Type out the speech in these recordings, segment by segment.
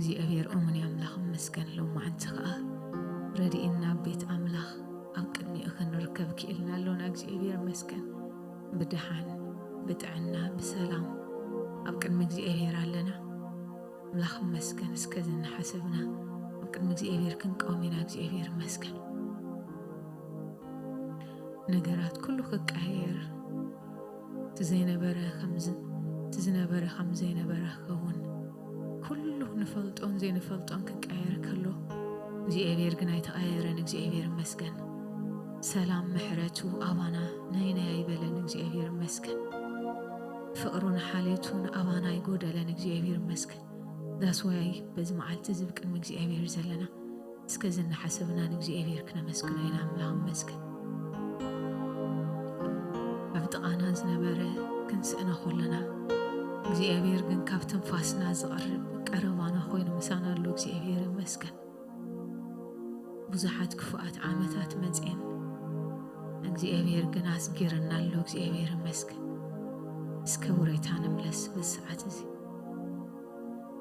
እግዚኣብሔር እሙን ኣምላኽ ይመስገን። ሎማዓንቲ ኸኣ ረድእና ቤት ኣምላኽ ኣብ ቅድሚኡ ክንርከብ ክኢልና ኣሎና። እግዚኣብሔር ይመስገን። ብደሓን ብጥዕና ብሰላም ኣብ ቅድሚ እግዚኣብሔር ኣለና። ኣምላኽ ይመስገን። እስከ ዝንሓሰብና ኣብ ቅድሚ እግዚኣብሔር ክንቀውም ኢና። እግዚኣብሔር ይመስገን። ነገራት ኩሉ ክቀያየር፣ እቲ ዘይነበረ ከም ዝ-፣ እቲ ዝነበረ ከም ዘይነበረ ክኸውን፣ ኩሉ ንፈልጦን ዘይንፈልጦን ክቀያየር ከሎ፣ እግዚኣብሔር ግን ኣይተቐያየረን። እግዚኣብሔር ይመስገን። ሰላም ምሕረቱ ኣባና ናይ ናይ ኣይበለን። እግዚኣብሔር ይመስገን። ፍቕሩን ሓልዮቱን ኣባና ኣይጎደለን። እግዚኣብሔር ይመስገን። ዳስ ዋይ በዚ መዓልቲ እዚ ብቅድሚ እግዚኣብሔር ዘለና እስከ ዝናሓሰብና ንእግዚኣብሔር ክነመስግኖ ኢና። ኣምላኽ ይመስገን። ኣብ ጥቓና ዝነበረ ክንስእኖ ከለና እግዚኣብሔር ግን ካብ ትንፋስና ዝቐርብ ቀረባና ኮይኑ ምሳና ኣሎ። እግዚኣብሔር ይመስገን። ብዙሓት ክፉኣት ዓመታት መጽየን እግዚኣብሔር ግን ኣስጊርና ኣሎ። እግዚኣብሔር ይመስገን። እስከ ውሬታ ንምለስ በዚ ሰዓት እዚ።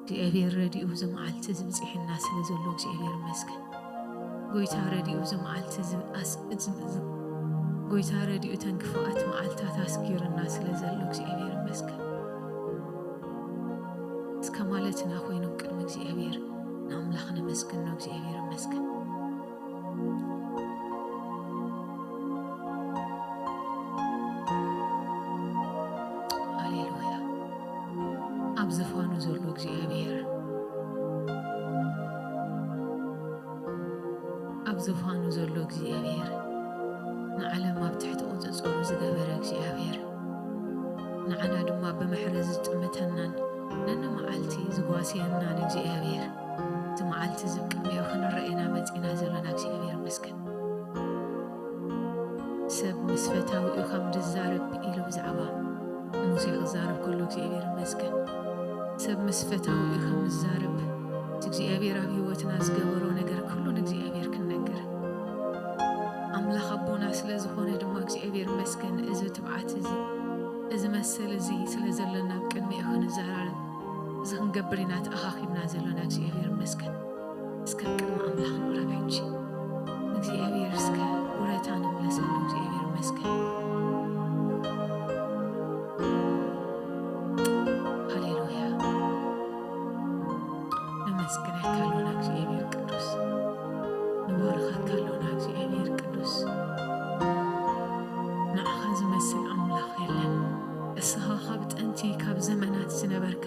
እግዚኣብሔር ረድኡ እዚ መዓልቲ እዚ ብጽሒና ስለ ዘሎ እግዚኣብሔር ይመስገን። ጎይታ ረድኡ እዚ መዓልቲ እዚ ኣስ-፣ እዚ፣ እዚ፣ ጎይታ ረድኡ እተን ክፉኣት መዓልታት ኣስጊርና ስለ ዘሎ እግዚኣብሔር ይመስገን። እስከ ማለትና ኮይኖም ቅድሚ እግዚኣብሔር ንኣምላኽ ነመስግኖ። እግዚኣብሔር ይመስገን። ሃሌሉያ። ኣብ ዝፋኑ ዘሎ እግዚኣብሔር፣ ኣብ ዝፋኑ ዘሎ እግዚኣብሔር፣ ንዓለም ኣብ ትሕቲ ቁጽጽሩ ዝገበረ እግዚኣብሔር፣ ንዓና ድማ ብምሕረት ዝጥምተናን ነንመዓልቲ ዝጓስየናን እግዚኣብሔር፣ እዚ መዓልቲ እዚ ቅድሚኡ ክንረኤና መጺና ዘለና እግዚኣብሔር ይመስገን። ሰብ ምስ ፈታዊኡ ከም ዝዛረብ ኢሉ ብዛዕባ ሙሴ ክዛረብ ከሎ እግዚኣብሔር ይመስገን። ሰብ ምስ ፈታዊኡ ከም ዝዛረብ፣ እቲ እግዚኣብሔር ኣብ ህይወትና ዝገበሮ ነገር ኩሉ ንእግዚኣብሔር ክንነግር። ኣምላኽ ኣቦና ስለ ዝኾነ ድማ እግዚኣብሔር ይመስገን። እዚ ትብዓት እዚ፣ እዚ መሰል እዚ ስለ ዘለና ኣብ ቅድሚኡ ክንዘራረብ፣ እዚ ክንገብር ኢና ተኣኻኺብና ዘለና። እግዚኣብሔር ይመስገን። እስከ ቅድሚ ኣምላኽ ንቕረብ ሕጂ። እግዚኣብሔር እስከ ውረታ ንምለሰሉ። እግዚኣብሔር ይመስገን። ሃሌሉያ። ነመስግነካ ኣሎና እግዚኣብሔር ቅዱስ። ንባርኸካ ኣሎና እግዚኣብሔር ቅዱስ። ንዓኻ ዝመስል ኣምላኽ የለን። እስኻ ካብ ጥንቲ ካብ ዘመናት ዝነበርካ፣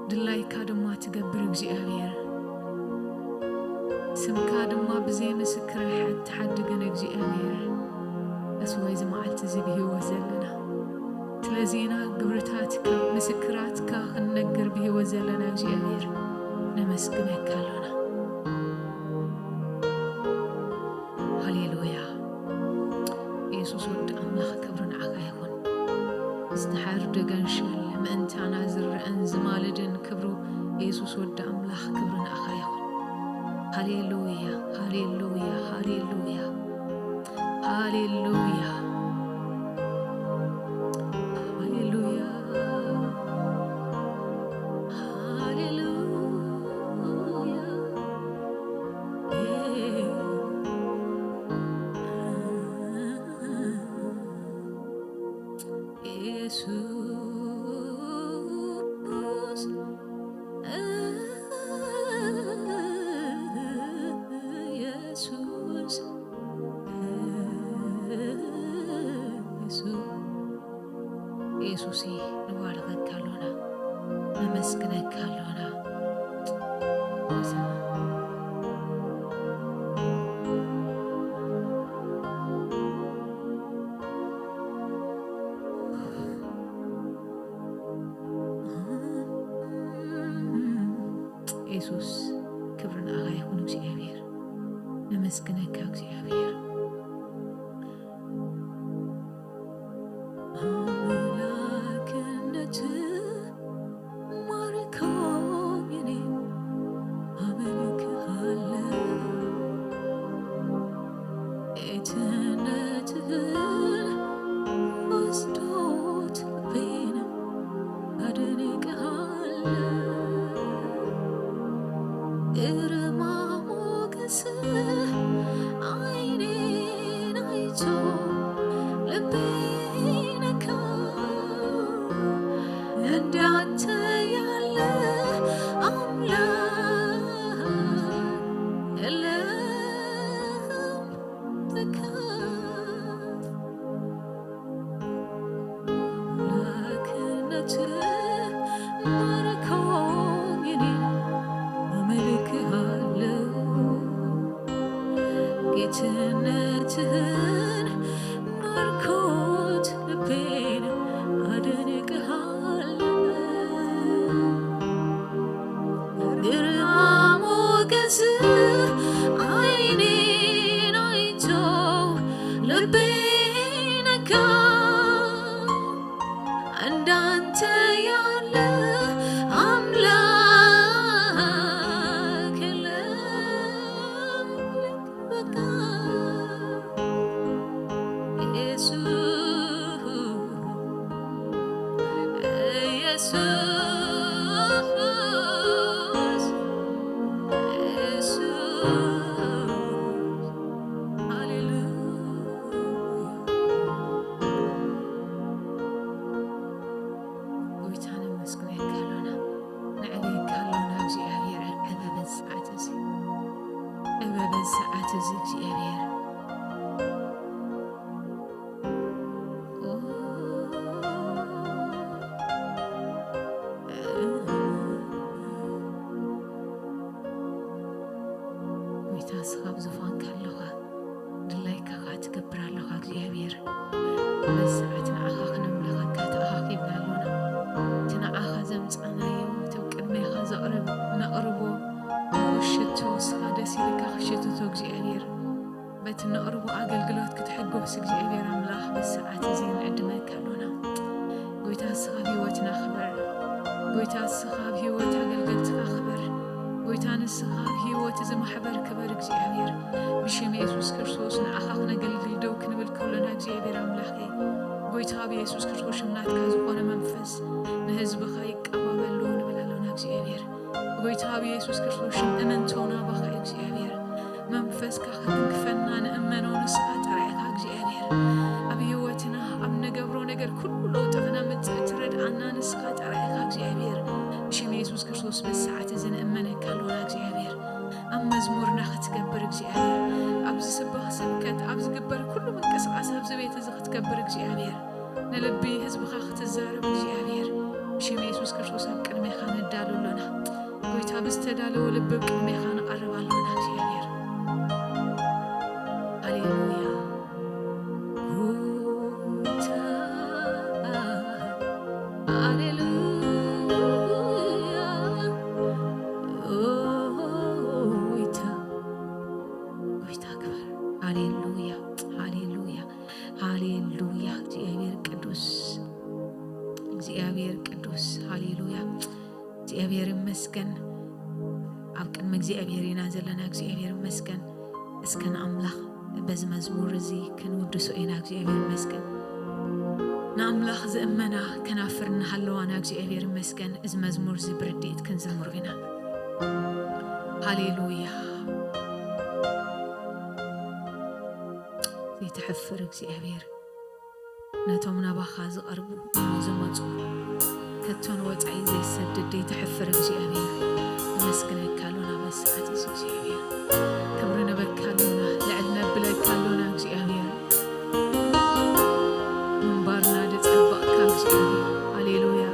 ድላይካ ድማ ትገብር እግዚኣብሔር፣ ስምካ ድማ ብዘይ ምስክር ኣይሓ-፣ ትሓድግን እግዚኣብሔር። እስወ እዚ መዓልቲ እዚ ብህይወት ዘለና፣ ስለዚና ግብርታትካ ምስክራትካ ክንነግር ብህይወት ዘለና እግዚኣብሔር ነመስግነካ ኣሎና። ሃሌሉያ። የሱስ ወዲ ኣምላኽ ክብሪ ንዓኻ ይኹን። ዝተሓርደ ገንሸል ምእንታና ዝረአን ዝማልድን ክብሩ የሱስ ወዲ ኣምላኽ ክብሪ ንዓኻ ይኹን። ሃሌሉያ፣ ሃሌሉያ፣ ሃሌሉያ፣ ሃሌሉያ፣ ሃሌሉያ፣ ሃሌሉያ። ኢየሱስ፣ ኢየሱስ፣ ኢየሱስ። ኢየሱስ፣ ንባርኸካ ኣሎና፣ ነመስግነካ ኣሎና። ኢየሱስ፣ ክብሪ ንዓኻ ይኹን እግዚኣብሔር። ነመስግነካ እግዚኣብሔር። ኣምላክነት ማርኮኝ እኔን ኣመልክሃለሁ። ጌትነትህን ወስዶት ልቤንም አደንቅሃለሁ። ጌትነትህን ባርኮት ልቤን ኣደንቅሃለሁ። ግርማ ሞገስ ዓይኔን አይቶ ልቤ ነካ። እንዳንተ ያለ አምላክ የለም። በቃ ኢየሱስ፣ ኢየሱስ፣ ኢየሱስ፣ ሃሌሉያ። ጎይታ ነመስግነካ ኣሎና፣ ነዕብየካ ኣሎና እግዚኣብሔር። ዕበ በዚ ሰዓት እዚ፣ ዕበ በዚ ሰዓት እዚ እግዚኣብሔር። ጎይታ ንስኻ ኣብ ዙፋንካ ኣለኻ፣ ድላይካ ኸዓ ትገብር ኣለኻ እግዚኣብሔር። በዚ ሰዓት ንዓኻ ክነምልኸካ ተኣኻኺብና ኣሎና። እቲ ንዓኻ ዘምጻእናዮ፣ እቲ ኣብ ቅድሜኻ ዘቕርብ-፣ ነቕርቦ ንእሽቶ፣ ንስኻ ደስ ኢልካ ክሽትቶ እግዚኣብሔር። በቲ ነቕርቦ ኣገልግሎት ክትሕጎስ እግዚኣብሔር ኣምላኽ በዚ ሰዓት እዚ ንዕድመካ ኣሎና። ጎይታ ንስኻ ኣብ ህይወትና ክበር። ጎይታ ንስኻ ኣብ ህይወት ኣገልገልትካ ክበር። ጎይታ ንስኻ ኣብ ህይወት እዚ ማሕበር ክበር እግዚኣብሔር። ብሽም የሱስ ክርስቶስ ንዓኻ ክነገልግል ደው ክንብል ከሎና እግዚኣብሔር ኣምላኸይ፣ ጎይታ ኣብ የሱስ ክርስቶስ ሽም ናትካ ዝኾነ መንፈስ ንህዝብኻ ይቀባበሉ ንብል ኣሎና እግዚኣብሔር። ጎይታ ኣብ የሱስ ክርስቶስ ሽም እምንቶ ናባኻ እዩ እግዚኣብሔር። መንፈስካ ክትንክፈና ንእመኖ ንስኻ ጥራይ ኢኻ እግዚኣብሔር። ኣብ ህይወትና ኣብ ንገብሮ ነገር ኩሉ ለውጢ ክነምጽእ ትረድኣና ንስኻ ጥራይ ኢኻ እግዚኣብሔር። ብሽም የሱስ ክርስቶስ በዚ ሰዓት እዚ ንእመነካ ኣሎና እግዚኣብሔር። ኣብ መዝሙርና ክትገብር እግዚኣብሔር። ኣብ ዝስበኽ ስብከት፣ ኣብ ዝግበር ኩሉ ምንቅስቓስ ኣብዚ ቤት እዚ ክትገብር እግዚኣብሔር። ንልቢ ህዝብኻ ክትዛረብ እግዚኣብሔር። ብሽም የሱስ ክርስቶስ ኣብ ቅድሜኻ ንዳሎ ኣሎና። ጎይታ ብዝተዳለወ ልቢ ኣብ ቅድሜኻ ንቐርብ ኣሎና እግዚኣብሔር። ሃሌሉያ። ጎይታ፣ ሃሌሉያ። ጎይታ፣ ጎይታ ክበር። ሃሌሉያ፣ ሃሌሉያ፣ ሃሌሉያ። እግዚኣብሔር ቅዱስ፣ እግዚኣብሔር ቅዱስ። ሃሌሉያ። እግዚኣብሔር ይመስገን። ኣብ ቅድሚ እግዚኣብሔር ኢና ዘለና። እግዚኣብሔር ይመስገን። እስከ ንኣምላኽ በዚ መዝሙር እዚ ክንውድሶ ኢና። እግዚኣብሔር ይመስገን። ንኣምላኽ ዝእመና ከናፍር እናሃለዋና እግዚኣብሔር ይመስገን። እዚ መዝሙር እዚ ብርድኢት ክንዝምሮ ኢና። ሃሌሉያ። ዘይትሕፍር እግዚኣብሔር፣ ነቶም ናባኻ ዝቐርቡ ዝመጹ ከቶ ንወጻኢ ዘይሰድድ ዘይትሕፍር እግዚኣብሔር፣ ነመስግነካ ኣሎና በዚ ሰዓት እዚ እግዚኣብሔር። ክብሪ ንበካ ኣሎና፣ ልዕል ነብለካ ኣሎና እግዚኣብሔር። ምንባርና ደጸበቕካ እግዚኣብሔር። ሃሌሉያ።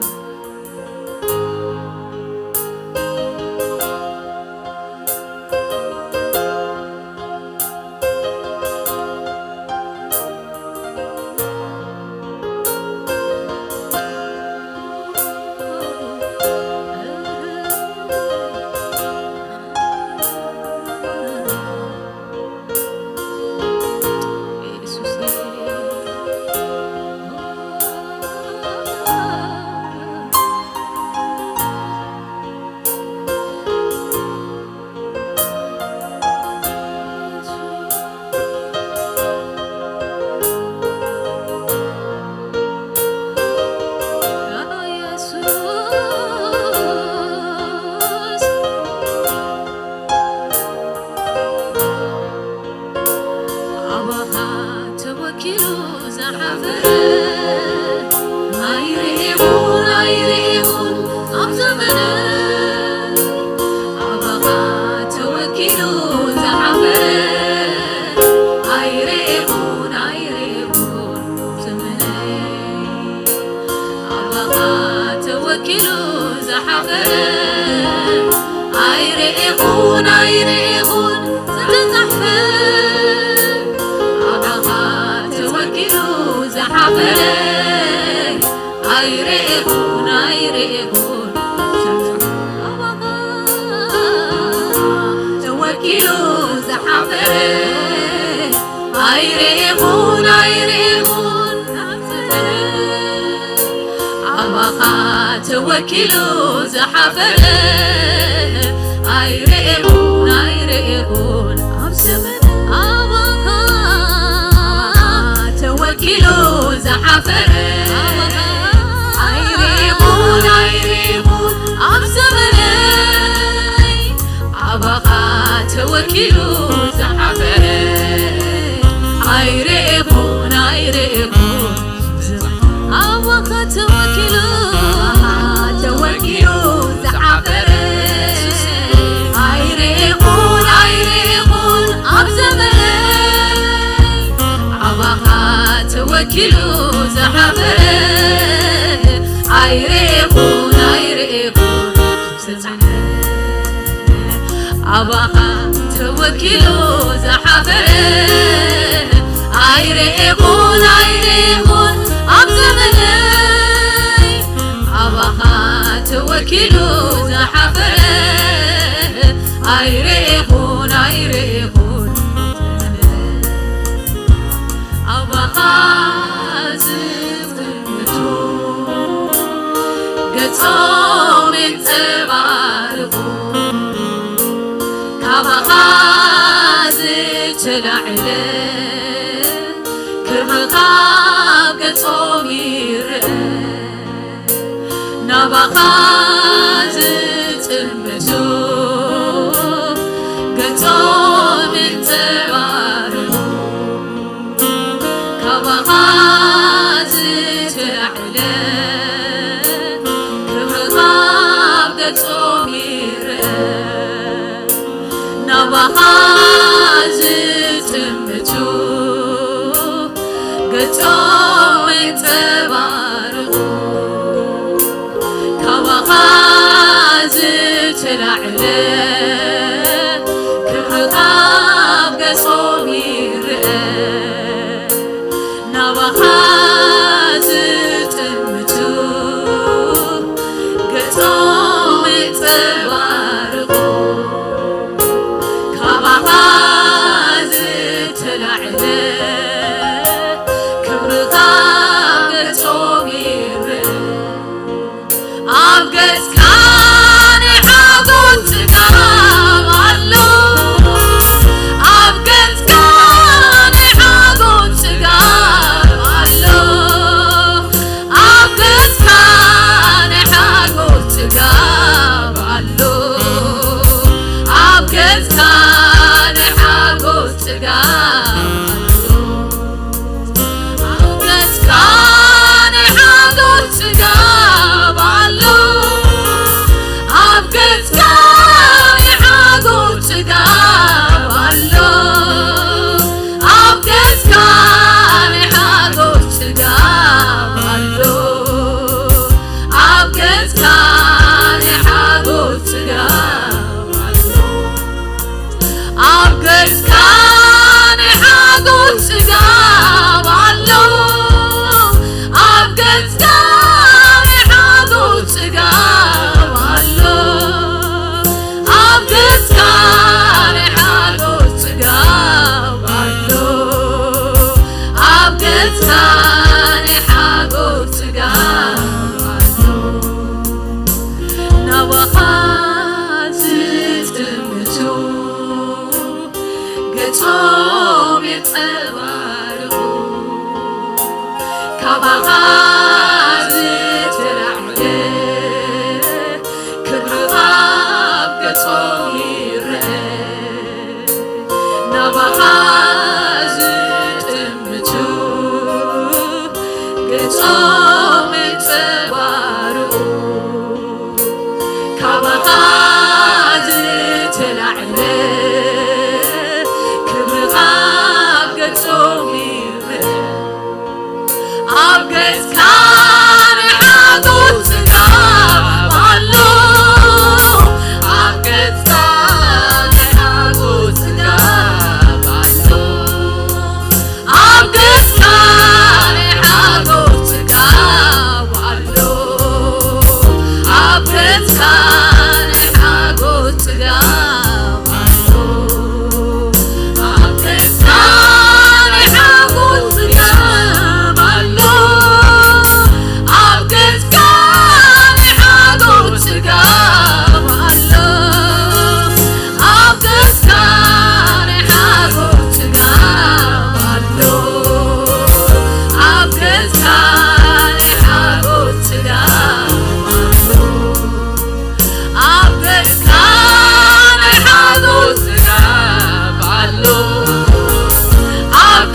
ኣባኻ ተወኪሉ ዝሓፈረ ኣይርኤኹን፣ ኣይርኤኹን ኣብ ዘመነ። ኣባኻ ተወኪሉ ዝሓፈረ ኣይርኤኹን፣ ኣይርኤኹን ኣብ ዘመነ። ኣባኻ ተወኪሉ ዝሓፈረ ኣይርኤኹን፣ ኣይርኤኹን ዝተጻሕፈ ኣይርኢኹን ኣይርኢኹን ኣባኻ ተወኪሉ ዝሓፈረ ኣይርኢኹን ኣይርኢኹን ኣብ ዘመን ኣባኻ ተወኪሉ ዝሓፈረ ኣይርኢኹን ኣይርኢኹን ኣብ ዘመነይ ኣባኻ ተወኪሉ ዝሓፈረ ኣይርኢኹን ኣይርኢኹን ኣባኻ ተወኪሉ ተወኪሉ ዝሓፈረ ኣይርኢኹን ኣይርኢኹን ኣብ ዘመነ ኣባኻ ተወኪሉ ዝሓፈረ ኣይርኢኹን ኣይርኢኹን ዝተጻሕፈ ኣባኻ ተወኪሉ ዝሓፈረ ኣይርኢኹን ኣይርኢኹን ኣብ ዘመነይ ኣባኻ ተወኪሉ ዝሓፈረ ኣይርኢኹን ኣይርኢኹን ኣባኻ ዝጥምቱ ገጾም የንጸባርቑ ካባኻ ዝተላዕለ ክብርኻ ኣብ ገጾም ይርአ ናባኻ ዝጥምቱ ገጾም የንጸባርቑ ካባኻ ዝተላዕለ ክብርኻ ኣብ ገጾም ይርአ ናባኻ ዝጥምቱ ገጾም የንጸባርቑ ካባኻ ዝተላዕለ ክብርኻ ኣብ ገጾም ይርአ ናባኻ ዝጥምቱ ገጾም የንጸባርቑ ካባኻ ዝተላዕለ ክብርኻ ገጾም ይርአ ኣብ ገጽካ ናይ ሓጎስ ጽጋብ ኣሎ ኣብ ገጽካ ናይ ሓጎስ ጽጋብ ኣሎ ኣብ ገጽካ ናይ ሓጎስ ጽጋብ ኣሎ ኣብ ገጽካ ናይ ሓጎስ ጽጋብ ኣሎ ኣብ ገጽካ ናይ ሓጎስ ጽጋብ ኣሎ ኣብ ገጽካ ናይ ሓጎስ ጽጋብ ኣሎ ኣብ ገጽካ ናይ ሓጎስ ጽጋብ ኣሎ ኣብ ገጽካ ናይ ሓጎስ ጽጋብ ኣሎ ኣብ ገጽካ ናይ ሓጎስ ጽጋብ ኣሎ ኣብ ገጽካ ናይ ሓጎስ ጽጋብ ኣሎ ኣብ ገጽካ ናይ ሓጎስ ጽጋብ ኣሎ ኣብ ገጽካ ናይ ሓጎስ ጽጋብ ኣሎ ናባኻ ዝጥምቱ ገጾም የንጸባርቑ ካባኻ ዝተላዕለ ክብርኻ ኣብ ገጾም ይረአ ናባኻ ዝጥምቱ ገጾም የንጸባርቑ ካባኻ ዝተላዕለ ክብርኻ ኣብ ገጾም ይረአ ኣብ ገጽካ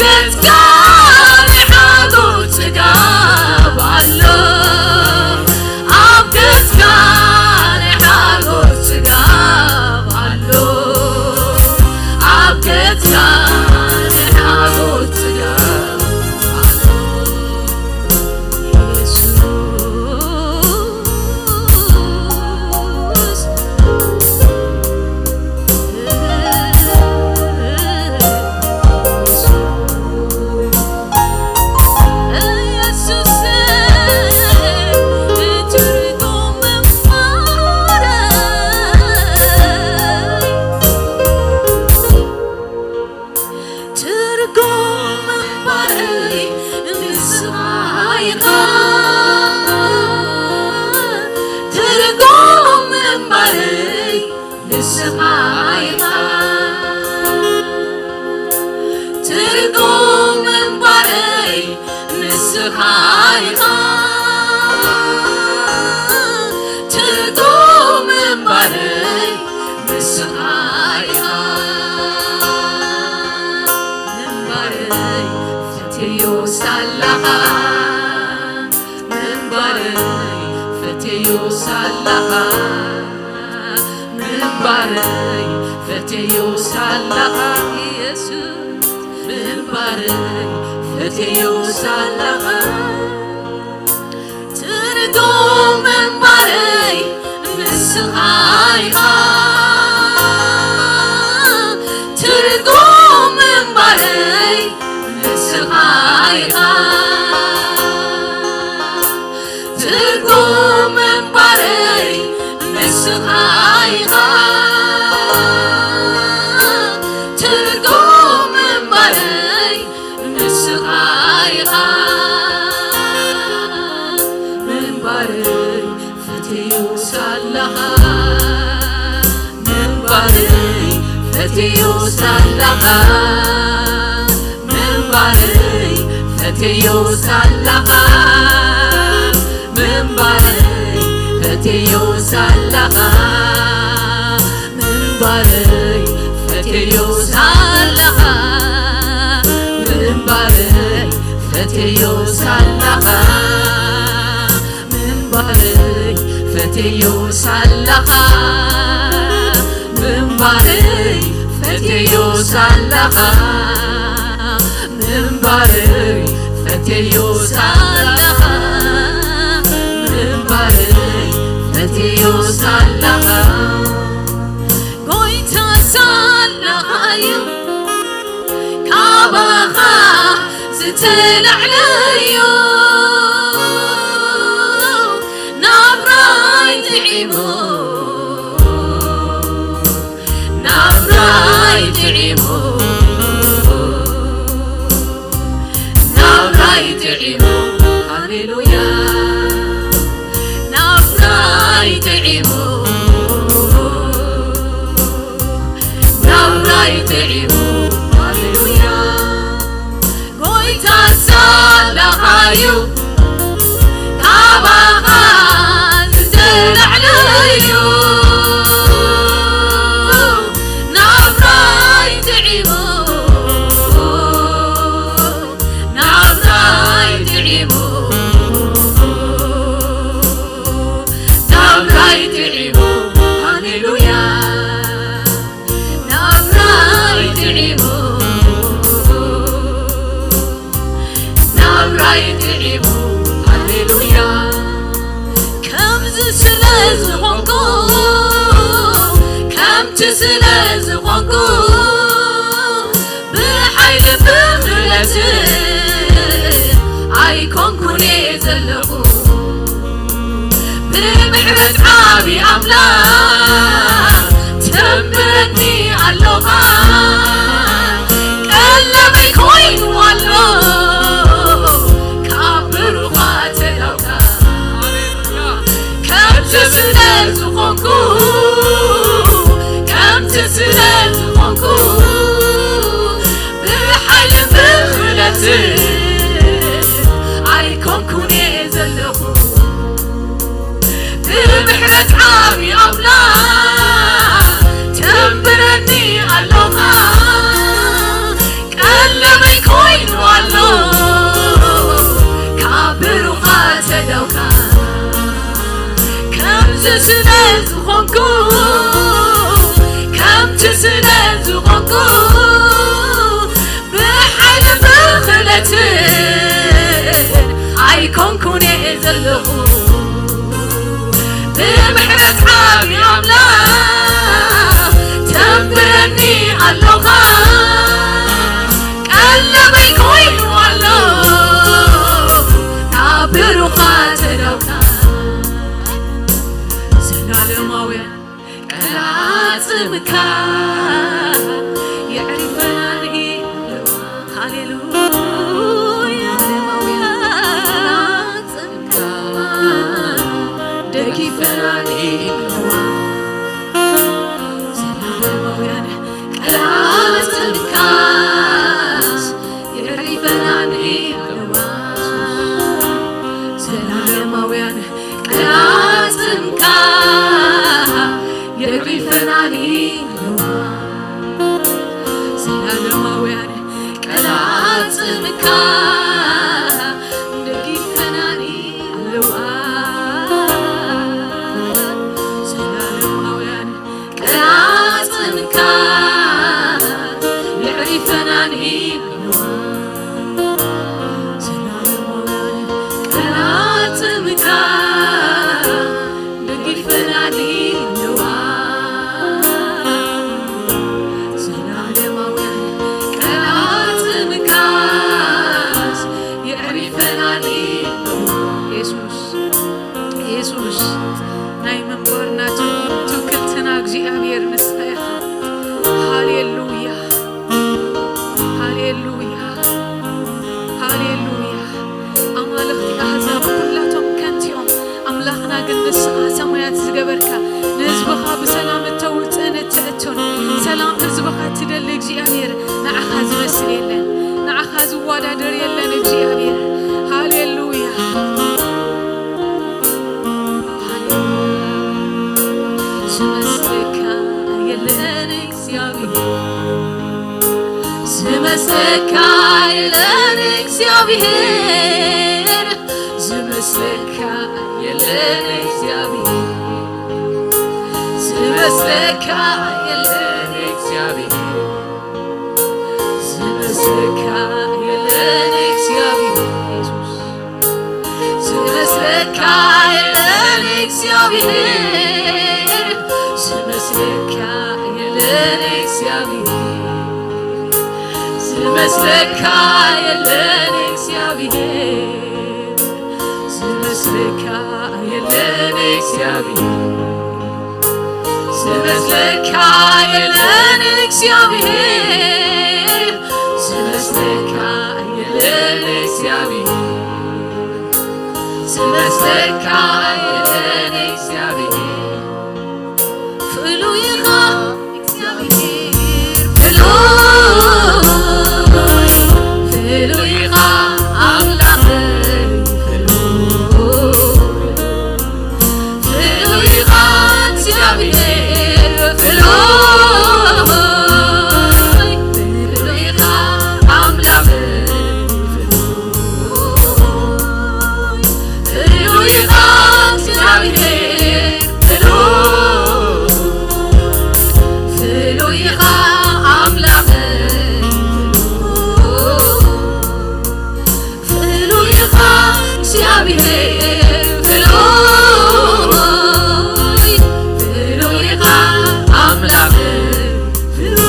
ገጽካ ናይ ሓጎስ ጽጋብ ኣሎ፣ ኣብ ገጽካ ናይ ሓጎስ ጽጋብ ኣሎ፣ ኣብ ገጽካ ናይ ሓጎስ ጽጋብ ኣሎ። ኢየሱስ፣ ኢየሱስ፣ ትርጉም ምንባረይ፣ ትርጉም ምንባረይ ንስኻ ኢኻ። ትርጉም ምንባረይ ንስኻ ኢኻ። ትርጉም ምንባረይ ንስኻ ኢኻ። ትርጉም ምንባረይ ንስኻ ኢኻ። ምንባረይ ፈትዮ ሳላኻ፣ ምንባረይ ፈትዮ ሳላኻ፣ ምንባረይ ፈትዮ ሳላኻ፣ ኢየሱስ ምንባረይ ፈትዮ ሳላኻ። ትርጉም ምንባረይ ንስኻ ኢኻ። ትርጉም ምንባረይ ንስኻ ኢኻ። ትርጉም ምንባረይ ንስኻ ኢኻ። ትርጉም ምንባረይ ንስኻ ኢኻ። ምንባረይ ፈትዮ ሳላኻ፣ ምንባረይ ፈትዮ ሳላኻ፣ ምንባረይ ፈትዮ ሳላኻ፣ ምንባረይ ፈትዮ ሳላኻ፣ ምንባረይ ፈትዮ ሳላኻ፣ ምንባረይ ፈትዮ ሳላኻ፣ ምንባረይ ፈትዮ ሳላኻ፣ ምንባረይ ፈትዮ ሳላኻ፣ ምንባረይ ፈትዮ ሳላኻ፣ ምንባረይ ፈትዮ ሳላኻ። ጎይታ ሳላኻ እዩ ካባኻ ዝተላዕለዮ ናብራይ ጥዒሙ፣ ናብራይ ጥዒሙ፣ ናብራይ ጥዒሙ፣ ሃሌሉያ፣ ናብራይ ጥዒሙ፣ ናብራይ ጥዒሙ፣ ሃሌሉያ። ጎይታ ሳላኻዩ ካባኻ ዝተላዕለዩ ናብራይ ጥዒሙ፣ ናብራይ ጥዒሙ፣ ናብራይ ጥዒሙ፣ ሃሌሉያ። ናብራይ ጥዒሙ፣ ናብራይ ጥዒሙ፣ ሃሌሉያ። ከምዚ ስለ ዝኾንኩ፣ ከምቲ ስለ ዝኾንኩ፣ ብሓይሊ ብኽእለት ኣይኮንኩን እየ ዘለኹ። ብምሕረት ዓቢ ኣምላኽ ተንብረኒ ኣሎኻ። ቀለበይ ኮይኑ ኣሎ ካብ ብሩኻት ኣእዳውካ። ከምዚ ስለ ዝኾንኩ፣ ከምቲ ስለ ዝኾንኩ፣ ብሓይልን ብኽእለትን ኣይኮንኩን እየ ዘለኹ። ብምሕረት ዓቢ ኣምላኽ ተንብረኒ ኣሎኻ። ቀለበይ ኮይ ስለ ዝኾንኩ፣ ከምቲ ስለ ዝኾንኩ፣ ብሓይሊ ብኽእለትን ኣይኮንኩን እየ ዘለኹ። ብምሕረት ዓቢ ኣምላኽ ተንብረኒ ኣሎኻ። ቀለበይ ኮይኑ ኣሎ፣ ናብ ብሩኻት ኣእዳውካ። ዘላለማውያን ቃላት ጽምካ የዕሪፈናኒ። ሃሌሉያ። ዘላለማውያን ቃላት ጽምካ ደጊፈናኒ። ዘላለማውያን ቃላት ጽምካስ የዕሪፈናኒ። ዘላለማውያን ቃላት ጽምካ የዕሪፈናኒ። ዘላለማውያን ቃላት ጽምካ ደጊፈናኒ ኣለዋ። ዘላለማውያን ቃላት ጽምካ የዕሪፈናኒ ኣለዋ። ዘላለማውያን ቃላት ጽምካ ደጊፈናኒ ኣለዋ። ዘላለማውያን ቃላት ጽምካስ የዕሪፈናኒ ኣለዋ። የሱስ፣ የሱስ፣ ናይ ምንባርና ትው-፣ ትውክልትና እግዚኣብሔር ንስኻ ኢኻ። ሃሌሉያ፣ ሃሌሉያ፣ ሃሌሉያ። ኣማልኽቲ ኣህዛብ ኩላቶም ከንቲኦም፣ ኣምላኽና ግን ንስኻ ሰማያት ዝገበርካ፣ ንህዝብኻ ብሰላም እተውፅእን እተእቱን፣ ሰላም ህዝብኻ ትደሊ እግዚኣብሔር፣ ንዓኻ ዝመስል የለን፣ ንዓኻ ዝወዳደር የለን እግዚኣብሔር። ሃሌሉያ። ዝመስለካ የለን እግዚኣብሔር፣ ዝመስለካ የለን እግዚኣብሔር፣ ዝመስለካ የለን እግዚኣብሔር፣ ዝመስለካ የለን እግዚኣብሔር፣ ዝመስለካ የለን እግዚኣብሔር። ዝመስለካ የለን እግዚኣብሔር፣ ዝመስለካ የለን እግዚኣብሔር፣ ዝመስለካ የለን እግዚኣብሔር፣ ዝመስለካ የለን እግዚኣብሔር። ዝመስለካ የለን እግዚኣብሔር፣ ዝመስለካ የለን እግዚኣብሔር፣ ዝመስለካ የለን እግዚኣብሔር። ፍሉይ ኢኻ እግዚኣብሔር፣ ፍሉይ፣ ፍሉይ ኢኻ ኣምላኸይ፣ ፍሉይ። ፍሉይ ኢኻ እግዚኣብሔር፣ ፍሉይ፣ ፍሉይ ኢኻ ኣምላኽ፣ ፍሉይ፣ ፍሉይ ኢኻ እግዚኣብሔር፣ ፍሉይ፣ ፍሉይ ኢኻ ኣምላኽ፣ ፍሉይ። ፍሉይ ኢኻ እግዚኣብሔር፣ ፍሉይ፣ ፍሉይ ኢኻ ኣምላኽ፣ ፍሉይ፣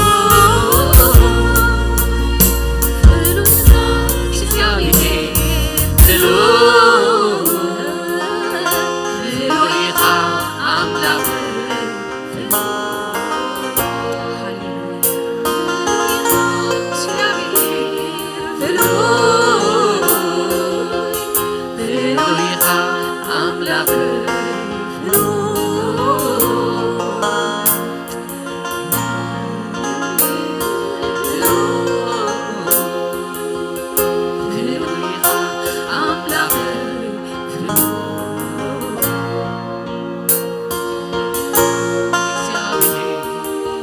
ፍሉይ ኢኻ እግዚኣብሔር፣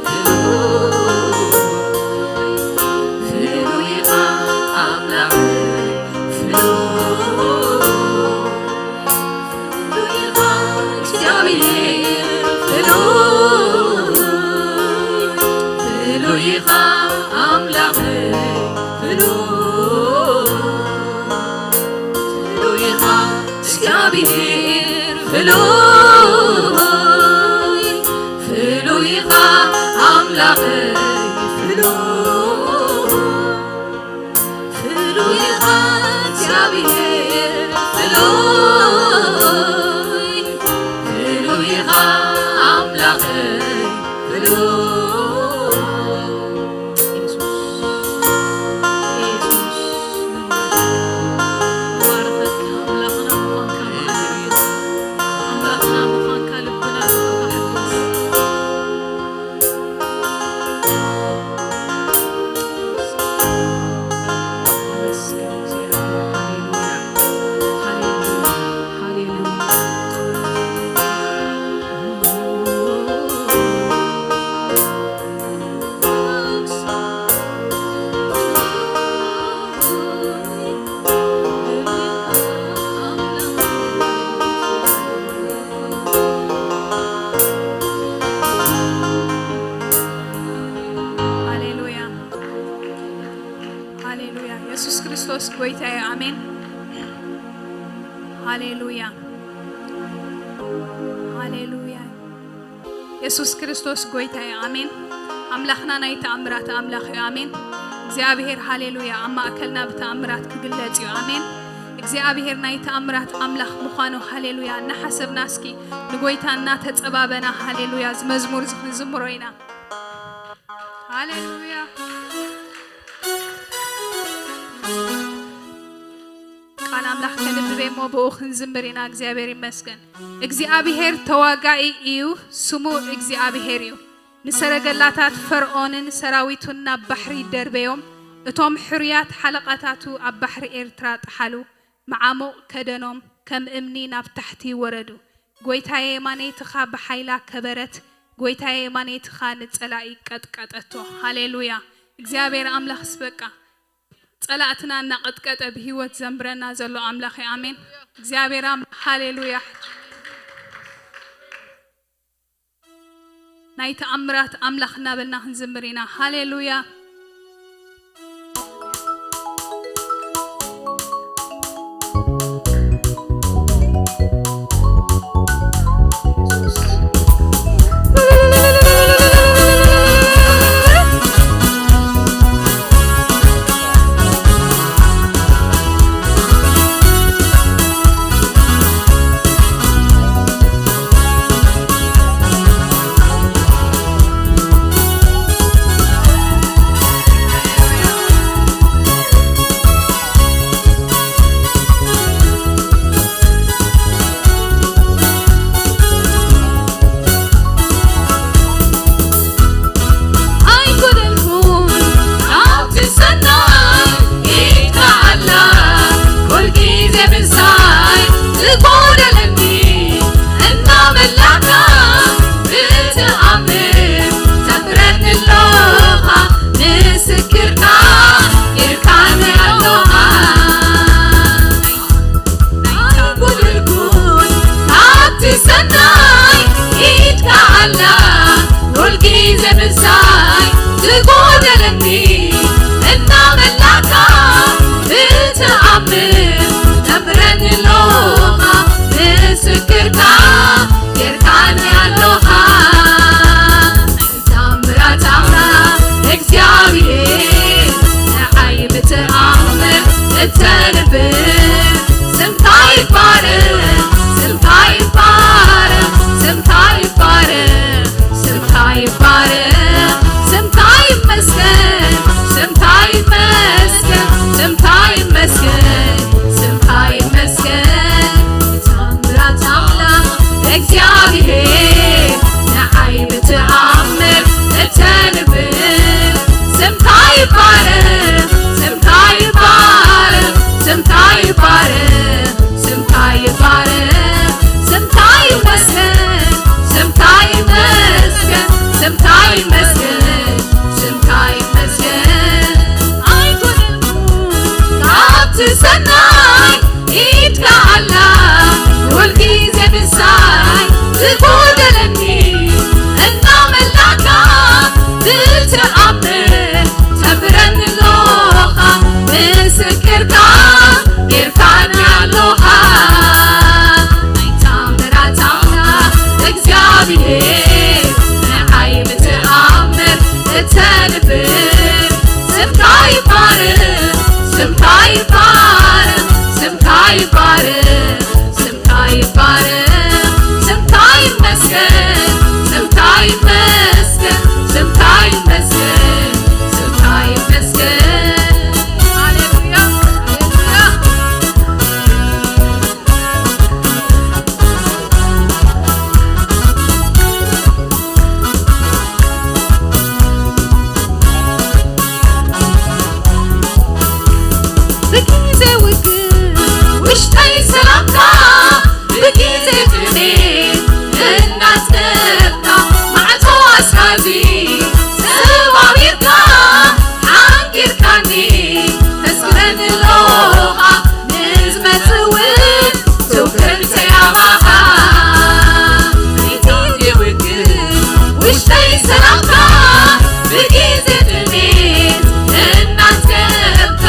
ፍሉይ፣ ፍሉይ ኢኻ ኣምላኽ። ሃሌሉያ። የሱስ ክርስቶስ ጎይታ እዩ። ኣሜን። ሃሌሉያ። ሃሌሉያ። የሱስ ክርስቶስ ጎይታ እዩ። ኣሜን። ኣምላኽና ናይ ተኣምራት ኣምላኽ እዩ። ኣሜን። እግዚኣብሔር፣ ሃሌሉያ፣ ኣብ ማእከልና ብተኣምራት ክግለጽ እዩ። ኣሜን። እግዚኣብሔር ናይ ተኣምራት ኣምላኽ ምዃኑ፣ ሃሌሉያ፣ እናሓሰብና እስኪ ንጎይታ እናተጸባበና፣ ሃሌሉያ፣ እዚ መዝሙር እዚ ክንዝምሮ ኢና። ሃሌሉያ። ቃል ኣምላኽ ከንብብ እሞ ብኡ ክንዝምር ኢና። እግዚኣብሔር ይመስገን። እግዚኣብሔር ተዋጋኢ እዩ፣ ስሙ እግዚኣብሔር እዩ። ንሰረገላታት ፈርዖንን ሰራዊቱን ናብ ባሕሪ ደርበዮም፣ እቶም ሕሩያት ሓለቓታቱ ኣብ ባሕሪ ኤርትራ ጠሓሉ፣ መዓሙቕ ከደኖም፣ ከም እምኒ ናብ ታሕቲ ወረዱ። ጎይታየ የማነይትኻ ብሓይላ ከበረት፣ ጎይታየ የማነይትኻ ንጸላኢ ቀጥቀጠቶ። ሃሌሉያ። እግዚኣብሔር ኣምላኽስ በቃ ጸላእትና እናቐጥቀጠ ብህይወት ዘንብረና ዘሎ ኣምላኽ እዩ። ኣሜን። እግዚኣብሔር ኣምላኽ፣ ሃሌሉያ። ናይ ተኣምራት ኣምላኽ እናበልና ክንዝምር ኢና። ሃሌሉያ። ኣይጎደልኩን ካብቲ ሰናይ ኢድካ ኣላ፣ ኩልግዜ ምሳይ ትጎደለኒ እናበላካ ብትኣምር ተፍረኒ ኣለኻ፣ ምስክርካ ጌርካኒ ኣለኻ። ኣይጎደልኩን ካብቲ ሰናይ ኢድካ ኣላ፣ ኩልግዜ ምሳይ ትጎደለኒ እናበላካ ብትኣምር ተፍረኒ ኣለኻ፣ ምስክርካ ጌርካኒ ኣለኻ። ተኣምራት ኣምላኽ እግዚኣብሔር ንዓይ ብትኣምር እተንብር፣ ስምካ ይባረኽ፣ ስምካ ይባረኽ፣ ስምካ ይባረኽ፣ ስምካ ይባረኽ፣ ስምካ ይመስገን፣ ስምካ ይመስገን፣ ስምካ ይመስገን፣ ስምካ ይመስገን። ተኣምራት ኣምላኽ እግዚኣብሔር ንዓይ ብትኣምር እተንብር፣ ስምካ ይባረኽ፣ ስምካ ይባረኽ፣ ስምካ ይባረኽ፣ ስምካ ይባረኽ፣ ስምካ ይመስገን፣ ስምካ ይመስገን፣ ስምካ ይመስገን፣ ስምካ ይመስገን። ኣይጎደልኩን ካብቲ ሰናይ ኢድካ ኣላ፣ ኩልግዜ ምሳይ ትጎደለኒ እናመላካ ብትኣምር ተፍረኒ ኣለኻ፣ ምስክርካ ጌርካኒ ኣለኻ። ናይ ተኣምራት ኣምላኽ እግዚኣብሔር ንዓይ ብትኣምር እተንብር፣ ስምካ ይባረኽ፣ ስምካ ይባረኽ፣ ስምካ ይባረኽ፣ ስምካ ይባረኽ፣ ስምካ ይመስገን፣ ስምካ ይመስገን፣ ስምካ ይመስገን፣ ስምካ ይመስገን። ሃሌሉያ፣ ሃሌሉያ። ብግዜ ውግእ ውሽጠይ ሰላምካ፣ ብግዜ ጥሜት እናጽደፍካ፣ ማዕጾ ኣስካዚ ሰባቢርካ፣ ሓንጊርካኒ ተስክረኒ ኣለኻ። ንዝመጽእ እውን ትውክልቲ ኣባኻ። ብግዜ ውግእ ውሽጠይ ሰላምካ፣ ብግዜ ጥሜት እናጽገብካ፣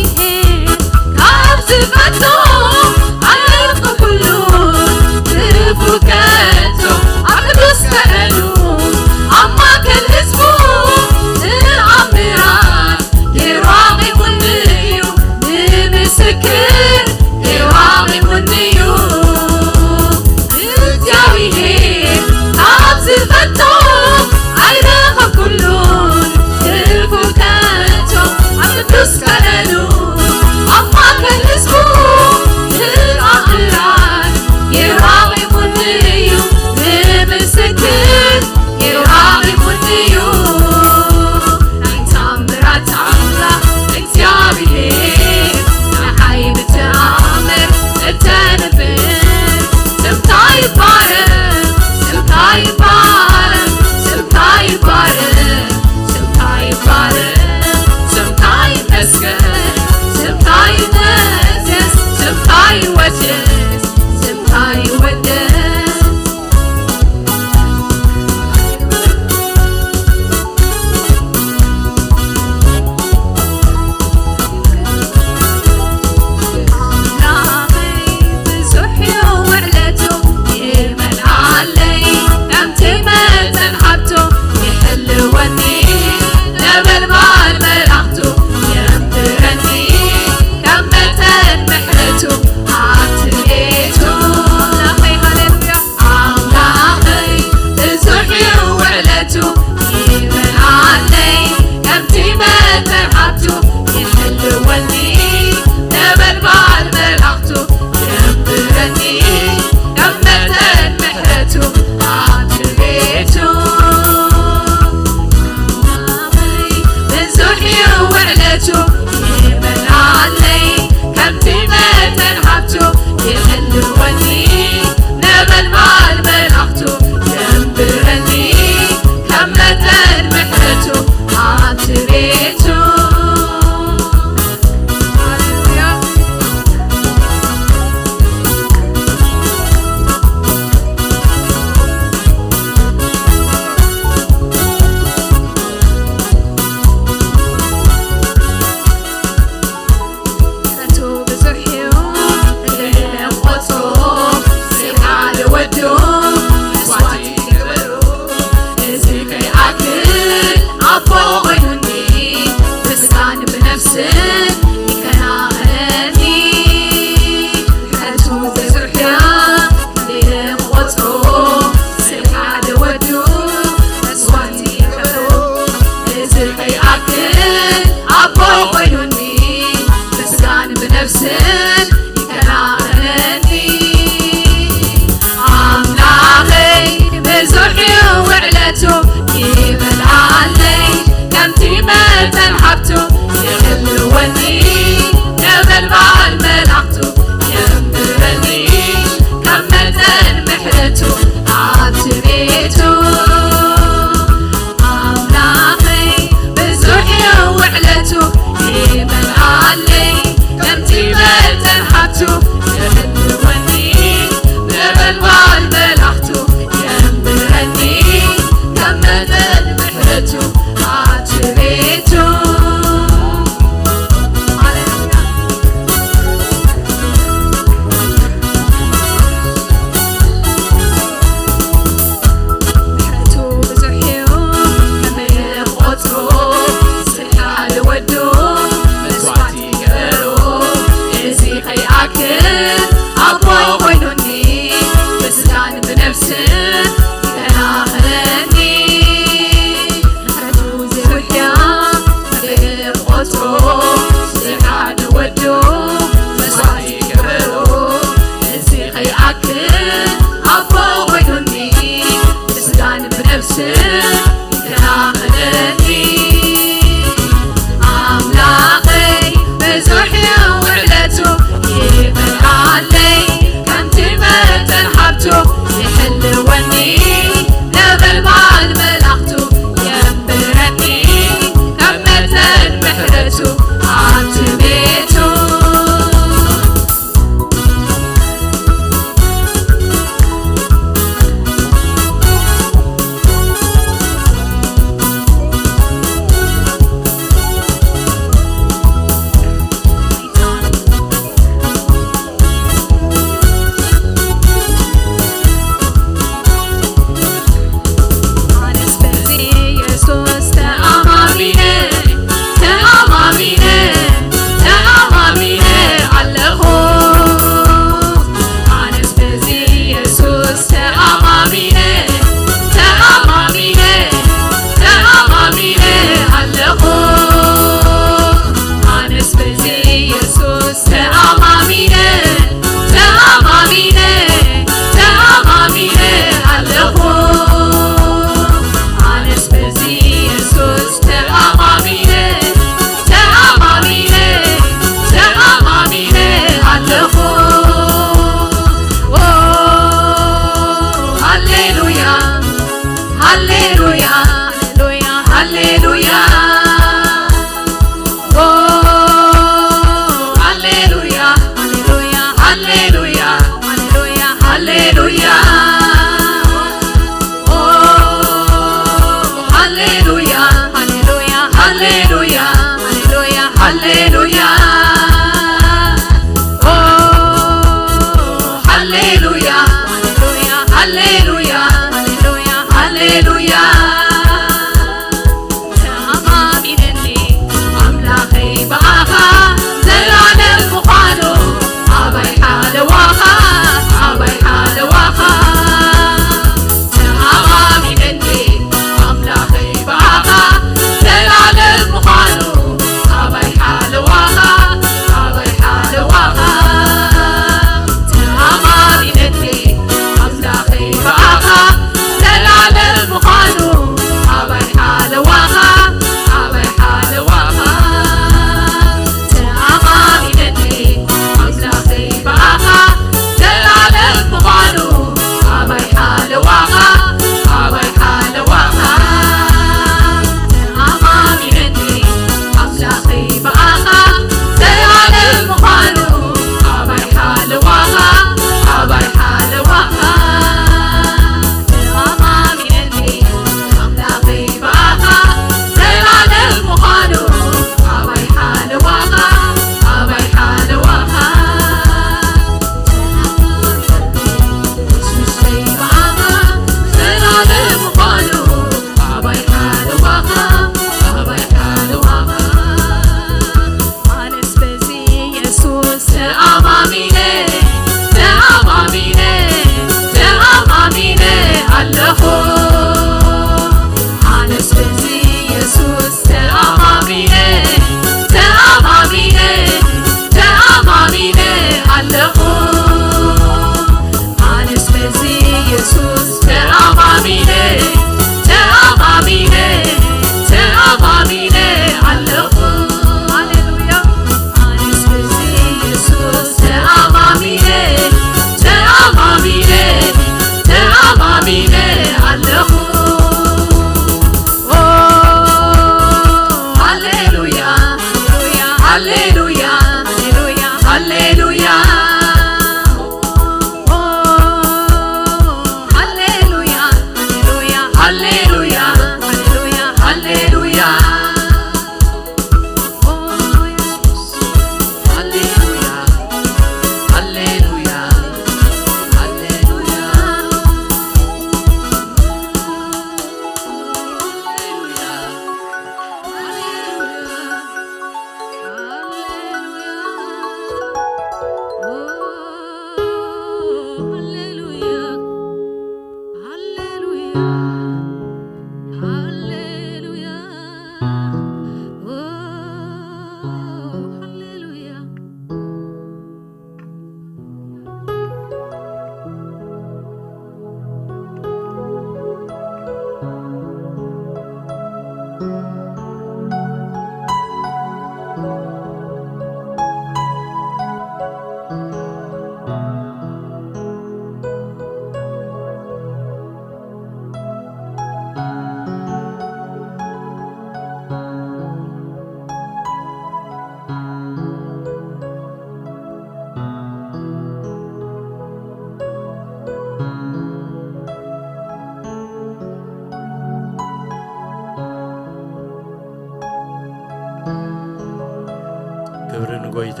ክብሪ ንጎይታ።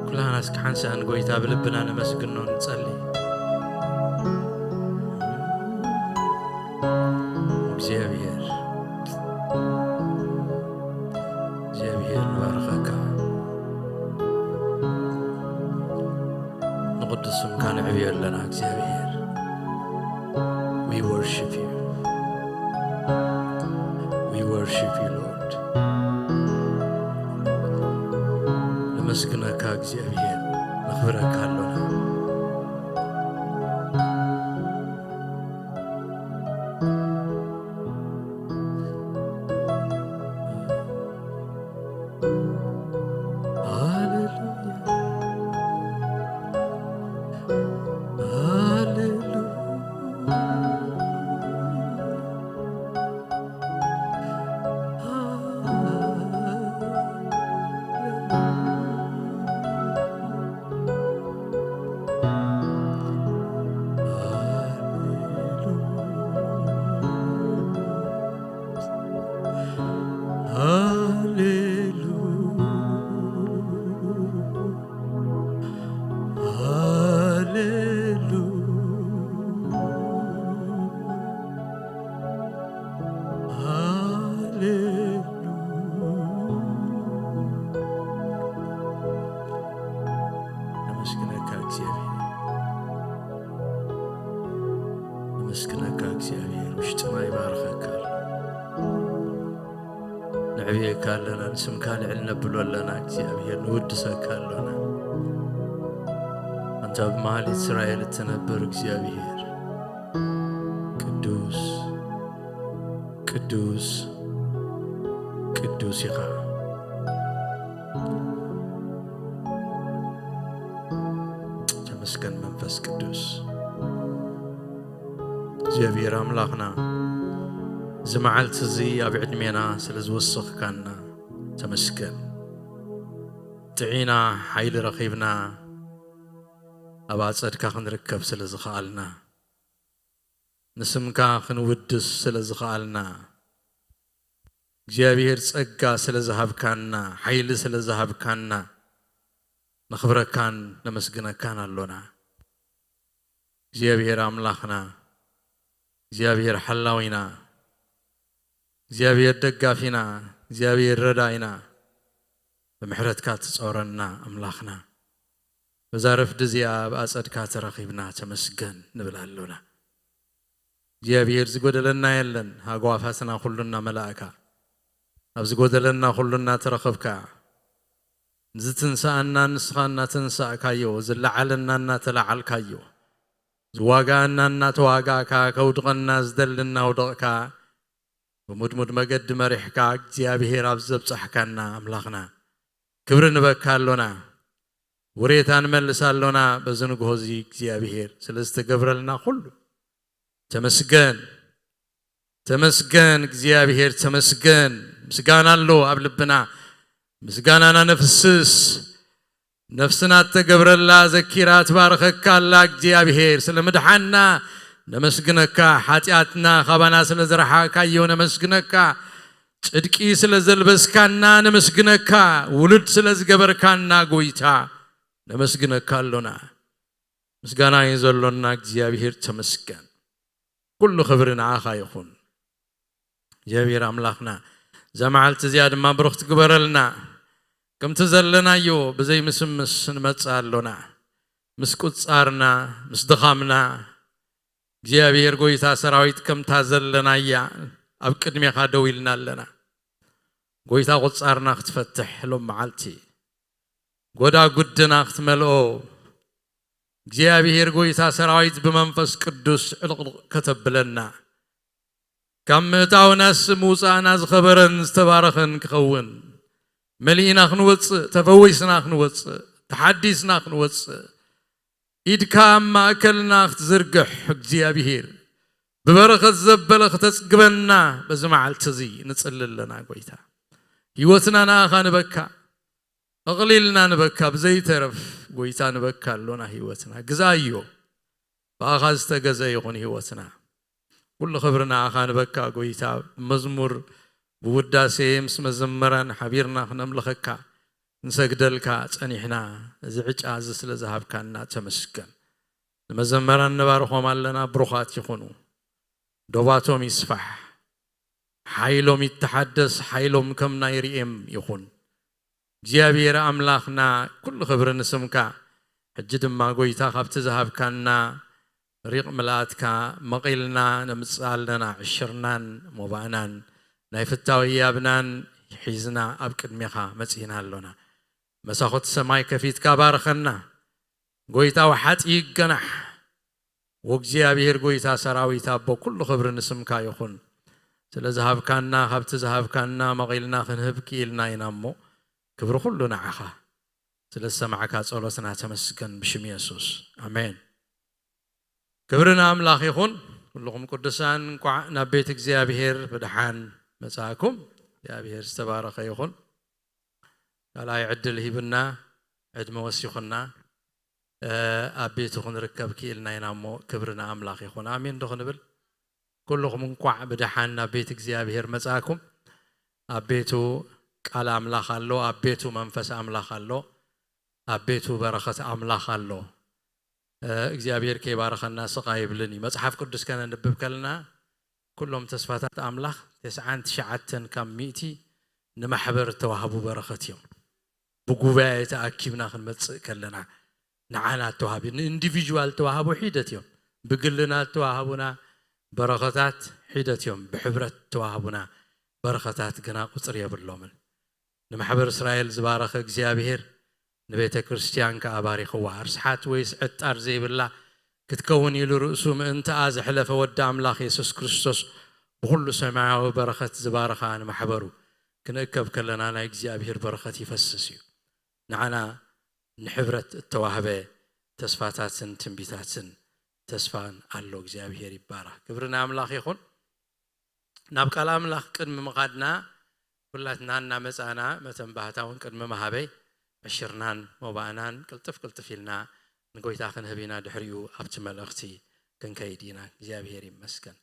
ኩላና እስኪ ሓንሳእ ንጎይታ ብልብና ነመስግኖ፣ ንጸሊ። እግዚኣብሔር፣ እግዚኣብሔር ንባርኸካ። ንቕዱስ ስምካ ነዕብዮ ኣለና እግዚኣብሔር። We worship you. We worship you, Lord. ነመስግነካ እግዚኣብሔር፣ ነኽብረካ ኣሎና። ሃሌሉያ፣ ሃሌሉያ። ነመስግነካ እግዚኣብሔር፣ ነመስግነካ እግዚኣብሔር፣ ውሽጥና ይባርኸካ ኣሎ። ነዕብየካ ኣለና፣ ንስምካ ልዕል ነብሎ ኣለና እግዚኣብሔር፣ ንውድሰካ ኣሎና። ኣንታ ኣብ መሃል እስራኤል እትነብር እግዚኣብሔር፣ ቅዱስ፣ ቅዱስ፣ ቅዱስ ኢኻ። ተመስገን መንፈስ ቅዱስ። እግዚኣብሔር ኣምላኽና፣ እዚ መዓልቲ እዚ ኣብ ዕድሜና ስለ ዝወሰኽካና ተመስገን። ጥዒና፣ ሓይሊ ረኺብና፣ ኣብ ኣጸድካ ክንርከብ ስለ ዝኸኣልና፣ ንስምካ ክንውድስ ስለ ዝኸኣልና፣ እግዚኣብሔር ጸጋ ስለ ዝሃብካና፣ ሓይሊ ስለ ዝሃብካና፣ ነኽብረካን ነመስግነካን ኣሎና። እግዚኣብሔር ኣምላኽና፣ እግዚኣብሔር ሓላዊና፣ እግዚኣብሔር ደጋፊና፣ እግዚኣብሔር ረዳኢና፣ ብምሕረትካ ትጾረና ኣምላኽና፣ በዛ ረፍዲ እዚኣ ኣብ ኣጸድካ ተረኺብና ተመስገን ንብል ኣሎና። እግዚኣብሔር ዝጎደለና የለን፣ ሃጓፋትና ኩሉ እናመላእካ፣ ኣብ ዝጎደለና ኩሉ እናተረኸብካ፣ ንዝትንስኣና ንስኻ እናተንሳእካዮ፣ ዝለዓለና እናተላዓልካዮ፣ ዝዋጋኣና እናተዋጋእካ፣ ከውድቐና ዝደሊ እናውደቕካ፣ ብሙድሙድ መገዲ መሪሕካ እግዚኣብሔር ኣብ ዘብጻሕካና ኣምላኽና፣ ክብሪ ንበካ ኣሎና፣ ውሬታ ንመልስ ኣሎና። በዚ ንግሆ እዚ እግዚኣብሔር ስለ ዝተገብረልና ኩሉ ተመስገን፣ ተመስገን እግዚኣብሔር ተመስገን። ምስጋና ኣሎ ኣብ ልብና፣ ምስጋናና ነፍስስ። ነፍስና እተገብረላ ዘኪራ ትባርኸካ ኣላ። እግዚኣብሔር ስለ ምድሓና ነመስግነካ፣ ሓጢኣትና ካባና ስለ ዝረሓካዮ ነመስግነካ፣ ጽድቂ ስለ ዘልበስካና ነመስግነካ፣ ውሉድ ስለ ዝገበርካና ጎይታ ነመስግነካ ኣሎና። ምስጋና እዩ ዘሎና እግዚኣብሔር ተመስገን። ኩሉ ክብሪ ንዓኻ ይኹን እግዚኣብሔር ኣምላኽና። እዛ መዓልቲ እዚኣ ድማ ብሩኽቲ ግበረልና። ከምቲ ዘለናዮ ብዘይ ምስምስ ንመጽእ ኣሎና። ምስ ቁጻርና፣ ምስ ድኻምና፣ እግዚኣብሔር ጎይታ ሰራዊት ከምታ ዘለናያ ኣብ ቅድሜኻ ደው ኢልና ኣለና። ጎይታ ቁጻርና ክትፈትሕ ሎም መዓልቲ፣ ጎዳጉድና ክትመልኦ፣ እግዚኣብሔር ጎይታ ሰራዊት ብመንፈስ ቅዱስ ዕልቕልቕ ከተብለና፣ ካብ ምእታውናስ ምውጻእና ዝኸበረን ዝተባረኸን ክኸውን፣ መሊእና ክንወጽእ፣ ተፈዊስና ክንወጽእ፣ ተሓዲስና ክንወጽእ፣ ኢድካ ኣብ ማእከልና ክትዝርግሕ እግዚኣብሔር፣ ብበረኸት ዘበለ ክተጽግበና በዚ መዓልቲ እዚ ንጽሊ ኣለና ጎይታ። ህይወትና ንኣኻ ንበካ፣ ኣቕሊልና ንበካ፣ ብዘይተረፍ ጎይታ ንበካ ኣሎና ህይወትና። ግዛዮ፣ ብኣኻ ዝተገዘ ይኹን ህይወትና። ኩሉ ክብሪ ንኣኻ ንበካ ጎይታ። ብመዝሙር ብውዳሴ ምስ መዘመራን ሓቢርና ክነምልኸካ፣ ንሰግደልካ ጸኒሕና፣ እዚ ዕጫ እዚ ስለ ዝሃብካና ተመስገን። ንመዘመራን ነባርኾም ኣለና፣ ብሩኻት ይኹኑ። ዶባቶም ይስፋሕ፣ ሓይሎም ይተሓደስ፣ ሓይሎም ከም ናይ ርኤም ይኹን። እግዚኣብሔር ኣምላኽና፣ ኩሉ ክብሪ ንስምካ። ሕጂ ድማ ጎይታ፣ ካብቲ ዝሃብካና ሪቕ ምልኣትካ መቒልና ነምጽእ ኣለና። ዕሽርናን ሞባእናን ናይ ፍታው ህያብናን ሒዝና ኣብ ቅድሜኻ መጺእና ኣሎና። መሳኹቲ ሰማይ ከፊትካ ባርኸና። ጎይታ ወሓጢ ይገናሕ። ወእግዚኣብሔር ጎይታ ሰራዊት ኣቦ፣ ኩሉ ክብሪ ንስምካ ይኹን። ስለ ዝሃብካና፣ ካብቲ ዝሃብካና መቒልና ክንህብ ክኢልና ኢና እሞ፣ ክብሪ ኩሉ ንዓኻ። ስለ ዝሰማዕካ ጸሎትና ተመስገን፣ ብሽም የሱስ፣ ኣሜን። ክብሪ ንኣምላኽ ይኹን። ኩልኹም ቅዱሳን እንቋዕ ናብ ቤት እግዚኣብሔር ብደሓን መጻእኩም። እግዚኣብሔር ዝተባረኸ ይኹን። ካልኣይ ዕድል ሂብና፣ ዕድመ ወሲኹና፣ እ፣ ኣብ ቤቱ ክንርከብ ክኢልና ኢና እሞ፣ ክብሪ ንኣምላኽ ይኹን። ኣሜን ዶ ክንብል? ኩልኹም እንቋዕ ብደሓን ናብ ቤት እግዚኣብሔር መጻእኩም። ኣብ ቤቱ ቃል ኣምላኽ ኣሎ፣ ኣብ ቤቱ መንፈስ ኣምላኽ ኣሎ፣ ኣብ ቤቱ በረኸት ኣምላኽ ኣሎ። እ፣ እግዚኣብሔር ከይባረኸና ስቕ ኣይብልን እዩ። መጽሓፍ ቅዱስ ከነንብብ ከለና፣ ኩሎም ተስፋታት ኣምላኽ፣ ተስዓን ትሽዓተን ካብ ሚእቲ ንማሕበር እተዋህቡ በረኸት እዮም። ብጉባኤ ተኣኪብና ክንመጽእ ከለና፣ ንዓና እተዋህቡ፣ ንኢንዲቪጁዋል እተዋህቡ ሒደት እዮም። ብግልና እተዋህቡና በረኸታት ሒደት እዮም። ብሕብረት እተዋህቡና በረኸታት ግና ቁጽሪ የብሎምን። ንማሕበር እስራኤል ዝባረኸ እግዚኣብሔር ንቤተ ክርስቲያን ከኣ ባሪኽዋ። ርስሓት ወይስ ዕጣር ዘይብላ ክትከውን ኢሉ ርእሱ ምእንትኣ ዘሕለፈ ወዲ ኣምላኽ የሱስ ክርስቶስ ብኹሉ ሰማያዊ በረኸት ዝባረኻ ንማሕበሩ ክንእከብ ከለና ናይ እግዚኣብሔር በረኸት ይፈስስ እዩ። ንዓና ንሕብረት እተዋህበ ተስፋታትን ትንቢታትን ተስፋን ኣሎ። እግዚኣብሔር ይባረኽ። ክብሪ ንኣምላኽ ይኹን። ናብ ቃል ኣምላኽ ቅድሚ ምኻድና፣ ኩላትና እናመጻና፣ መተን ባህታ እውን ቅድሚ ምሃበይ፣ ዕሽርናን ሞባእናን ቅልጥፍ ቅልጥፍ ኢልና ንጎይታ ክንህብ ኢና። ድሕሪኡ ኣብቲ መልእኽቲ ክንከይድ ኢና። እግዚኣብሔር ይመስገን።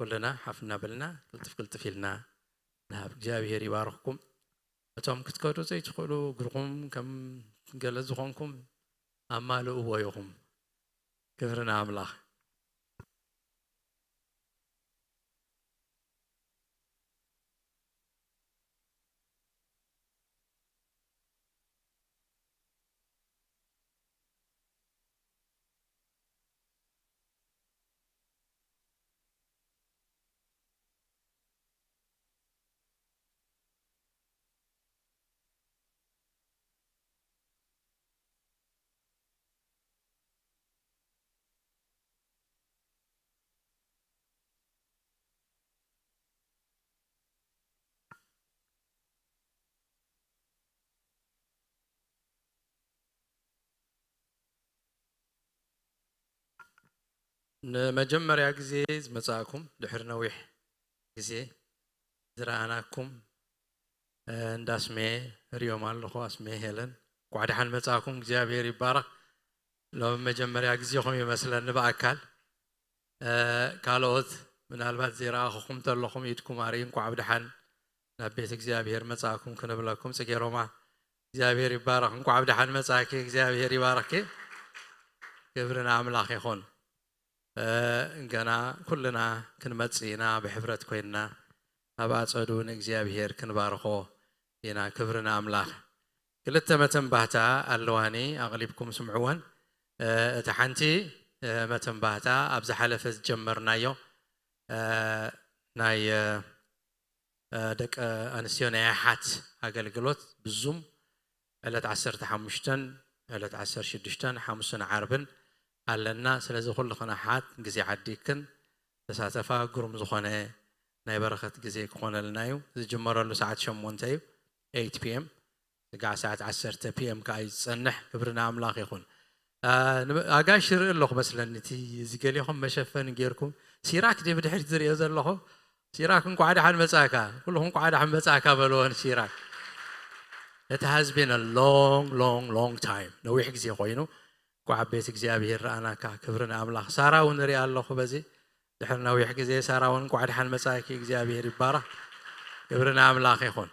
ኩልና ሓፍ እናበልና ቅልጥፍ ቅልጥፍ ኢልና ንሃብ። እግዚኣብሔር ይባርኽኩም። እቶም ክትከዱ ዘይትኽእሉ፣ እግርኹም ከም ገለ ዝኾንኩም ኣማልእዎ ኢኹም። ክብሪ ንኣምላኽ። ንመጀመርያ ግዜ ዝመጻእኩም፣ ድሕሪ ነዊሕ ግዜ ዝረኣናኩም፣ እ፣ እንዳ ኣስሜ ሪኦም ኣለኹ። ኣስሜ፣ ሄለን፣ እንኳዕ ደሓን መጻእኩም። እግዚኣብሔር ይባረኽ። ሎሚ መጀመርያ ግዜኹም ይመስለኒ ብኣካል። እ፣ ካልኦት ምናልባት ዘይረኣኹኹም ተለኹም ኢድኩም ኣርኢ፣ እንኳዕ ብደሓን ናብ ቤት እግዚኣብሔር መጻእኩም ክንብለኩም። ጽጌ ሮማ፣ እግዚኣብሔር ይባረኽ። እንኳዕ ብደሓን መጻእኪ። እግዚኣብሔር ይባረኽኪ። ክብሪ ንኣምላኽ ይኹን። እ፣ ገና ኩልና ክንመጽእ ኢና፣ ብሕብረት ኮይንና ኣብ ኣጸዱ ንእግዚኣብሔር ክንባርኾ ኢና። ክብሪ ንኣምላኽ። ክልተ መተንባህታ ኣለዋኒ፣ ኣቕሊብኩም ስምዕወን። እ፣ እታ ሓንቲ፣ እ፣ መተንባህታ ኣብ ዝሓለፈ ዝጀመርናዮ፣ እ፣ ናይ፣ እ፣ እ፣ ደቂ ኣንስትዮ ናይ ኣሓት ኣገልግሎት ብዙም ዕለት ዓሰርተ ሓሙሽተን፣ ዕለት ዓሰርተ ሽዱሽተን፣ ሓሙስን ዓርብን ኣለና። ስለዚ ኩልኽን ኣሓት ግዜ ዓዲግክን ተሳተፋ። ግሩም ዝኾነ ናይ በረኸት ግዜ ክኾነልና እዩ። ዝጅመረሉ ሰዓት ሸሞንተ እዩ፣ ኤይት ፒ ኤም፣ ስጋዕ ሰዓት ዓሰርተ ፒ ኤም ከኣ እዩ ዝጸንሕ። ክብሪ ንኣምላኽ ይኹን። እ፣ ንበ-፣ ኣጋይሽ ይርኢ ኣለኹ መስለኒ። እቲ እዚ ገሌኹም መሸፈኒ ጌርኩም፣ ሲራክ ድየ ብድሕሪት ዝርእዮ ዘለኹ? ሲራክ እንኳዕ ደሓን መጻእካ። ኩልኹም እንኳዕ ደሓን መጻእካ በልዎ ንሲራክ። It has been a long, long, long time። ነዊሕ ግዜ ኮይኑ። እንኳዕ ኣብ ቤት እግዚኣብሔር ረኣናካ። ክብሪ ንኣምላኽ። ሳራ እውን እሪኣ ኣለኹ በዚ ድሕሪ ነዊሕ ግዜ። ሳራ እውን እንኳዕ ደሓን መጻእኪ። እግዚኣብሔር ይባረኽ። ክብሪ ንኣምላኽ ይኹን።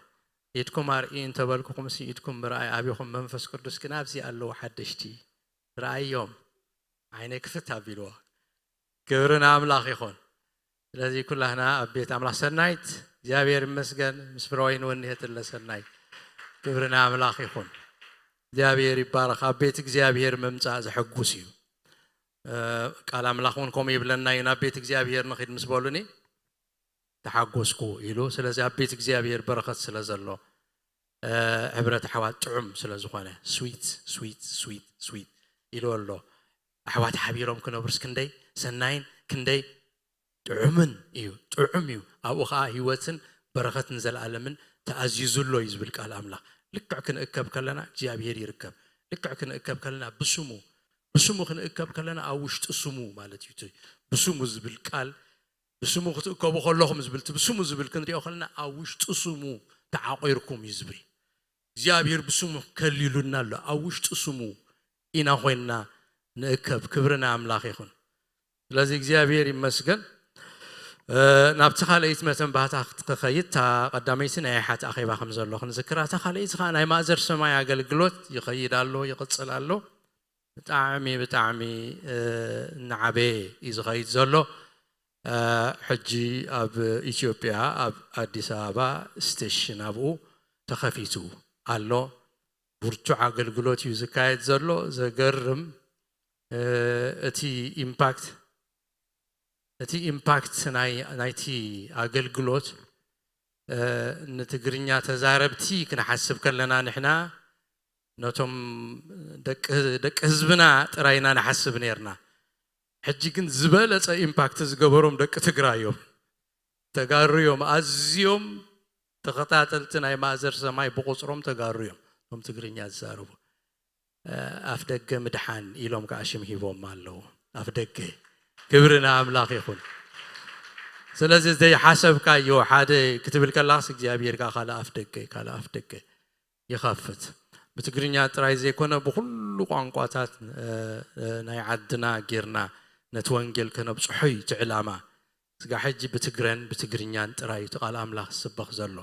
ኢድኩም ኣርእዩ እንተበልኩኹምሲ፣ ኢድኩም ምርኣይ ኣቢኹም፣ መንፈስ ቅዱስ ግን ኣብዚ ኣለዉ ሓደሽቲ፣ ርኣዮም፣ ዓይነይ ክፍት ኣቢልዎ። ክብሪ ንኣምላኽ ይኹን። ስለዚ ኩላህና ኣብ ቤት ኣምላኽ፣ ሰናይት፣ እግዚኣብሔር ይመስገን፣ ምስ ፍረወይኒ እውን እኒሀትለ ሰናይት። ክብሪ ንኣምላኽ ይኹን። እግዚኣብሔር ይባረኽ። ኣብ ቤት እግዚኣብሔር ምምጻእ ዘሐጉስ እዩ። እ፣ ቃል ኣምላኽ እውን ከምኡ ይብለና እዩ፣ ናብ ቤት እግዚኣብሔር ንኺድ ምስ በሉኒ ተሓጎስኩ ኢሉ። ስለዚ ኣብ ቤት እግዚኣብሔር በረኸት ስለ ዘሎ፣ እ፣ ሕብረት ኣሕዋት ጥዑም ስለ ዝኾነ፣ ስዊት፣ ስዊት፣ ስዊት፣ ስዊት ኢሉ ኣሎ። ኣሕዋት ሓቢሮም ክነብሩስ ክንደይ ሰናይን ክንደይ ጥዑምን እዩ፣ ጥዑም እዩ። ኣብኡ ኸዓ ህይወትን በረኸትን ዘለኣለምን ተኣዚዙ ኣሎ እዩ ዝብል ቃል ኣምላኽ። ልክዕ ክንእከብ ከለና እግዚኣብሔር ይርከብ። ልክዕ ክንእከብ ከለና ብስሙ፣ ብስሙ ክንእከብ ከለና ኣብ ውሽጢ ስሙ ማለት እዩ። እቲ ብስሙ ዝብል ቃል፣ ብስሙ ክትእከቡ ከለኹም ዝብል፣ እቲ ብስሙ ዝብል ክንሪኦ ከለና ኣብ ውሽጢ ስሙ ተዓቂርኩም እዩ ዝብል። እግዚኣብሔር ብስሙ ከሊሉና ኣሎ። ኣብ ውሽጢ ስሙ ኢና ኮይንና ንእከብ። ክብሪ ንኣምላኽ ይኹን። ስለዚ እግዚኣብሔር ይመስገን። እ፣ ናብቲ ካልኣይቲ መተንባህታ ክትኸይድ፣ እታ ቀዳመይቲ ናይ ሓቲ ኣኼባ ከም ዘሎ ክንዝክራ፣ እታ ካልኣይቲ ኸዓ ናይ ማእዘር ሰማይ ኣገልግሎት ይኸይድ ኣሎ፣ ይቕጽል ኣሎ። ብጣዕሚ፣ ብጣዕሚ፣ እ፣ እናዓበየ እዩ ዝኸይድ ዘሎ። እ፣ ሕጂ ኣብ ኢትዮጵያ፣ ኣብ ኣዲስ ኣበባ ስቴሽን ኣብኡ ተኸፊቱ ኣሎ። ብርቱዕ ኣገልግሎት እዩ ዝካየድ ዘሎ። ዘገርም፣ እ፣ እቲ ኢምፓክት፣ እቲ ኢምፓክት ናይ፣ ናይቲ ኣገልግሎት፣ እ፣ ንትግርኛ ተዛረብቲ ክንሓስብ ከለና ንሕና ነቶም ደቂ፣ ደቂ ህዝብና ጥራይ ኢና ንሓስብ ነርና። ሕጂ ግን ዝበለጸ ኢምፓክት ዝገበሮም ደቂ ትግራይ እዮም። ተጋሩ እዮም። ኣዝዮም ተኸታተልቲ ናይ ማእዘር ሰማይ ብቑጽሮም ተጋሩ እዮም። እቶም ትግርኛ ዝዛረቡ፣ እ፣ ኣፍ ደገ ምድሓን ኢሎም ከዓ ሽም ሂቦም ኣለዉ። ኣፍ ደገ። ክብሪ ንኣምላኽ ይኹን። ስለዚ ዘይሓሰብካዮ ሓደ ክትብል ከላስ እግዚኣብሔር ከዓ ካልእ ኣፍ ደገ፣ ካልእ ኣፍ ደገ ይኸፍት። ብትግርኛ ጥራይ ዘይኮነ ብኹሉ ቋንቋታት፣ እ፣ እ፣ ናይ ዓድና ጌርና ነቲ ወንጌል ከነብጽሖ እዩ እቲ ዕላማ። ስጋ ሕጂ ብትግረን ብትግርኛን ጥራይ እዩ እቲ ቃል ኣምላኽ ዝስበኽ ዘሎ።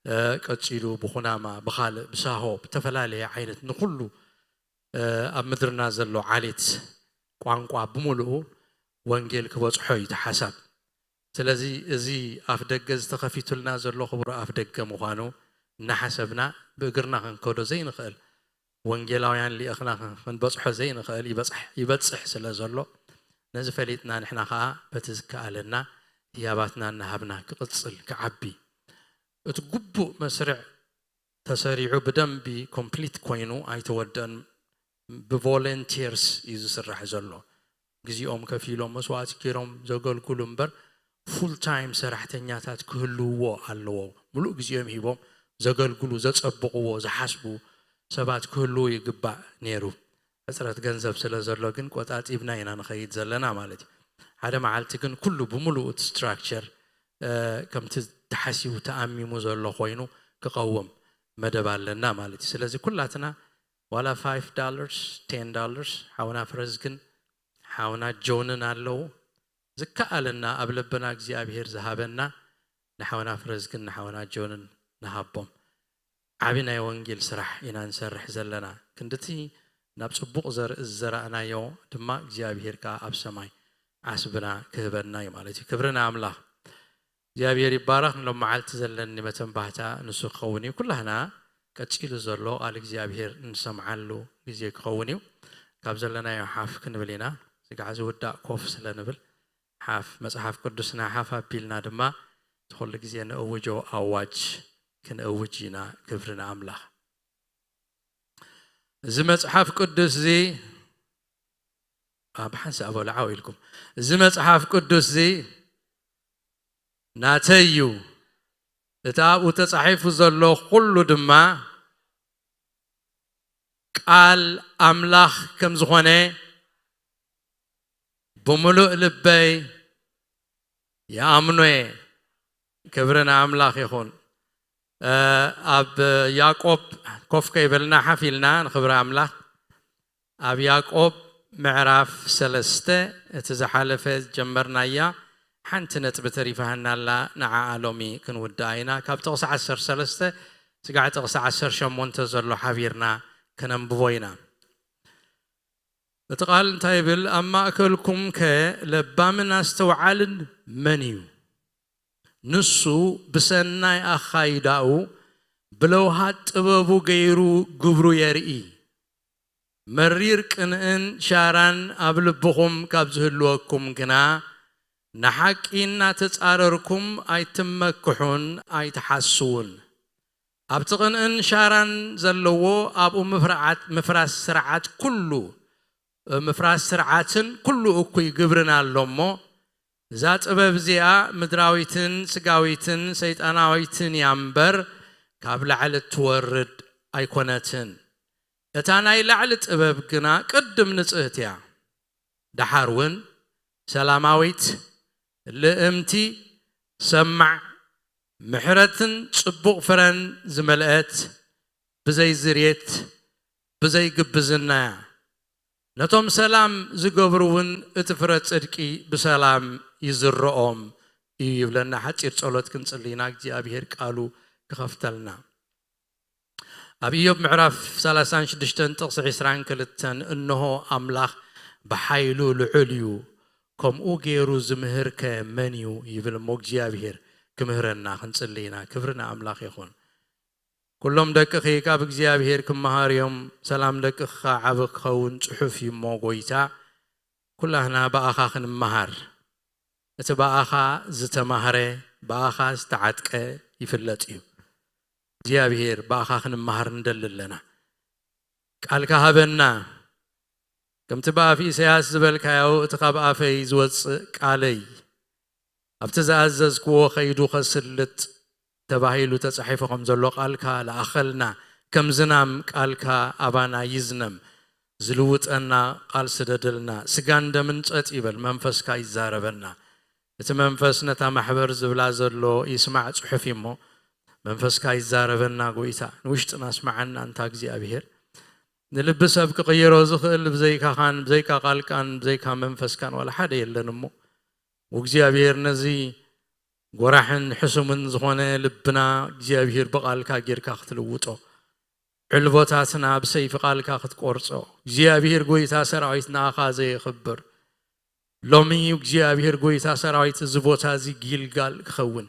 እ፣ ቀጺሉ ብኹናማ፣ ብኻልእ፣ ብሳሆ፣ ብተፈላለየ ዓይነት ንኹሉ፣ እ፣ ኣብ ምድርና ዘሎ ዓሌት ቋንቋ ብምሉኡ ወንጌል ክበጽሖ እዩ እቲ ሓሳብ። ስለዚ እዚ ኣፍ ደገ ዝተኸፊቱልና ዘሎ ክቡር ኣፍ ደገ ምዃኑ እናሓሰብና ብእግርና ክንከዶ ዘይንኽእል፣ ወንጌላውያን ልኢኽና ክንበጽሖ ዘይንኽእል ይበጽሕ፣ ይበጽሕ ስለ ዘሎ፣ ነዚ ፈሊጥና ንሕና ኸኣ በቲ ዝከኣለና ህያባትና እናሃብና ክቕጽል፣ ክዓቢ፣ እቲ ግቡእ መስርዕ ተሰሪዑ ብደንቢ ኮምፕሊት ኮይኑ ኣይተወደን። ብቮለንቲርስ እዩ ዝስራሕ ዘሎ። ግዜኦም ከፊሎም መስዋዕቲ ገይሮም ዘገልግሉ እምበር ፉል ታይም ሰራሕተኛታት ክህልውዎ ኣለዎ። ምሉእ ግዜኦም ሂቦም ዘገልግሉ፣ ዘጸብቕዎ፣ ዝሓስቡ ሰባት ክህልዉ ይግባእ ነይሩ። ሕጽረት ገንዘብ ስለ ዘሎ ግን ቆጣጢብና ኢና ንኸይድ ዘለና ማለት እዩ። ሓደ መዓልቲ ግን ኩሉ ብምሉኡ እቲ ስትራክቸር፣ እ፣ ከምቲ ተሓሲቡ ተኣሚሙ ዘሎ ኮይኑ ክቐውም መደብ ኣለና ማለት እዩ። ስለዚ ኩላትና ዋላ ፋይቭ ዶላርስ፣ ቴን ዶላርስ፣ ሓውና ፍረዝግን ሓውና ጆንን ኣለዉ። ዝከኣለና ኣብ ልብና እግዚኣብሔር ዝሃበና ንሓውና ፍረዝግን ንሓውና ጆንን ንሃቦም። ዓቢ ናይ ወንጌል ስራሕ ኢና ንሰርሕ ዘለና። ክንድቲ ናብ ጽቡቕ ዘርኢ ዝዘራእናዮ ድማ እግዚኣብሔር ከኣ ኣብ ሰማይ ዓስብና ክህበና እዩ ማለት እዩ። ክብሪ ንኣምላኽ። እግዚኣብሔር ይባረኽ። ንሎም መዓልቲ ዘለኒ መተንባህታ ንሱ ክኸውን እዩ። ኩላህና ቀጺሉ ዘሎ ቃል እግዚኣብሔር እንሰምዓሉ ግዜ ክኸውን እዩ። ካብ ዘለናዮ ሓፍ ክንብል ኢና። ስጋዕ ዝውዳእ ኮፍ ስለ ንብል ሓፍ መጽሓፍ ቅዱስና ሓፍ ኣቢልና ድማ እቲ ኩሉ ግዜ ንእውጆ ኣዋጅ ክንእውጅ ኢና። ክብሪ ንኣምላኽ። እዚ መጽሓፍ ቅዱስ እዚ፣ ኣብ ሓንሳእ በሉ ዓው ኢልኩም፣ እዚ መጽሓፍ ቅዱስ እዚ ናተይ እዩ፣ እቲ ኣብኡ ተጻሒፉ ዘሎ ኩሉ ድማ ቃል ኣምላኽ ከም ዝኾነ ብምሉእ ልበይ ይኣምኖ እየ። ክብሪ ንኣምላኽ ይኹን። እ፣ ኣብ ያዕቆብ ኮፍ ከይበልና ሓፍ ኢልና ንኽብሪ ኣምላኽ ኣብ ያዕቆብ ምዕራፍ ሰለስተ እቲ ዝሓለፈ ዝጀመርናያ ሓንቲ ነጥቢ ተሪፋህና ኣላ፣ ንዓኣ ሎሚ ክንውድኣ ኢና። ካብ ጥቕሲ ዓሰርተ ሰለስተ ስጋዕ ጥቕሲ ዓሰርተ ሸሞንተ ዘሎ ሓቢርና ከነንብቦ ኢና። እቲ ቃል እንታይ ይብል? ኣብ ማእከልኩምከ ለባምን ኣስተውዓልን መን እዩ? ንሱ ብሰናይ ኣኻይዳኡ ብለውሃት ጥበቡ ገይሩ ግብሩ የርኢ። መሪር ቅንእን ሻራን ኣብ ልብኹም ካብ ዝህልወኩም ግና፣ ንሓቂ እናተጻረርኩም ኣይትመክሑን ኣይትሓስዉን። ኣብቲ ቅንእን ሻራን ዘለዎ ኣብኡ ምፍራዓት-፣ ምፍራስ ስርዓት ኩሉ፣ ምፍራስ ስርዓትን ኩሉ እኩይ ግብርን ኣሎ እሞ፣ እዛ ጥበብ እዚኣ ምድራዊትን ስጋዊትን ሰይጣናዊትን እያ እምበር፣ ካብ ላዕሊ እትወርድ ኣይኮነትን። እታ ናይ ላዕሊ ጥበብ ግና ቅድም ንጽህቲ እያ፣ ደሓር እውን ሰላማዊት፣ ልእምቲ፣ ሰማዕ፣ ምሕረትን ጽቡቕ ፍረን ዝመልአት፣ ብዘይ ዝርየት፣ ብዘይ ግብዝና እያ። ነቶም ሰላም ዝገብሩ እውን እቲ ፍረ ጽድቂ ብሰላም ይዝርኦም እዩ ይብለና። ሓጺር ጸሎት ክንጽሊ ኢና፣ እግዚኣብሔር ቃሉ ክኸፍተልና። ኣብ ኢዮብ ምዕራፍ ሰላሳን ሽዱሽተን ጥቕሲ ዒስራን ክልተን፣ "እንሆ ኣምላኽ ብሓይሉ ልዑል እዩ፣ ከምኡ ገይሩ ዝምህርከ መን እዩ?" ይብል እሞ እግዚኣብሔር ክምህረና ክንጽሊ ኢና። ክብሪ ንኣምላኽ ይኹን። "ኩሎም ደቅኺ ካብ እግዚኣብሔር ክመሃር እዮም፣ ሰላም ደቅኺ ኸኣ ዓቢ ክኸውን ጽሑፍ እዩ እሞ ጎይታ፣ ኩላህና ብኣኻ ክንመሃር። እቲ ብኣኻ ዝተማህረ፣ ብኣኻ ዝተዓጥቀ ይፍለጥ እዩ።" እግዚኣብሔር ብኣኻ ክንመሃር ንደሊ ኣለና። ቃልካ ሃበና። ከምቲ ብኣፍ ኢሳያስ ዝበልካዮ፣ "እቲ ካብ ኣፈይ ዝወጽእ ቃለይ፣ ኣብቲ ዝኣዘዝክዎ ኸይዱ ኸስልጥ" ተባሂሉ ተጻሒፉ ከም ዘሎ፣ ቃልካ ለኣኸልና። ከም ዝናም ቃልካ ኣባና ይዝነም። ዝልውጠና ቃል ስደደልና። ስጋን ደምን ጸጥ ይበል፣ መንፈስካ ይዛረበና። እቲ መንፈስ ነታ ማሕበር ዝብላ ዘሎ ይስማዕ ጽሑፍ እዩ እሞ፣ መንፈስካ ይዛረበና ጎይታ። ንውሽጥና ኣስማዓና እንታ እግዚኣብሔር። ንልቢ ሰብ ክቕይሮ ዝኽእል ብዘይካኻን፣ ብዘይካ ቃልካን፣ ብዘይካ መንፈስካን ዋላ ሓደ የለን እሞ፣ እግዚኣብሔር ነዚ ጎራሕን ሕሱምን ዝኾነ ልብና እግዚኣብሔር ብቓልካ ጌርካ ክትልውጦ፣ ዕልቦታትና ብሰይፊ ቃልካ ክትቆርጾ፣ እግዚኣብሔር ጎይታ ሰራዊት ንኣኻ ዘየኽብር፣ ሎሚ እግዚኣብሔር ጎይታ ሰራዊት እዚ ቦታ እዚ ጊልጋል ክኸውን፣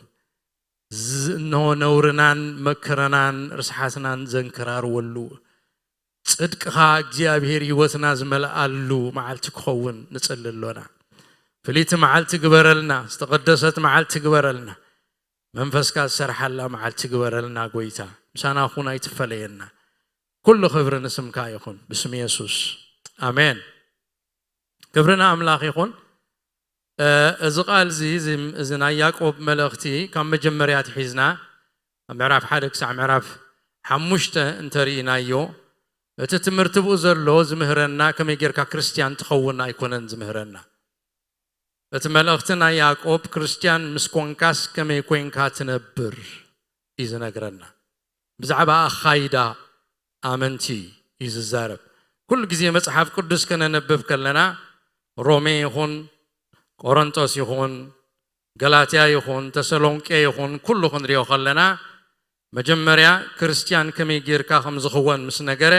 ዝ-፣ እንሆ ነውርናን መከረናን ርስሓትናን ዘንከራርወሉ፣ ጽድቅኻ እግዚኣብሔር ህይወትና ዝመልኣሉ መዓልቲ ክኸውን ንጽሊ ኣሎና። ፍልይቲ መዓልቲ ግበረልና፣ ዝተቐደሰት መዓልቲ ግበረልና። መንፈስካ ዝሰርሓላ መዓልቲ ግበረልና ጎይታ። ምሳና ኩን፣ ኣይትፈለየና። ኩሉ ክብሪ ንስምካ ይኹን፣ ብስም የሱስ። ኣሜን። ክብሪ ንኣምላኽ ይኹን። እ፣ እዚ ቃል እዚ፣ እዚ፣ እዚ ናይ ያዕቆብ መልእኽቲ ካብ መጀመርያ ኣትሒዝና፣ ኣብ ምዕራፍ ሓደ ክሳዕ ምዕራፍ ሓሙሽተ እንተርኢናዮ፣ እቲ ትምህርቲ ብኡ ዘሎ ዝምህረና ከመይ ጌርካ ክርስትያን ትኸውን ኣይኮነን ዝምህረና። እቲ መልእኽቲ ናይ ያዕቆብ፣ ክርስትያን ምስ ኮንካስ ከመይ ኮንካ ትነብር እዩ ዝነግረና። ብዛዕባ ኣኻይዳ ኣመንቲ እዩ ዝዛረብ። ኩሉ ግዜ መጽሓፍ ቅዱስ ከነነብብ ከለና፣ ሮሜ ይኹን፣ ቆሮንቶስ ይኹን፣ ገላትያ ይኹን፣ ተሰሎንቄ ይኹን፣ ኩሉ ክንሪኦ ከለና፣ መጀመርያ ክርስትያን ከመይ ጌርካ ከም ዝኽወን ምስ ነገረ፣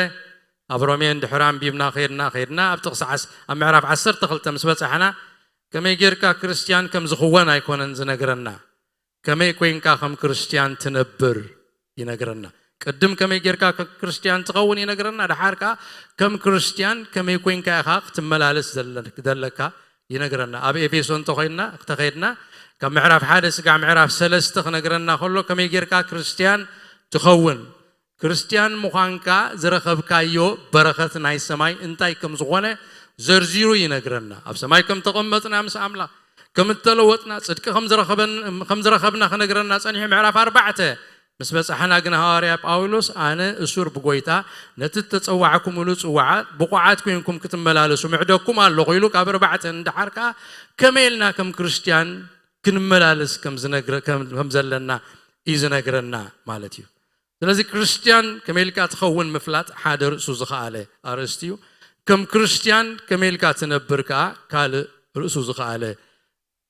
ኣብ ሮሜ እንድሕር ኣንቢብና ኸይድና፣ ኸይድና ኣብ ጥቕሲ ዓስ-፣ ኣብ ምዕራፍ ዓሰርተ ክልተ ምስ በጻሕና፣ ከመይ ጌርካ ክርስትያን ከም ዝኽወን ኣይኮነን ዝነግረና። ከመይ ኮይንካ ከም ክርስትያን ትነብር ይነግረና። ቅድም ከመይ ጌርካ ከ-፣ ክርስትያን ትኸውን ይነግረና። ደሓር ከኣ ከም ክርስትያን ከመይ ኮይንካ ኢኻ ክትመላለስ ዘለ-፣ ዘለካ ይነግረና። ኣብ ኤፌሶ እንተኾይንና፣ እንተኸይድና፣ ካብ ምዕራፍ ሓደ ስጋዕ ምዕራፍ ሰለስተ ክነግረና ከሎ፣ ከመይ ጌርካ ክርስትያን ትኸውን፣ ክርስትያን ምዃንካ ዝረኸብካዮ በረኸት ናይ ሰማይ እንታይ ከም ዝኾነ ዘርዚሩ ይነግረና። ኣብ ሰማይ ከም ተቐመጥና ምስ ኣምላኽ ከም እተለወጥና፣ ጽድቂ ከም ዝረኸበን-፣ ከም ዝረኸብና ክነግረና ጸኒሑ። ምዕራፍ ኣርባዕተ ምስ በጻሕና ግን፣ ሃዋርያ ጳውሎስ፣ "ኣነ እሱር ብጎይታ፣ ነቲ እተጸዋዕኩምሉ ጽዋዓ ብቑዓት ኮይንኩም ክትመላለሱ ምዕደኩም ኣለኹ" ኢሉ፣ ካብ ኣርባዕተ ንደሓር ከኣ ከመይ ኢልና ከም ክርስትያን ክንመላለስ ከም ዝነግረ-፣ ከም፣ ከም ዘለና እዩ ዝነግረና ማለት እዩ። ስለዚ ክርስትያን ከመይ ኢልካ ትኸውን ምፍላጥ ሓደ ርእሱ ዝኸኣለ ኣርእስቲ እዩ። ከም ክርስትያን ከመይ ኢልካ ትነብር ከኣ ካልእ ርእሱ ዝኸኣለ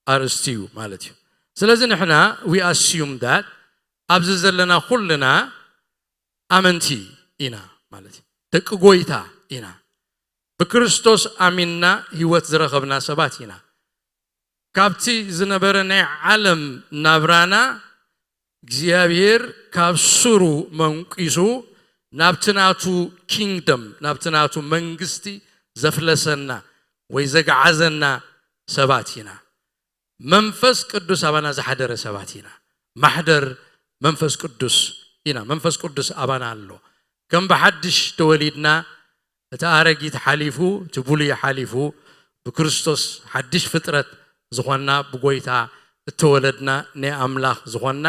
ኣርእስቲ እዩ ማለት እዩ። ስለዚ ንሕና we assume that ኣብዚ ዘለና ኩልና ኣመንቲ ኢና ማለት እዩ። ደቂ ጎይታ ኢና። ብክርስቶስ ኣሚንና ህይወት ዝረኸብና ሰባት ኢና። ካብቲ ዝነበረ ናይ ዓለም ናብራና እግዚኣብሔር ካብ ስሩ መንቂሱ ናብቲ ናቱ ኪንግደም፣ ናብቲ ናቱ መንግስቲ ዘፍለሰና ወይ ዘግዓዘና ሰባት ኢና። መንፈስ ቅዱስ ኣባና ዝሓደረ ሰባት ኢና። ማሕደር መንፈስ ቅዱስ ኢና። መንፈስ ቅዱስ ኣባና ኣሎ። ከም ብሓድሽ ተወሊድና እቲ ኣረጊት ሓሊፉ፣ እቲ ብሉይ ሓሊፉ፣ ብክርስቶስ ሓድሽ ፍጥረት ዝኾንና፣ ብጎይታ እተወለድና፣ ናይ ኣምላኽ ዝኾንና፣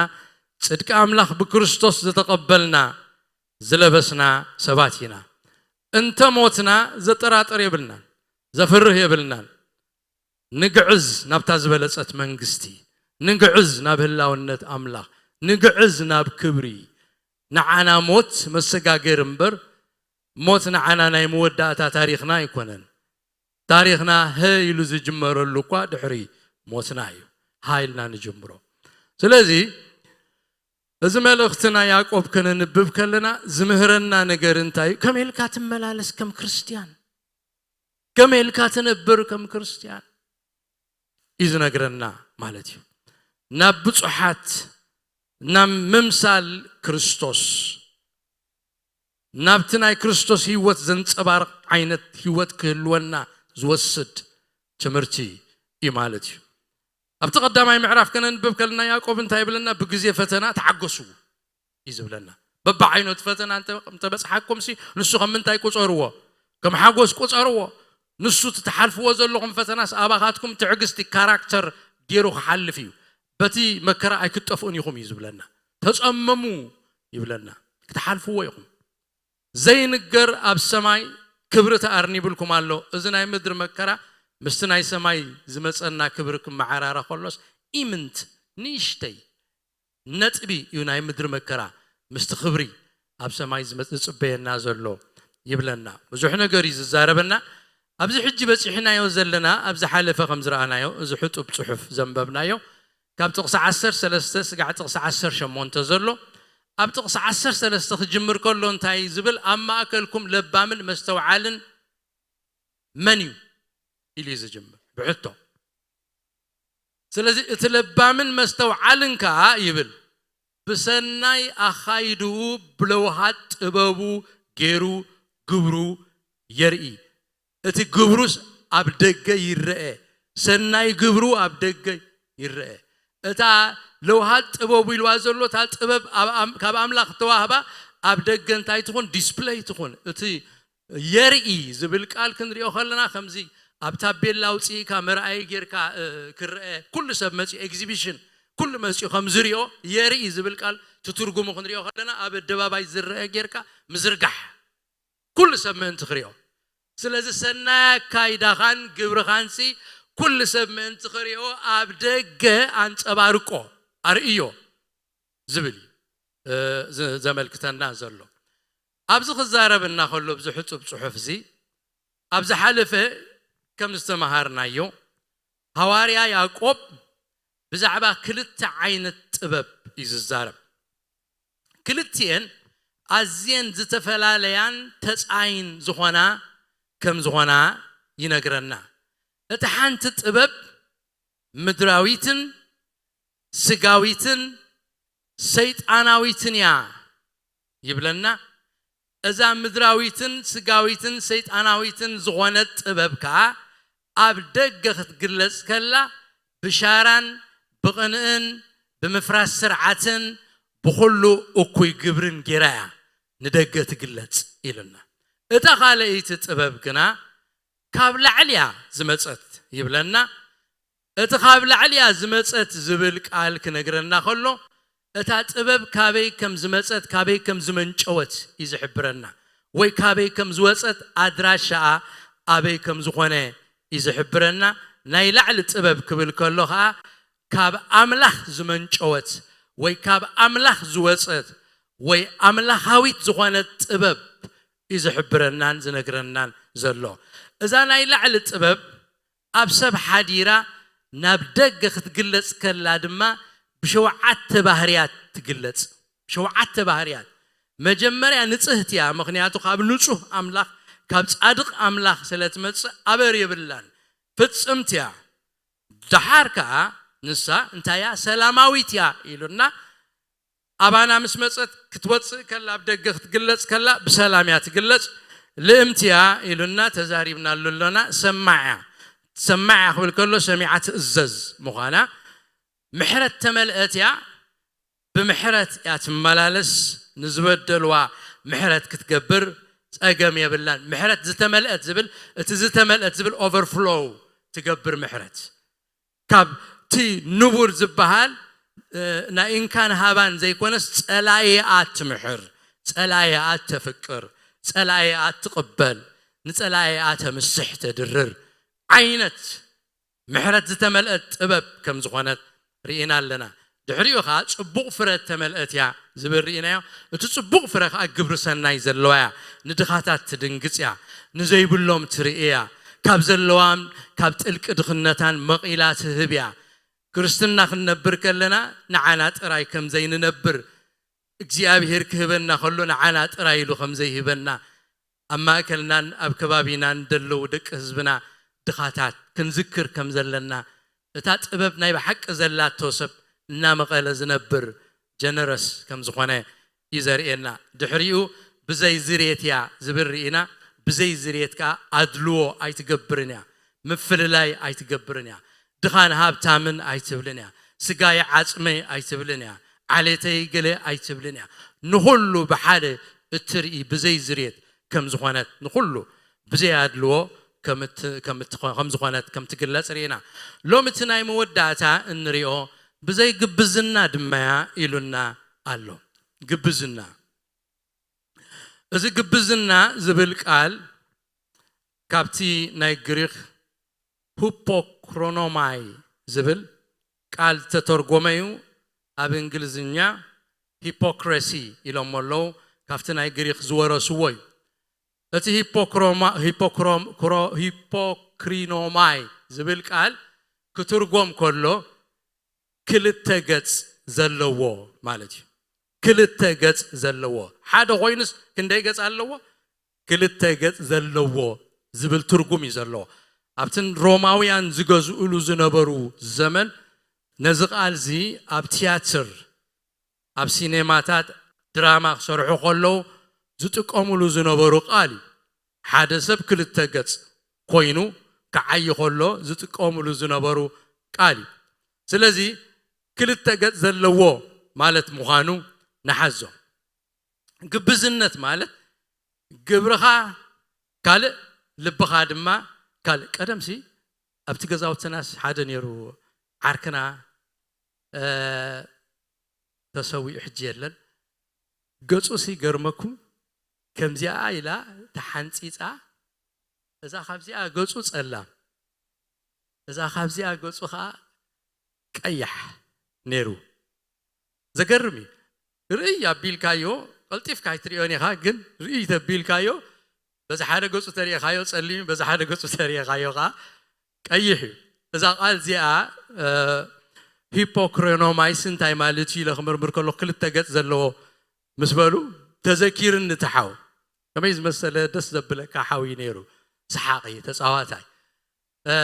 ጽድቂ ኣምላኽ ብክርስቶስ ዝተቐበልና፣ ዝለበስና ሰባት ኢና። እንተ ሞትና ዘጠራጥር የብልናን፣ ዘፍርህ የብልናን። ንግዕዝ ናብታ ዝበለጸት መንግስቲ፣ ንግዕዝ ናብ ህላውነት ኣምላኽ፣ ንግዕዝ ናብ ክብሪ። ንዓና ሞት መሰጋገሪ እምበር፣ ሞት ንዓና ናይ መወዳእታ ታሪኽና ኣይኮነን። ታሪኽና ሀ ኢሉ ዝጅመረሉ እኳ ድሕሪ ሞትና እዩ። ሃ ኢልና ንጅምሮ። ስለዚ እዚ መልእኽቲ ናይ ያዕቆብ ከነንብብ ከለና ዝምህረና ነገር እንታይ እዩ? ከመይ ኢልካ ትመላለስ ከም ክርስትያን? ከመይ ኢልካ ትነብር ከም ክርስትያን? እዩ ዝነግረና ማለት እዩ። ናብ ብጹሓት፣ ናብ ምምሳል ክርስቶስ፣ ናብቲ ናይ ክርስቶስ ህይወት ዘንጸባርቕ ዓይነት ህይወት ክህልወና ዝወስድ ትምህርቲ እዩ ማለት እዩ። ኣብቲ ቀዳማይ ምዕራፍ ከነንብብ ከለና ያዕቆብ እንታይ ይብለና? ብግዜ ፈተና ተሓገሱ እዩ ዝብለና። በብዓይነቱ ፈተና እንተ-፣ እንተበጽሓኩም ሲ ንሱ ከም ምንታይ ቁጸርዎ? ከም ሓጎስ ቁጸርዎ። ንሱ እቲ ትሓልፍዎ ዘለኹም ፈተናስ ኣባኻትኩም ትዕግስቲ ካራክተር ገይሩ ክሓልፍ እዩ። በቲ መከራ ኣይክትጠፍኡን ኢኹም እዩ ዝብለና። ተጸመሙ ይብለና። ክትሓልፍዎ ኢኹም። ዘይንገር ኣብ ሰማይ ክብሪ ተኣርኒብልኩም ኣሎ። እዚ ናይ ምድሪ መከራ ምስቲ ናይ ሰማይ ዝመጸና ክብሪ ክመዓራረ ከሎስ ኢምንት ንእሽተይ ነጥቢ እዩ ናይ ምድሪ መከራ ምስቲ ክብሪ ኣብ ሰማይ ዝመጽ-፣ ዝጽበየና ዘሎ ይብለና። ብዙሕ ነገር እዩ ዝዛረበና። ኣብዚ ሕጂ በጺሕናዮ ዘለና፣ ኣብ ዝሓለፈ ከም ዝረኣናዮ፣ እዚ ሕጡብ ጽሑፍ ዘንበብናዮ፣ ካብ ጥቕሲ ዓሰርተ ሰለስተ ስጋዕ ጥቕሲ ዓሰርተ ሸሞንተ ዘሎ፣ ኣብ ጥቕሲ ዓሰርተ ሰለስተ ክጅምር ከሎ እንታይ እዩ ዝብል? ኣብ ማእከልኩም ለባምን መስተውዓልን መን እዩ? ኢሉ እዩ ዝጅምር ብሕቶ። ስለዚ እቲ ለባምን መስተውዓልን ከኣ ይብል፣ ብሰናይ ኣኻይድኡ ብለውሃት ጥበቡ ገይሩ ግብሩ የርኢ። እቲ ግብሩስ ኣብ ደገ ይረአ፣ ሰናይ ግብሩ ኣብ ደገ ይረአ። እታ ለውሃት ጥበቡ ኢልዋ ዘሎ፣ እታ ጥበብ ኣብ ኣም-፣ ካብ ኣምላኽ ተዋህባ ኣብ ደገ እንታይ ትኹን? ዲስፕለይ ትኹን። እቲ የርኢ ዝብል ቃል ክንሪኦ ከለና፣ ከምዚ ኣብ ታቤላ ኣውፅእካ መርኣዪ ጌርካ፣ እ፣ ክረአ፣ ኩሉ ሰብ መፂኡ፣ ኤግዚቢሽን ኩሉ መፂኡ ከም ዝሪኦ፣ የርኢ ዝብል ቃል ትትርጉሙ ክንሪኦ ከለና፣ ኣብ ኣደባባይ ዝረአ ጌርካ ምዝርጋሕ፣ ኩሉ ሰብ ምእንቲ ክሪኦ። ስለዚ ሰናይ ኣካይዳኻን ግብርኻንሲ ኩሉ ሰብ ምእንቲ ክሪኦ ኣብ ደገ ኣንጸባርቆ፣ ኣርእዮ ዝብል እዩ፣ እ፣ ዝ-፣ ዘመልክተና ዘሎ። ኣብዚ ክዛረብ እናኸሎ፣ ኣብዚ ሕጹብ ጽሑፍ እዚ፣ ኣብ ዝሓለፈ ከም ዝተመሃርናዮ፣ ሃዋርያ ያዕቆብ ብዛዕባ ክልተ ዓይነት ጥበብ እዩ ዝዛረብ። ክልቲኤን ኣዝየን ዝተፈላለያን ተጻይን ዝኾና ከም ዝኾና ይነግረና። እታ ሓንቲ ጥበብ ምድራዊትን ስጋዊትን ሰይጣናዊትን እያ ይብለና። እዛ ምድራዊትን ስጋዊትን ሰይጣናዊትን ዝኾነት ጥበብ ከኣ ኣብ ደገ ክትግለጽ ከላ ብሻራን ብቕንእን ብምፍራስ ስርዓትን ብኹሉ እኩይ ግብርን ጌራ እያ ንደገ ትግለጽ ኢሉና። እታ ካልኣይቲ ጥበብ ግና ካብ ላዕሊ እያ ዝመጸት ይብለና። እቲ ካብ ላዕሊ እያ ዝመጸት ዝብል ቃል ክነግረና ከሎ፣ እታ ጥበብ ካበይ ከም ዝመጸት፣ ካበይ ከም ዝመንጨወት እዩ ዝሕብረና፣ ወይ ካበይ ከም ዝወጸት፣ ኣድራሻኣ ኣበይ ከም ዝኾነ እዩ ዝሕብረና። ናይ ላዕሊ ጥበብ ክብል ከሎ ኸኣ፣ ካብ ኣምላኽ ዝመንጨወት ወይ ካብ ኣምላኽ ዝወጸት ወይ ኣምላኻዊት ዝኾነት ጥበብ እዩ ዝሕብረናን ዝነግረናን ዘሎ። እዛ ናይ ላዕሊ ጥበብ ኣብ ሰብ ሓዲራ ናብ ደገ ክትግለጽ ከላ ድማ ብሸውዓተ ባህርያት ትግለጽ። ሸውዓተ ባህርያት። መጀመርያ ንጽህቲ እያ፣ ምኽንያቱ ካብ ንጹህ ኣምላኽ፣ ካብ ጻድቕ ኣምላኽ ስለ ትመጽእ ኣበር የብላን፣ ፍጽምቲ እያ። ደሓር ከኣ ንሳ እንታይ እያ? ሰላማዊት እያ ኢሉና። ኣባና ምስ መጸት ክትወጽእ ከላ፣ ኣብ ደገ ክትግለጽ ከላ ብሰላም እያ ትግለጽ። ልእምቲ እያ ኢሉና፣ ተዛሪብናሉ ኣሎና። ሰማዕ እያ። ሰማዕ እያ ክብል ከሎ ሰሚዓ ትእዘዝ ምዃና፣ ምሕረት ተመልአት እያ። ብምሕረት እያ ትመላለስ። ንዝበደልዋ ምሕረት ክትገብር ጸገም የብላን። ምሕረት ዝተመልአት ዝብል፣ እቲ ዝተመልአት ዝብል ኦቨርፍሎው ትገብር ምሕረት። ካብቲ ንቡር ዝበሃል፣ እ፣ ናይ እንካን ሃባን ዘይኮነስ፣ ጸላኢኣ ትምሕር፣ ጸላኢኣ ተፍቅር፣ ጸላኢኣ ትቕበል፣ ንጸላኢኣ ተምስሕ፣ ተድርር ዓይነት ምሕረት ዝተመልአት ጥበብ ከም ዝኾነት ርኢና ኣለና። ድሕሪኡ ኸዓ ጽቡቕ ፍረ እተመልአት እያ ዝብል ርኢናዮ። እቲ ጽቡቕ ፍረ ኸዓ ግብሪ ሰናይ ዘለዋ እያ። ንድኻታት ትድንግጽ እያ። ንዘይብሎም ትርኢ እያ። ካብ ዘለዋን ካብ ጥልቂ ድኽነታን መቒላ ትህብ እያ። ክርስትና ክንነብር ከለና ንዓና ጥራይ ከም ዘይንነብር፣ እግዚኣብሔር ክህበና ከሎ ንዓና ጥራይ ኢሉ ከም ዘይህበና፣ ኣብ ማእከልናን ኣብ ከባቢናን ዘለዉ ደቂ ህዝብና ድኻታት ክንዝክር ከም ዘለና፣ እታ ጥበብ ናይ ብሓቂ ዘላቶ ሰብ እናመቐለ ዝነብር ጀነረስ ከም ዝኾነ እዩ ዘርእየና። ድሕሪኡ ብዘይ ዝሬት እያ ዝብል ርኢና፣ ብዘይ ዝሬት ከኣ ኣድልዎ ኣይትገብርን እያ፣ ምፍልላይ ኣይትገብርን እያ። ድኻን ሃብታምን ኣይትብልን እያ። ስጋይ ዓጽመይ ኣይትብልን እያ። ዓሌተይ ገለ ኣይትብልን እያ። ንኹሉ ብሓደ እትርኢ ብዘይ ዝሬት ከም ዝኾነት፣ ንኹሉ ብዘይ ኣድልዎ ከም እት-፣ ከም እትኾ-፣ ከም ዝኾነት ከም ትግለጽ ርኢና። ሎሚ እቲ ናይ መወዳእታ እንሪኦ ብዘይ ግብዝና ድማ እያ ኢሉና ኣሎ። ግብዝና። እዚ ግብዝና ዝብል ቃል ካብቲ ናይ ግሪኽ ሁፖክሮኖማይ ዝብል ቃል ዝተተርጎመ እዩ። ኣብ እንግሊዝኛ ሂፖክረሲ ኢሎሞ ኣለዉ። ካብቲ ናይ ግሪኽ ዝወረስዎ እዩ። እቲ ሂፖክሮማ-፣ ሂፖክሮም-፣ ክሮ-፣ ሂፖክሪኖማይ ዝብል ቃል ክትርጎም ከሎ ክልተ ገጽ ዘለዎ ማለት እዩ። ክልተ ገጽ ዘለዎ። ሓደ ኮይኑስ ክንደይ ገጽ ኣለዎ? ክልተ ገጽ ዘለዎ ዝብል ትርጉም እዩ ዘለዎ። ኣብትን ሮማውያን ዝገዝኡሉ ዝነበሩ ዘመን ነዚ ቃል እዚ ኣብ ትያትር፣ ኣብ ሲኔማታት ድራማ ክሰርሑ ከለዉ ዝጥቀሙሉ ዝነበሩ ቃል እዩ። ሓደ ሰብ ክልተ ገጽ ኮይኑ ክዓዪ ከሎ ዝጥቀሙሉ ዝነበሩ ቃል እዩ። ስለዚ ክልተ ገጽ ዘለዎ ማለት ምዃኑ ንሓዞ። ግብዝነት ማለት ግብርኻ ካልእ፣ ልብኻ ድማ ካልእ። ቀደምሲ ኣብቲ ገዛውትናስ ሓደ ነይሩ፣ ዓርክና፣ እ፣ ተሰዊኡ፣ ሕጂ የለን። ገጹሲ ገርመኩም፣ ከምዚኣ ኢላ ተሓንጺጻ፣ እዛ ካብዚኣ ገጹ ጸላም፣ እዛ ካብዚኣ ገጹ ኸኣ ቀያሕ ነይሩ። ዘገርም እዩ። ርእይ ኣቢልካዮ፣ ቀልጢፍካ ኣይትሪኦን ኢኻ፣ ግን ርእይ ተቢልካዮ፣ በዚ ሓደ ገጹ ተሪእኻዮ ጸሊም እዩ፣ በዚ ሓደ ገጹ ተሪእኻዮ ኸኣ ቀይሕ እዩ። እዛ ቃል እዚኣ፣ እ፣ ሂፖክሮኖማይስ እንታይ ማለት እዩ ኢለ ክምርምር ከለኹ፣ ክልተ ገጽ ዘለዎ ምስ በሉ፣ ተዘኪርኒ እቲ ሓው። ከመይ ዝመሰለ ደስ ዘብለካ ሓው እዩ ነይሩ። ሰሓቒ፣ ተጻዋታይ። እ፣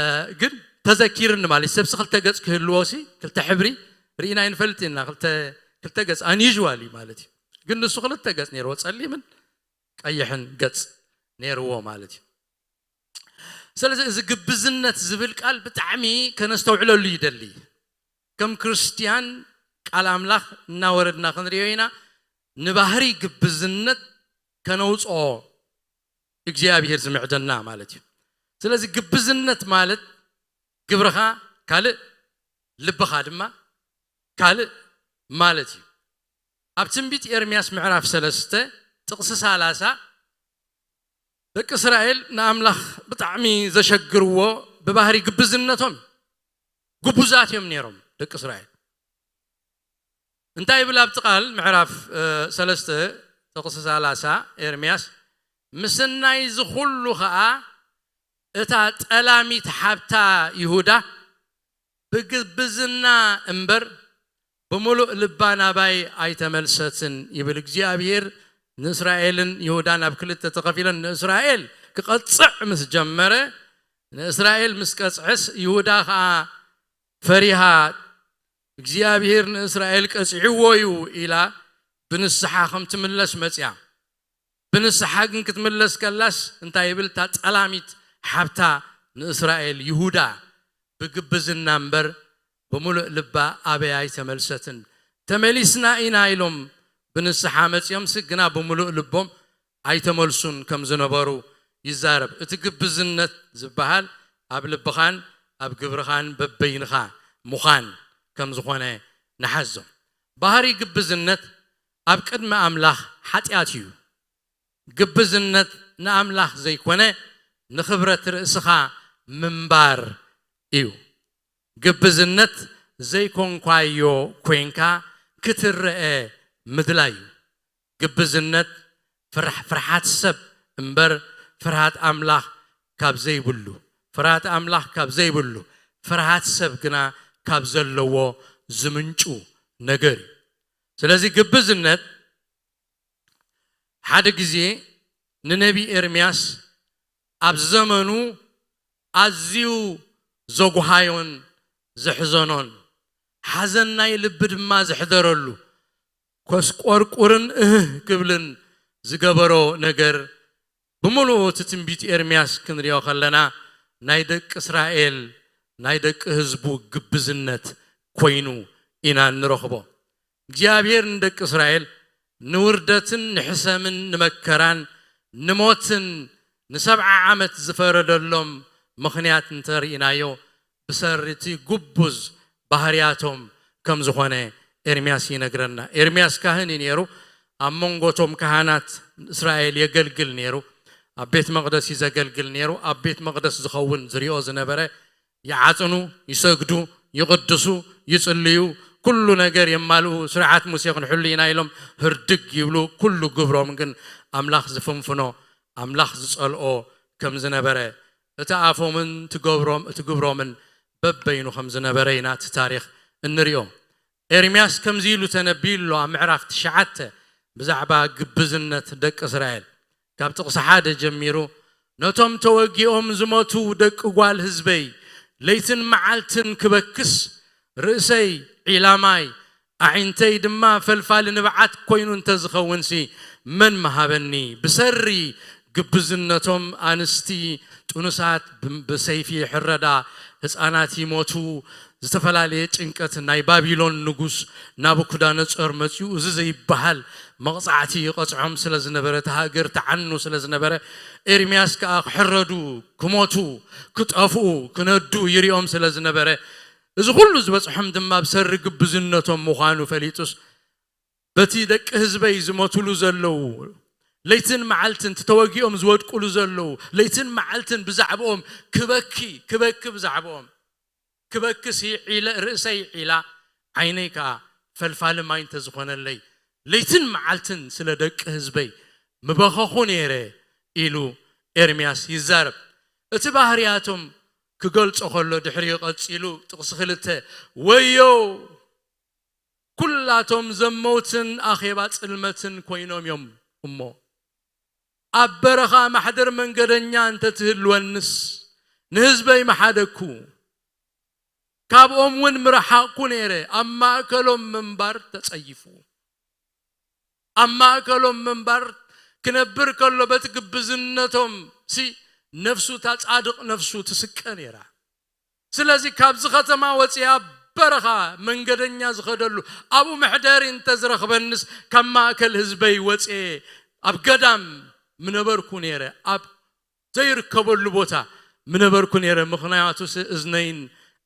ግን ተዘኪርኒ ማለት፣ ሰብሲ ክልተ ገጽ ክህልዎ ሲ፣ ክልተ ሕብሪ ርኢና ኣይንፈልጥ ኢና። ክልተ፣ ክልተ ገጽ ኣንዩዥዋል እዩ ማለት እዩ። ግን ንሱ ክልተ ገጽ ነይርዎ፣ ጸሊምን ቀይሕን ገጽ ነይርዎ ማለት እዩ። ስለዚ እዚ ግብዝነት ዝብል ቃል ብጣዕሚ ከነስተውዕለሉ ይደሊ። ከም ክርስትያን ቃል ኣምላኽ እናወረድና ክንሪኦ ኢና። ንባህሪ ግብዝነት ከነውጽኦ እግዚኣብሔር ዝምዕደና ማለት እዩ። ስለዚ ግብዝነት ማለት ግብርኻ ካልእ፣ ልብኻ ድማ ካልእ ማለት እዩ። ኣብ ትንቢት ኤርምያስ ምዕራፍ ሰለስተ ጥቕሲ ሰላሳ፣ ደቂ እስራኤል ንኣምላኽ ብጣዕሚ ዘሸግርዎ ብባህሪ ግብዝነቶም፣ ግቡዛት እዮም ነይሮም ደቂ እስራኤል። እንታይ ይብል ኣብቲ ቃል ምዕራፍ፣ እ፣ ሰለስተ ጥቕሲ ሰላሳ ኤርምያስ? ምስናይ እዚ ኹሉ ኸኣ እታ ጠላሚት ሓብታ ይሁዳ ብግብዝና እምበር ብምሉእ ልባ ናባይ ኣይተመልሰትን ይብል እግዚኣብሔር፣ ንእስራኤልን ይሁዳን ኣብ ክልተ ተኸፊለን ንእስራኤል ክቐጽዕ ምስ ጀመረ፣ ንእስራኤል ምስ ቀጽዐስ፣ ይሁዳ ኸኣ ፈሪሃ፣ እግዚኣብሔር ንእስራኤል ቀጺዕዎ እዩ ኢላ ብንስሓ ከም ትምለስ መጽያ። ብንስሓ ግን ክትምለስ ከላስ እንታይ ይብል? እታ ጸላሚት ሓብታ ንእስራኤል ይሁዳ ብግብዝና እምበር ብምሉእ ልባ ኣበይ ኣይተመልሰትን። ተመሊስና ኢና ኢሎም ብንስሓ መጽዮምሲ ግና ብምሉእ ልቦም ኣይተመልሱን ከም ዝነበሩ ይዛረብ። እቲ ግብዝነት ዝበሃል ኣብ ልብኻን ኣብ ግብርኻን በበይንኻ ምዃን ከም ዝኾነ ንሓዞ። ባህሪ ግብዝነት ኣብ ቅድሚ ኣምላኽ ሓጢኣት እዩ። ግብዝነት ንኣምላኽ ዘይኮነ ንኽብረት ርእስኻ ምንባር እዩ። ግብዝነት ዘይኮንኳዮ ኮይንካ ክትረአ ምድላይ እዩ። ግብዝነት ፍርሕ-፣ ፍርሓት ሰብ እምበር ፍርሃት ኣምላኽ ካብ ዘይብሉ፣ ፍርሃት ኣምላኽ ካብ ዘይብሉ፣ ፍርሃት ሰብ ግና ካብ ዘለዎ ዝምንጩ ነገር እዩ። ስለዚ ግብዝነት ሓደ ግዜ ንነቢ ኤርምያስ ኣብ ዘመኑ ኣዝዩ ዘጉሃዮን ዘሕዘኖን፣ ሓዘን ናይ ልቢ ድማ ዘሕደረሉ፣ ኮስቆርቁርን እህህ ክብልን ዝገበሮ ነገር፣ ብምሉኡ እቲ ትንቢት ኤርምያስ ክንሪኦ ከለና፣ ናይ ደቂ እስራኤል፣ ናይ ደቂ ህዝቡ ግብዝነት ኮይኑ ኢና እንረኽቦ። እግዚኣብሔር ንደቂ እስራኤል ንውርደትን ንሕሰምን ንመከራን ንሞትን ንሰብዓ ዓመት ዝፈረደሎም ምኽንያት እንተርኢናዮ፣ ብሰሪ እቲ ግቡዝ ባህርያቶም ከም ዝኾነ ኤርምያስ ይነግረና። ኤርምያስ ካህን እዩ ነይሩ። ኣብ መንጎቶም ካህናት እስራኤል የገልግል ነይሩ። ኣብ ቤት መቕደስ እዩ ዘገልግል ነይሩ። ኣብ ቤት መቕደስ ዝኸውን ዝሪኦ ዝነበረ ይዓጽኑ፣ ይሰግዱ፣ ይቕድሱ፣ ይጽልዩ፣ ኩሉ ነገር የማልኡ፣ ስርዓት ሙሴ ክንሕሉ ኢና ኢሎም ህርድግ ይብሉ። ኩሉ ግብሮም ግን ኣምላኽ ዝፍንፍኖ፣ ኣምላኽ ዝጸልኦ ከም ዝነበረ፣ እቲ ኣፎምን ትገብሮም፣ እቲ ግብሮምን በበይኑ ከም ዝነበረ ኢና እቲ ታሪኽ እንሪኦ። ኤርምያስ ከምዚ ኢሉ ተነቢዩ ኣሎ ኣብ ምዕራፍ ትሽዓተ ብዛዕባ ግብዝነት ደቂ እስራኤል። ካብ ጥቕሲ ሓደ ጀሚሩ፣ "ነቶም ተወጊኦም ዝሞቱ ደቂ ጓል ህዝበይ ለይትን መዓልትን ክበክስ፣ ርእሰይ ዒላማይ፣ ኣዒንተይ ድማ ፈልፋሊ ንብዓት ኮይኑ እንተዝኸውንሲ መን ምሃበኒ?" ብሰሪ ግብዝነቶም ኣንስቲ ጥኑሳት ብ-፣ ብሰይፊ ይሕረዳ፣ ህፃናት ይሞቱ፣ ዝተፈላለየ ጭንቀት ናይ ባቢሎን ንጉስ ናቡከደነፆር መፂኡ፣ እዚ ዘይበሃል መቕፃዕቲ ይቐፅዖም ስለ ዝነበረ፣ እቲ ሃገር ተዓኑ ስለ ዝነበረ፣ ኤርምያስ ከዓ ክሕረዱ፣ ክሞቱ፣ ክጠፍኡ፣ ክነዱ ይሪኦም ስለ ዝነበረ፣ እዚ ኩሉ ዝበፅሖም ድማ ብሰሪ ግብዝነቶም ምዃኑ ፈሊጡስ፣ በቲ ደቂ ህዝበይ ዝሞትሉ ዘለዉ፣ ለይትን መዓልትን እቲ ተወጊኦም ዝወድቁሉ ዘለዉ፣ ለይትን መዓልትን ብዛዕባኦም ክበኪ፣ ክበኪ ብዛዕባኦም። ክበኪሲ ዒለ-፣ ርእሰይ ዒላ፣ ዓይነይ ከኣ ፈልፋሊ ማይ እንተዝኾነለይ፣ ለይትን መዓልትን ስለ ደቂ ህዝበይ ምበኸኹ ነይረ ኢሉ ኤርምያስ ይዛረብ። እቲ ባህርያቶም ክገልጾ ከሎ ድሕሪኡ ቀጺሉ ጥቕሲ ክልተ፣ "ወዮ ኩላቶም ዘመውትን ኣኼባ ጽልመትን ኮይኖም እዮም እሞ፣ ኣብ በረኻ ማሕደር መንገደኛ እንተትህልወንስ፣ ንህዝበይ ምሓደግኩ፣ ካብኦም እውን ምረሓቕኩ ነይረ፣ ኣብ ማእከሎም ምንባር ተጸይፉ። ኣብ ማእከሎም ምንባር ክነብር ከሎ፣ በቲ ግብዝነቶም ሲ ነፍሱ፣ እታ ጻድቕ ነፍሱ ትስቀ ነይራ። ስለዚ ካብዚ ከተማ ወፅየ ኣብ በረኻ መንገደኛ ዝኸደሉ፣ ኣብኡ መሕደሪ እንተዝረኽበንስ፣ ካብ ማእከል ህዝበይ ወፅየ ኣብ ገዳም ምነበርኩ ነይረ፣ ኣብ ዘይርከበሉ ቦታ ምነበርኩ ነይረ። ምኽንያቱስ እዝነይን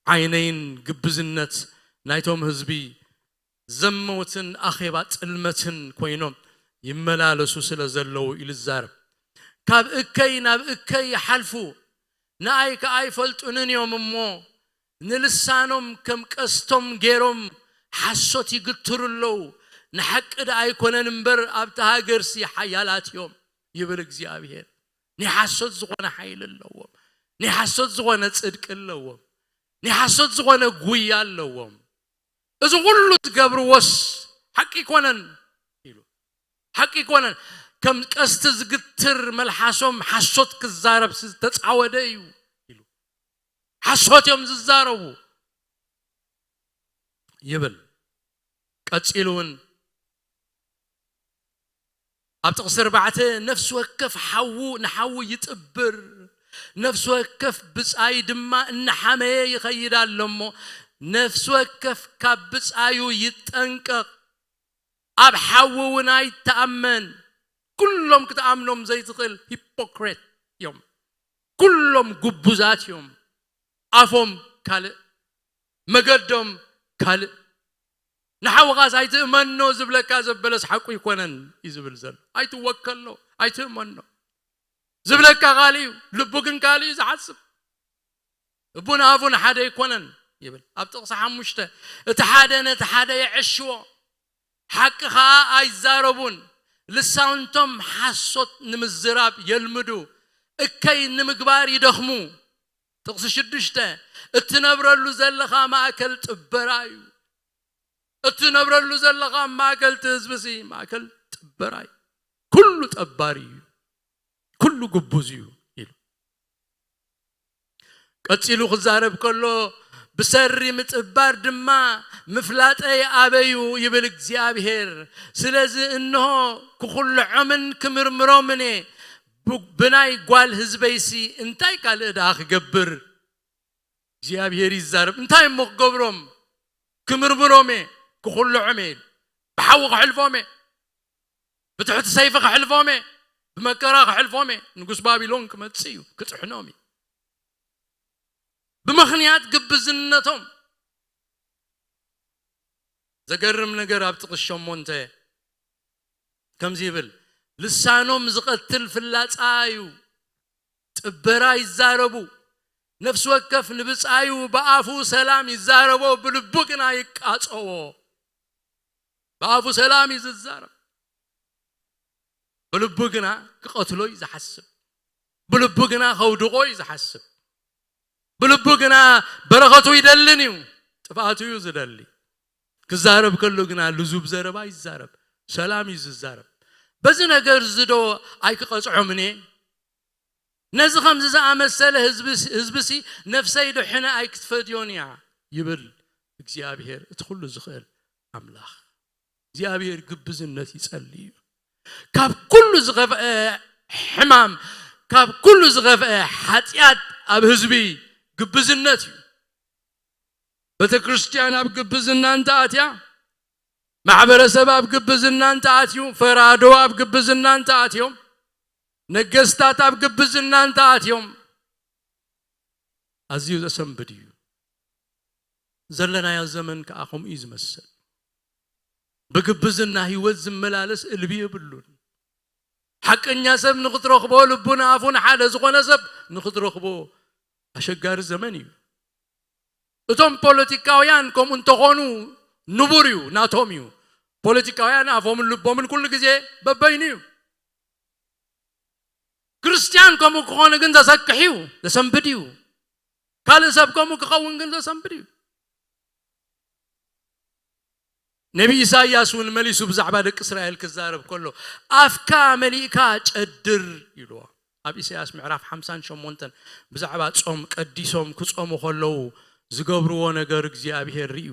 ዓይነይን ግብዝነት ናይቶም ህዝቢ ዘመውትን ኣኼባ ጽልመትን ኮይኖም ይመላለሱ ስለ ዘለዉ ኢሉ ይዛረብ። ካብ እከይ ናብ እከይ ይሓልፉ፣ ንኣይ ከኣ ኣይፈልጡንን እዮም እሞ፣ ንልሳኖም ከም ቀስቶም ገይሮም ሓሶት ይግትሩ ኣለዉ። ንሓቂ ደኣ ኣይኮነን እምበር፣ ኣብቲ ሃገርሲ ሓያላት እዮም ይብል እግዚኣብሄር። ናይ ሓሶት ዝኾነ ሓይሊ ኣለዎም። ናይ ሓሶት ዝኾነ ጽድቂ ኣለዎም። ናይ ሓሶት ዝኾነ ጉያ ኣለዎም። እዚ ኩሉ ትገብርዎስ ሓቂ ኣይኮነን ኢሉ። ሓቂ ኣይኮነን። ከም ቀስቲ ዝግትር መልሓሶም ሓሶት ክዛረብ ዝተጻወደ እዩ ኢሉ። ሓሶት እዮም ዝዛረቡ ይብል። ቀጺሉ እውን ኣብ ጥቕሲ ኣርባዕተ፣ ነፍሲ ወከፍ ሓዉ ንሓዉ ይጥብር፣ ነፍሲ ወከፍ ብጻይ ድማ እናሓመየ ይኸይድ ኣሎ እሞ፣ ነፍሲ ወከፍ ካብ ብጻዩ ይጠንቀቕ፣ ኣብ ሓዉ እውን ኣይተኣመን። ኩሎም ክትኣምኖም ዘይትኽእል ሂፖክሬት እዮም። ኩሎም ግቡዛት እዮም። ኣፎም ካልእ፣ መገዶም ካልእ። ንሓውኻስ ኣይትእመኖ ዝብለካ ዘበለስ ሓቁ ኣይኮነን እዩ ዝብል ዘሎ። ኣይትወከሎ፣ ኣይትእመኖ። ዝብለካ ካልእ እዩ፣ ልቡ ግን ካልእ እዩ ዝሓስብ። እቡን ኣፉን ሓደ ኣይኮነን ይብል። ኣብ ጥቕሲ ሓሙሽተ፣ እቲ ሓደ ነቲ ሓደ የዐሽዎ፣ ሓቂ ኸኣ ኣይዛረቡን። ልሳውንቶም ሓሶት ንምዝራብ የልምዱ፣ እከይ ንምግባር ይደኽሙ። ጥቕሲ ሽዱሽተ፣ እትነብረሉ ዘለኻ ማእከል ጥበራ እዩ። እትነብረሉ ዘለኻ ማእከል እቲ ህዝቢ ሲ ማእከል ጥበራ እዩ። ኩሉ ጠባሪ እዩ። ኩሉ ግቡዝ እዩ ኢሉ። ቀጺሉ ክዛረብ ከሎ፣ ብሰሪ ምጥባር ድማ ምፍላጠይ ኣበዩ ይብል እግዚኣብሔር። ስለዚ እንሆ ክኹልዖምን ክምርምሮምን እየ። ብ-፣ ብናይ ጓል ህዝበይሲ እንታይ ካልእ ደኣ ክገብር? እግዚኣብሔር ይዛረብ። እንታይ እሞ ክገብሮም? ክምርምሮም እየ፣ ክኹልዖም እየ፣ ብሓዊ ከሕልፎም እየ፣ ብትሕቲ ሰይፊ ከሕልፎም እየ፣ ብመከራ ከሕልፎም እየ። ንጉስ ባቢሎን ክመጽእ እዩ፣ ክጥሕኖም እዩ። ብምኽንያት ግብዝነቶም። ዘገርም ነገር፣ ኣብ ጥቕሲ ሸሞንተ ከምዚ ይብል፣ ልሳኖም ዝቐትል ፍላጻ እዩ። ጥበራ ይዛረቡ። ነፍሲ ወከፍ ንብጻዩ ብኣፉ ሰላም ይዛረቦ፣ ብልቡ ግና ይቃጸዎ። ብኣፉ ሰላም እዩ ዝዛረብ፣ ብልቡ ግና ክቐትሎ እዩ ዝሓስብ፣ ብልቡ ግና ከውድቖ እዩ ዝሓስብ፣ ብልቡ ግና በረኸቱ ይደልን እዩ፣ ጥፍኣቱ እዩ ዝደሊ። ክዛረብ ከሎ ግና ልዙብ ዘረባ ይዛረብ፣ ሰላም እዩ ዝዛረብ። በዚ ነገር እዚ ዶ ኣይክቐጽዖምን እየ? ነዚ ከምዚ ዝኣመሰለ ህዝቢ፣ ህዝቢሲ ነፍሰይ ዶ ሕነ ኣይክትፈድዮን እያ ይብል እግዚኣብሔር፣ እቲ ኩሉ ዝኽእል ኣምላኽ። እግዚኣብሔር ግብዝነት ይጸሊ እዩ። ካብ ኩሉ ዝኸፍአ ሕማም፣ ካብ ኩሉ ዝኸፍአ ሓጢኣት ኣብ ህዝቢ ግብዝነት እዩ። ቤተ ክርስቲያን ኣብ ግብዝና እንተኣትያ፣ ማሕበረሰብ ኣብ ግብዝና እንተኣትዩ፣ ፈራዶ ኣብ ግብዝና እንተኣትዮም፣ ነገስታት ኣብ ግብዝና እንተኣትዮም፣ ኣዝዩ ዘሰንብድ እዩ። ዘለናዮ ዘመን ከኣ ከምኡ እዩ ዝመስል። ብግብዝና ህይወት ዝመላለስ እልቢ የብሉን። ሓቀኛ ሰብ ንኽትረኽቦ፣ ልቡን ኣፉን ሓደ ዝኾነ ሰብ ንኽትረኽቦ ኣሸጋሪ ዘመን እዩ። እቶም ፖለቲካውያን ከምኡ እንተኾኑ ንቡር እዩ፣ ናቶም እዩ። ፖለቲካውያን ኣፎምን ልቦምን ኩሉ ግዜ በበይኑ እዩ። ክርስትያን ከምኡ ክኾኑ ግን ዘሰክሕ እዩ፣ ዘሰንብድ እዩ። ካልእ ሰብ ከምኡ ክኸውን ግን ዘሰንብድ እዩ። ነቢ ኢሳይያስ እውን መሊሱ ብዛዕባ ደቂ እስራኤል ክዛረብ ከሎ፣ "ኣፍካ መሊእካ ጨድር" ኢልዎ። ኣብ ኢሳይያስ ምዕራፍ ሓምሳን ሸሞንተን ብዛዕባ ጾም ቀዲሶም ክጾሙ ከለዉ ዝገብርዎ ነገር እግዚኣብሄር ርእዩ።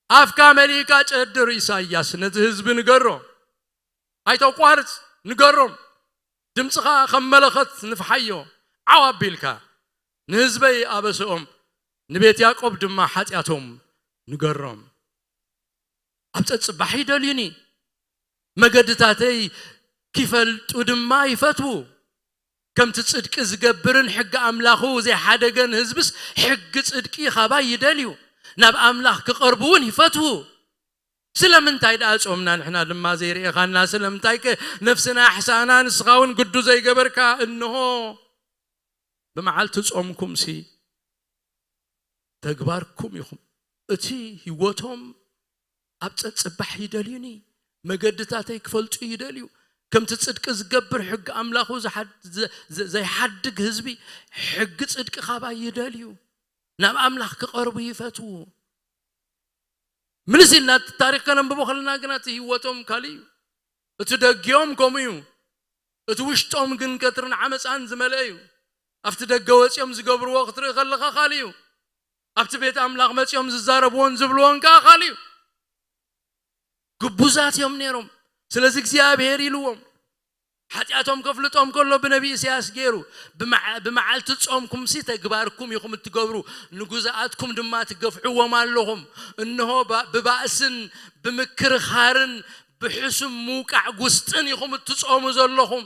"ኣፍካ መሊእካ ጨድር፣ ኢሳይያስ፣ ነቲ ህዝቢ ንገሮ፣ ኣይተቋርጽ፣ ንገሮም፣ ድምጽኻ ከም መለኸት ንፍሓዮ፣ ዓው ኣቢልካ፣ ንህዝበይ ኣበሰኦም፣ ንቤት ያዕቆብ ድማ ሓጢኣቶም ንገሮም። ኣብ ጸጽባሕ ይደልዩኒ፣ መገድታተይ ኪፈልጡ ድማ ይፈትዉ። ከምቲ ጽድቂ ዝገብርን ሕጊ ኣምላኹ ዘይሓደገን ህዝብስ ሕጊ ጽድቂ ኻባይ ይደልዩ፣ ናብ ኣምላኽ ክቐርቡ እውን ይፈትዉ። ስለምንታይ ደኣ ጾምና ንሕና ድማ ዘይርኤኻና? ስለምንታይከ ነፍስና ኣሕሳእና? ንስኻ እውን ግዱ ዘይገበርካ። እንሆ ብመዓልቲ ጾምኩምሲ ተግባርኩም ኢኹም። እቲ ህይወቶም ኣብ ጸጽባሕ ይደልዩኒ፣ መገድታተይ ክፈልጡ ይደልዩ። ከምቲ ጽድቂ ዝገብር ሕጊ ኣምላኹ ዝሓድ-፣ ዘ-፣ ዘ-፣ ዘይሓድግ ህዝቢ፣ ሕጊ ጽድቂ ኻባይ ይደልዩ፣ ናብ ኣምላኽ ክቐርቡ ይፈትዉ። ምልስ ኢልና እቲ ታሪኽ ከነንብቦ ከለና ግና እቲ ህይወቶም ካልእ እዩ። እቲ ደጊኦም ከምኡ እዩ። እቲ ውሽጦም ግን ቀትርን ዓመፃን ዝመልአ እዩ። ኣብቲ ደገ ወፂኦም ዝገብርዎ ክትርኢ ከለኻ ካልእ እዩ። ኣብቲ ቤት ኣምላኽ መፂኦም ዝዛረብዎን ዝብልዎን ከዓ ካልእ እዩ። ግቡዛት እዮም ነይሮም። ስለዚ እግዚኣብሔር ኢልዎም ሓጢኣቶም ከፍልጦም ከሎ ብነቢ ኢሳያስ ገይሩ ብመዓ- ብመዓልቲ ጾምኩምሲ ተግባርኩም ኢኹም እትገብሩ፣ ንጉዛኣትኩም ድማ ትገፍዕዎም ኣለኹም። እንሆ ባ- ብባእስን ብምክርኻርን ብሕሱም ምውቃዕ ጉስጥን ኢኹም እትጾሙ ዘለኹም።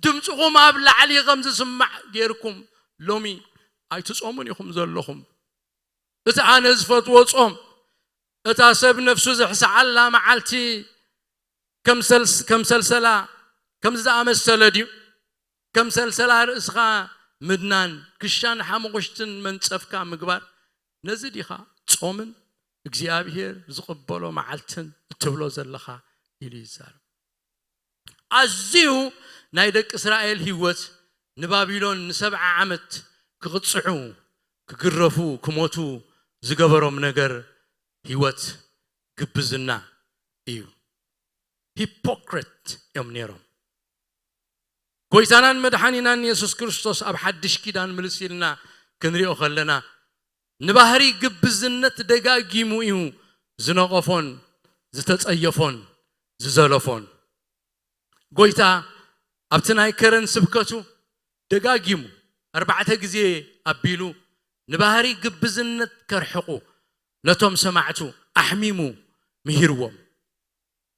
ድምፅኹም ኣብ ላዕሊ ከም ዝስማዕ ጌርኩም ሎሚ ኣይትጾሙን ኢኹም ዘለኹም። እቲ ኣነ ዝፈትዎ ጾም፣ እታ ሰብ ነፍሱ ዝሕስዓላ መዓልቲ ከም ሰልስ- ከም ሰልሰላ ከምዚ ዝኣመሰለ ድዩ? ከም ሰልሰላ ርእስኻ ምድናን ክሻን ሓሙቕሽትን መንጸፍካ ምግባር፣ ነዚ ዲኻ ጾምን እግዚኣብሔር ዝቕበሎ መዓልትን እትብሎ ዘለኻ? ኢሉ ይዛረብ። ኣዝዩ ናይ ደቂ እስራኤል ህይወት ንባቢሎን ንሰብዓ ዓመት ክቕጽዑ፣ ክግረፉ፣ ክሞቱ ዝገበሮም ነገር ህይወት ግብዝና እዩ። ሂፖክሪት እዮም ነይሮም። ጎይታናን መድሓኒናን የሱስ ክርስቶስ ኣብ ሓድሽ ኪዳን ምልስ ኢልና ክንሪኦ ከለና ንባህሪ ግብዝነት ደጋጊሙ እዩ ዝነቐፎን ዝተጸየፎን ዝዘለፎን። ጎይታ ኣብቲ ናይ ከረን ስብከቱ ደጋጊሙ ኣርባዕተ ግዜ ኣቢሉ ንባህሪ ግብዝነት ከርሕቑ ነቶም ሰማዕቱ ኣሕሚሙ ምሂርዎም።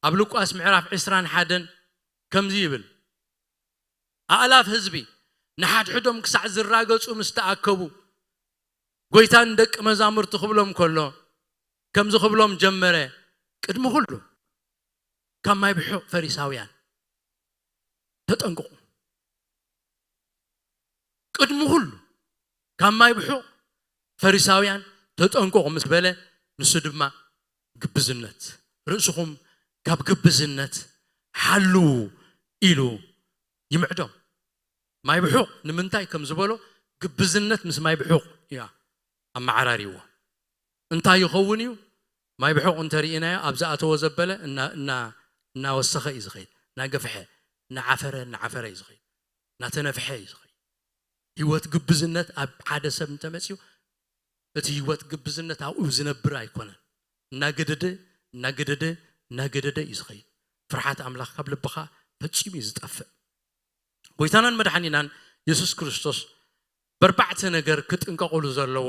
ኣብ ሉቃስ ምዕራፍ ዕስራን ሓደን ከምዚ ይብል፣ ኣእላፍ ህዝቢ ንሓድሕዶም ክሳዕ ዝራገጹ ምስ ተኣከቡ፣ ጎይታ ንደቂ መዛሙርቱ ክብሎም ከሎ ከምዚ ክብሎም ጀመረ፣ ቅድሚ ኩሉ ካብ ማይ ብሑቕ ፈሪሳውያን ተጠንቅቑ። ቅድሚ ኩሉ ካብ ማይ ብሑቕ ፈሪሳውያን ተጠንቅቑ ምስ በለ፣ ንሱ ድማ ግብዝነት፣ ርእስኹም ካብ ግብዝነት ሓልዉ ኢሉ ይምዕዶም። ማይ ብሑቕ ንምንታይ ከም ዝበሎ ግብዝነት ምስ ማይ ብሑቕ እያ ኣመዓራሪዎ። እንታይ ይኸውን እዩ? ማይ ብሑቕ እንተርኢናዮ ኣብ ዝኣተዎ ዘበለ እናወሰኸ እዩ ዝኸይድ፣ እናገፍሐ፣ እናዓፈረ እናዓፈረ እዩ ዝኸይድ፣ እናተነፍሐ እዩ ዝኸይድ። ህይወት ግብዝነት ኣብ ሓደ ሰብ እንተመፅዩ እቲ ህይወት ግብዝነት ኣብኡ ዝነብር ኣይኮነን። እናገደደ እናገደደ እናገደደ እዩ ዝኸይድ። ፍርሓት ኣምላኽ ካብ ልብኻ ፈፂሙ እዩ ዝጠፍእ። ጎይታናን መድሓኒናን የሱስ ክርስቶስ በርባዕተ ነገር ክጥንቀቑሉ ዘለዎ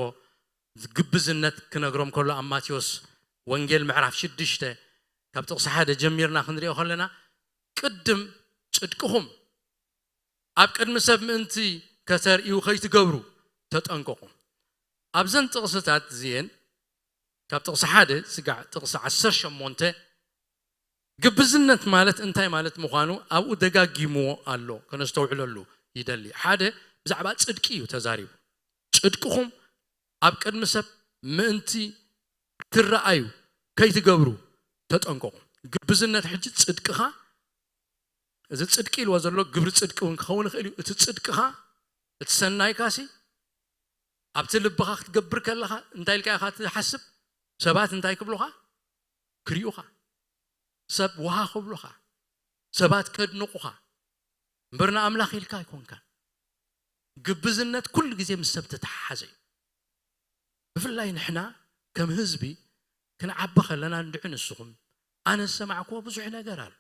ግብዝነት ክነግሮም ከሎ ኣብ ማቴዎስ ወንጌል ምዕራፍ ሽዱሽተ ካብ ጥቕሲ ሓደ ጀሚርና ክንሪኦ ከለና ቅድም ጽድቅኹም ኣብ ቅድሚ ሰብ ምእንቲ ከተርእዩ ከይትገብሩ ተጠንቀቑ። ኣብዘን ጥቕስታት እዚኤን ካብ ጥቕሲ ሓደ ስጋዕ ጥቕሲ ዓሰርተ ሸሞንተ ግብዝነት ማለት እንታይ ማለት ምዃኑ ኣብኡ ደጋጊምዎ ኣሎ፣ ከነስተውዕለሉ ይደሊ። ሓደ ብዛዕባ ጽድቂ እዩ ተዛሪቡ። ጽድቅኹም ኣብ ቅድሚ ሰብ ምእንቲ ትረኣዩ ከይትገብሩ ተጠንቀቑ። ግብዝነት ሕጂ ጽድቅኻ፣ እዚ ጽድቂ ኢልዎ ዘሎ ግብሪ ጽድቂ እውን ክኸውን ይኽእል እዩ። እቲ ጽድቅኻ እቲ ሰናይካሲ ኣብቲ ልብኻ ክትገብር ከለኻ እንታይ ኢልካ ኢኻ ትሓስብ? ሰባት እንታይ ክብሉኻ? ክሪኡኻ፣ ሰብ ውሃ ክብሉኻ፣ ሰባት ከድንቑኻ እምበር ንኣምላኽ ኢልካ ኣይኮንካን። ግብዝነት ኩሉ ግዜ ምስ ሰብ ተተሓሓዘ እዩ። ብፍላይ ንሕና ከም ህዝቢ ክንዓቢ ከለና እንድዒ ንስኹም ኣነ ዝሰማዕክዎ ብዙሕ ነገር ኣሎ፣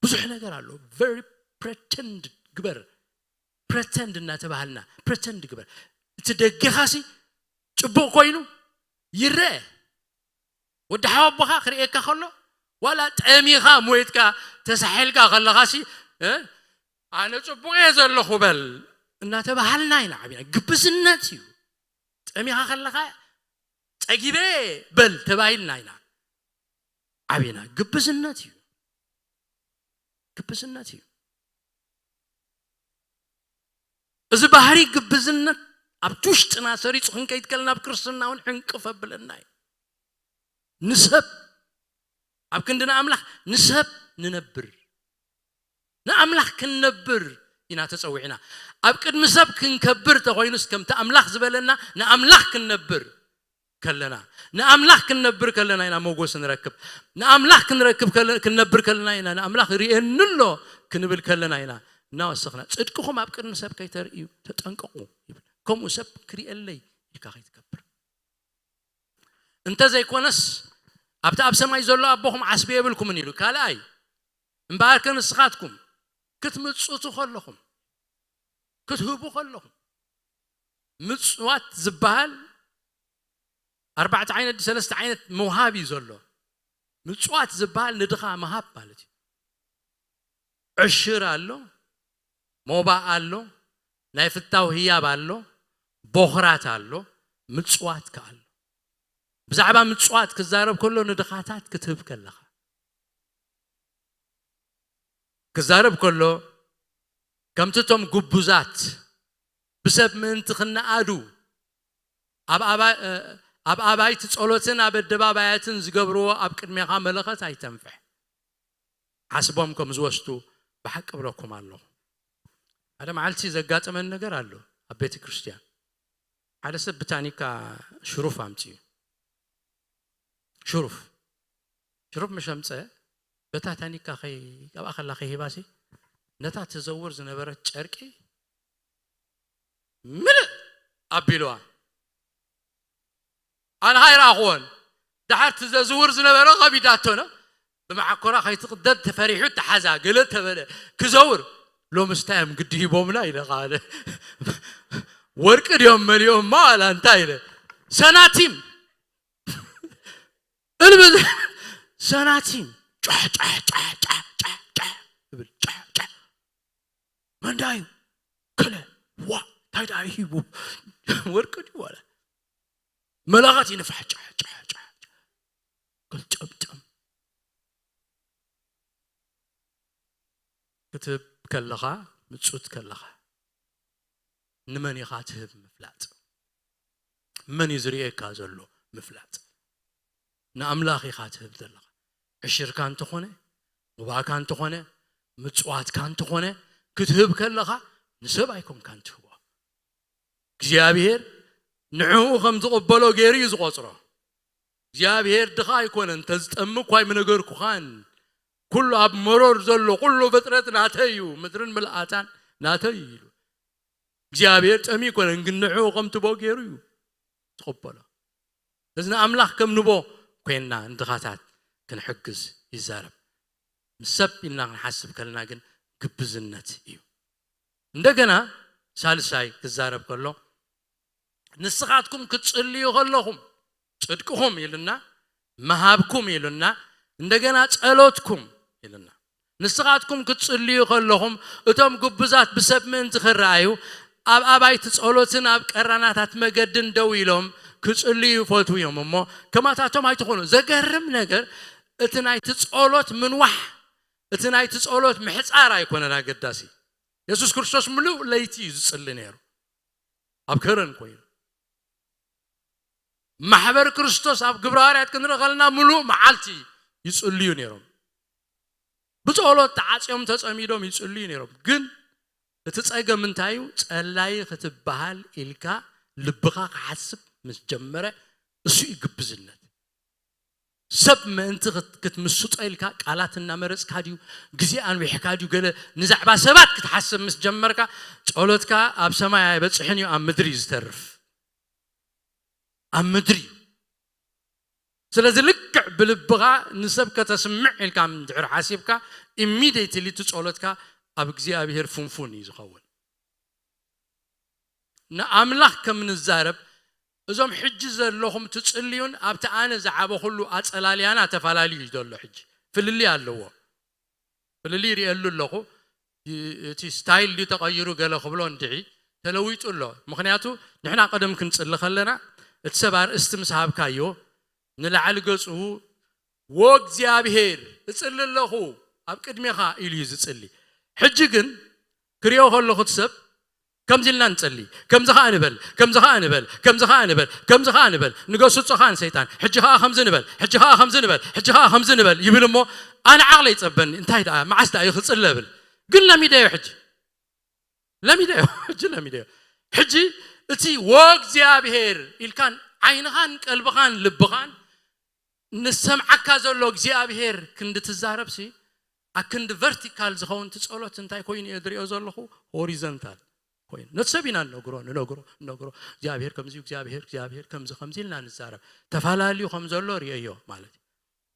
ብዙሕ ነገር ኣሎ። Very pretend ግበር፣ pretend እናተባሃልና pretend ግበር። እቲ ደገኻሲ ጽቡቕ ኮይኑ ይረአ። ወዲ ሓወቦኻ ክርእየካ ከሎ ዋላ ጠሚኻ ሞይትካ ተሳሒልካ ከለኻሲ ኣነ ጽቡቕ እየ ዘለኹ በል እናተባሃልና ኢና ዓቢና። ግብዝነት እዩ። ጠሚኻ ከለኻ ጸጊበ በል ተባሂልና ኢና ዓቢና። ግብዝነት እዩ። ግብዝነት እዩ። እዚ ባህሪ ግብዝነት ኣብቲ ውሽጥና ሰሪፁ ክንከይድ ከለና ኣብ ክርስትና እውን ሕንቅፍ ኣብለና እዩ። ንሰብ ኣብ ክንዲ ንኣምላኽ ንሰብ ንነብር፣ ንኣምላኽ ክንነብር ኢና ተፀዊዕና። ኣብ ቅድሚ ሰብ ክንከብር ተኮይኑስ ከምቲ ኣምላኽ ዝበለና ንኣምላኽ ክንነብር ከለና፣ ንኣምላኽ ክንነብር ከለና ኢና ሞጎስ ንረክብ። ንኣምላኽ ክንረክብ ከለ- ክንነብር ከለና ኢና ንኣምላኽ ርእየኒ ኣሎ ክንብል ከለና ኢና እናወሰኽና። ጽድቅኹም ኣብ ቅድሚ ሰብ ከይተርእዩ ተጠንቀቑ ይብል። ከምኡ ሰብ ክርእየለይ ኢልካ ከይትገብር። እንተ ዘይኮነስ ኣብቲ ኣብ ሰማይ ዘሎ ኣቦኹም ዓስቢ የብልኩምን ኢሉ። ካልኣይ እምበኣርከ ንስኻትኩም ክትምጽቱ ከለኹም ክትህቡ ከለኹም ምጽዋት ዝበሃል ኣርባዕተ ዓይነት ሰለስተ ዓይነት ምውሃብ እዩ ዘሎ። ምጽዋት ዝበሃል ንድኻ ምሃብ ማለት እዩ። ዕሽር ኣሎ፣ ሞባእ ኣሎ፣ ናይ ፍታው ህያብ ኣሎ፣ ቦኽራት ኣሎ፣ ምጽዋት ከ ኣሎ። ብዛዕባ ምጽዋት ክዛረብ ከሎ ንድኻታት ክትህብ ከለኻ ክዛረብ ከሎ ከምቲ እቶም ግቡዛት ብሰብ ምእንቲ ክነኣዱ ኣብ ኣባ- እ፣ ኣብ ኣባይቲ ጸሎትን ኣብ ኣደባባያትን ዝገብርዎ ኣብ ቅድሜኻ መለኸት ኣይተንፍሕ። ሓስቦም ከም ዝወስዱ ብሓቂ እብለኩም ኣለኹ። ሓደ መዓልቲ ዘጋጠመን ነገር ኣሎ ኣብ ቤተ ክርስቲያን። ሓደ ሰብ ብታኒካ ሽሩፍ ኣምፅዩ ሽሩፍ ሽሩፍ መሸምፀ በታ ታኒካ ከይ ኣብኣ ከላ ከይሂባሲ ነታ ትዘውር ዝነበረት ጨርቂ ምልእ ኣቢልዋ። ኣነ ኣይረኣኽዎን። ድሓር ትዘዝውር ዝነበረ ከቢዳቶ ነው። ብመዓኮራ ከይትቕደድ ተፈሪሑ ተሓዛ ገለ ተበለ ክዘውር ሎምስ እንታይ እዮም ግዲ ሂቦምና ኢለ ቃለ ወርቂ ድዮም መሊኦማ ኣላ እንታይ ኢለ ሰናቲም እልብል ሰናቲም ጫሕ ጫሕ ጫሕ ጫሕ ጫሕ ጫሕ እብል ጫሕ ጫሕ መንዳዩ ከለ ዋ እንታይ ደኣ ሂቡ ወርቂ ድዩ ዋላ መላኻት ይንፋሕ ጫሕ ጫሕ ጫሕ ገልጨምጨም ክትህብ ከለኻ ምጹት ከለኻ ንመን ኢኻ ትህብ ምፍላጥ መን እዩ ዝርእየካ ዘሎ ምፍላጥ ንኣምላኽ ኢኻ ትህብ ዘለኻ ዕሽርካ እንተኾነ ሞባእካ እንተኾነ ምጽዋትካ እንተኾነ ክትህብ ከለኻ ንሰብ ኣይኮንካን ትህቦ እግዚኣብሔር ንዕኡ ከም ዝቕበሎ ገይሩ እዩ ዝቖጽሮ እግዚኣብሔር ድኻ ኣይኮነን ተዝጠሚ እኳ ኣይምነገርኩኻን ኩሉ ኣብ መሮር ዘሎ ኩሉ ፍጥረት ናተይ እዩ ምድርን ምልኣታን ናተይ እዩ ኢሉ እግዚኣብሔር ጠሚ ኣይኮነን ግን ንዕኡ ከም ትቦ ገይሩ እዩ ዝቕበሎ እዚ ንኣምላኽ ከም ንቦ ኮይንና ንድኻታት ክንሕግዝ ይዛረብ ንሰብ ኢልና ክንሓስብ ከለና ግን ግብዝነት እዩ እንደገና ሳልሳይ ክዛረብ ከሎ ንስኻትኩም ክትጽልዩ ከለኹም ጽድቅኹም ኢሉና መሃብኩም ኢሉና እንደገና ጸሎትኩም ኢሉና ንስኻትኩም ክትጽልዩ ከለኹም እቶም ግቡዛት ብሰብ ምእንቲ ክረኣዩ ኣብ ኣባይቲ ጸሎትን ኣብ ቀራናታት መገድን ደው ኢሎም ክጽልዩ ይፈትዉ እዮም እሞ ከማታቶም ኣይትኾኑ ዘገርም ነገር እቲ ናይቲ ጸሎት ምንዋሕ እቲ ናይቲ ጸሎት ምሕጻር ኣይኮነን ኣገዳሲ የሱስ ክርስቶስ ምሉእ ለይቲ እዩ ዝጽሊ ነይሩ ኣብ ከረን ኮይኑ ማሕበር ክርስቶስ ኣብ ግብረ ሃዋርያት ክንርኢ ከለና ምሉእ መዓልቲ ይጽልዩ ነይሮም ብጸሎት ተዓጽዮም ተጸሚዶም ይጽልዩ ነይሮም ግን እቲ ጸገም እንታይ እዩ ጸላይ ክትበሃል ኢልካ ልብኻ ክሓስብ ምስ ጀመረ እሱ እዩ ግብዝነት ሰብ ምእንቲ ክትምስጦ ኢልካ ቃላት እናመረፅካ ድዩ ግዜ ኣንዊሕካ ድዩ ገለ ንዛዕባ ሰባት ክትሓስብ ምስ ጀመርካ ጸሎትካ ኣብ ሰማይ ኣይበፅሕን እዩ ኣብ ምድሪ እዩ ዝተርፍ ኣብ ምድሪ እዩ ስለዚ ልክዕ ብልብኻ ንሰብ ከተስምዕ ኢልካ እንድሕር ሓሲብካ ኢሚዲየትሊ እቲ ጸሎትካ ኣብ እግዚኣብሄር ፍንፉን እዩ ዝኸውን ንኣምላኽ ከም ንዛረብ እዞም ሕጂ ዘለኹም ትጽልዩን ኣብቲ ኣነ ዝዓበኹሉ ኣጸላልያና ተፈላለዩ እዩ ዘሎ ሕጂ ፍልልይ ኣለዎ ፍልልይ ይርእየሉ ኣለኹ እቲ ስታይል ድዩ ተቐይሩ ገለ ክብሎ እንድዒ ተለዊጡ ኣሎ ምኽንያቱ ንሕና ቀደም ክንጽሊ ከለና እቲ ሰብ ኣርእስቲ ምስ ሃብካዮ ንላዕሊ ገጹ ዎ እግዚኣብሄር እጽሊ ኣለኹ ኣብ ቅድሜኻ ኢሉ እዩ ዝጽሊ ሕጂ ግን ክሪኦ ከለኹ እቲ ሰብ ከምዚ ኢልና ንጸሊ ከምዚ ኸኣ ንበል ከምዚ ኸኣ ንበል ከምዚ ኸኣ ንበል ከምዚ ኸኣ ንበል ንገስጾ ኸኣ ንሰይጣን ሕጂ ኸኣ ከምዚ ንበል ሕጂ ኸኣ ከምዚ ንበል ሕጂ ኸኣ ከምዚ ንበል ይብል እሞ ኣነ ዓቕለ ይጸበኒ እንታይ ደኣ መዓስ ደኣ እዩ ክጽለ ብል ግን ለሚደዮ ሕጂ ለሚደዮ ሕጂ ለሚደዮ ሕጂ እቲ ወእግዚኣብሔር ኢልካን ዓይንኻን ቀልብኻን ልብኻን ንሰምዓካ ዘሎ እግዚኣብሔር ክንዲ ትዛረብሲ፣ ኣክንዲ ቨርቲካል ዝኸውን እቲ ጸሎት እንታይ ኮይኑ እየ ዝሪኦ ዘለኹ? ሆሪዘንታል ኮይኑ። ነቲ ሰብ ኢና ንነግሮ፣ ንነግሮ፣ ንነግሮ። እግዚኣብሔር ከምዚ እዩ፣ እግዚኣብሔር፣ እግዚኣብሔር ከምዚ፣ ከምዚ ኢልና ንዛረብ። ተፈላለዩ ከም ዘሎ ርእዮ ማለት እዩ።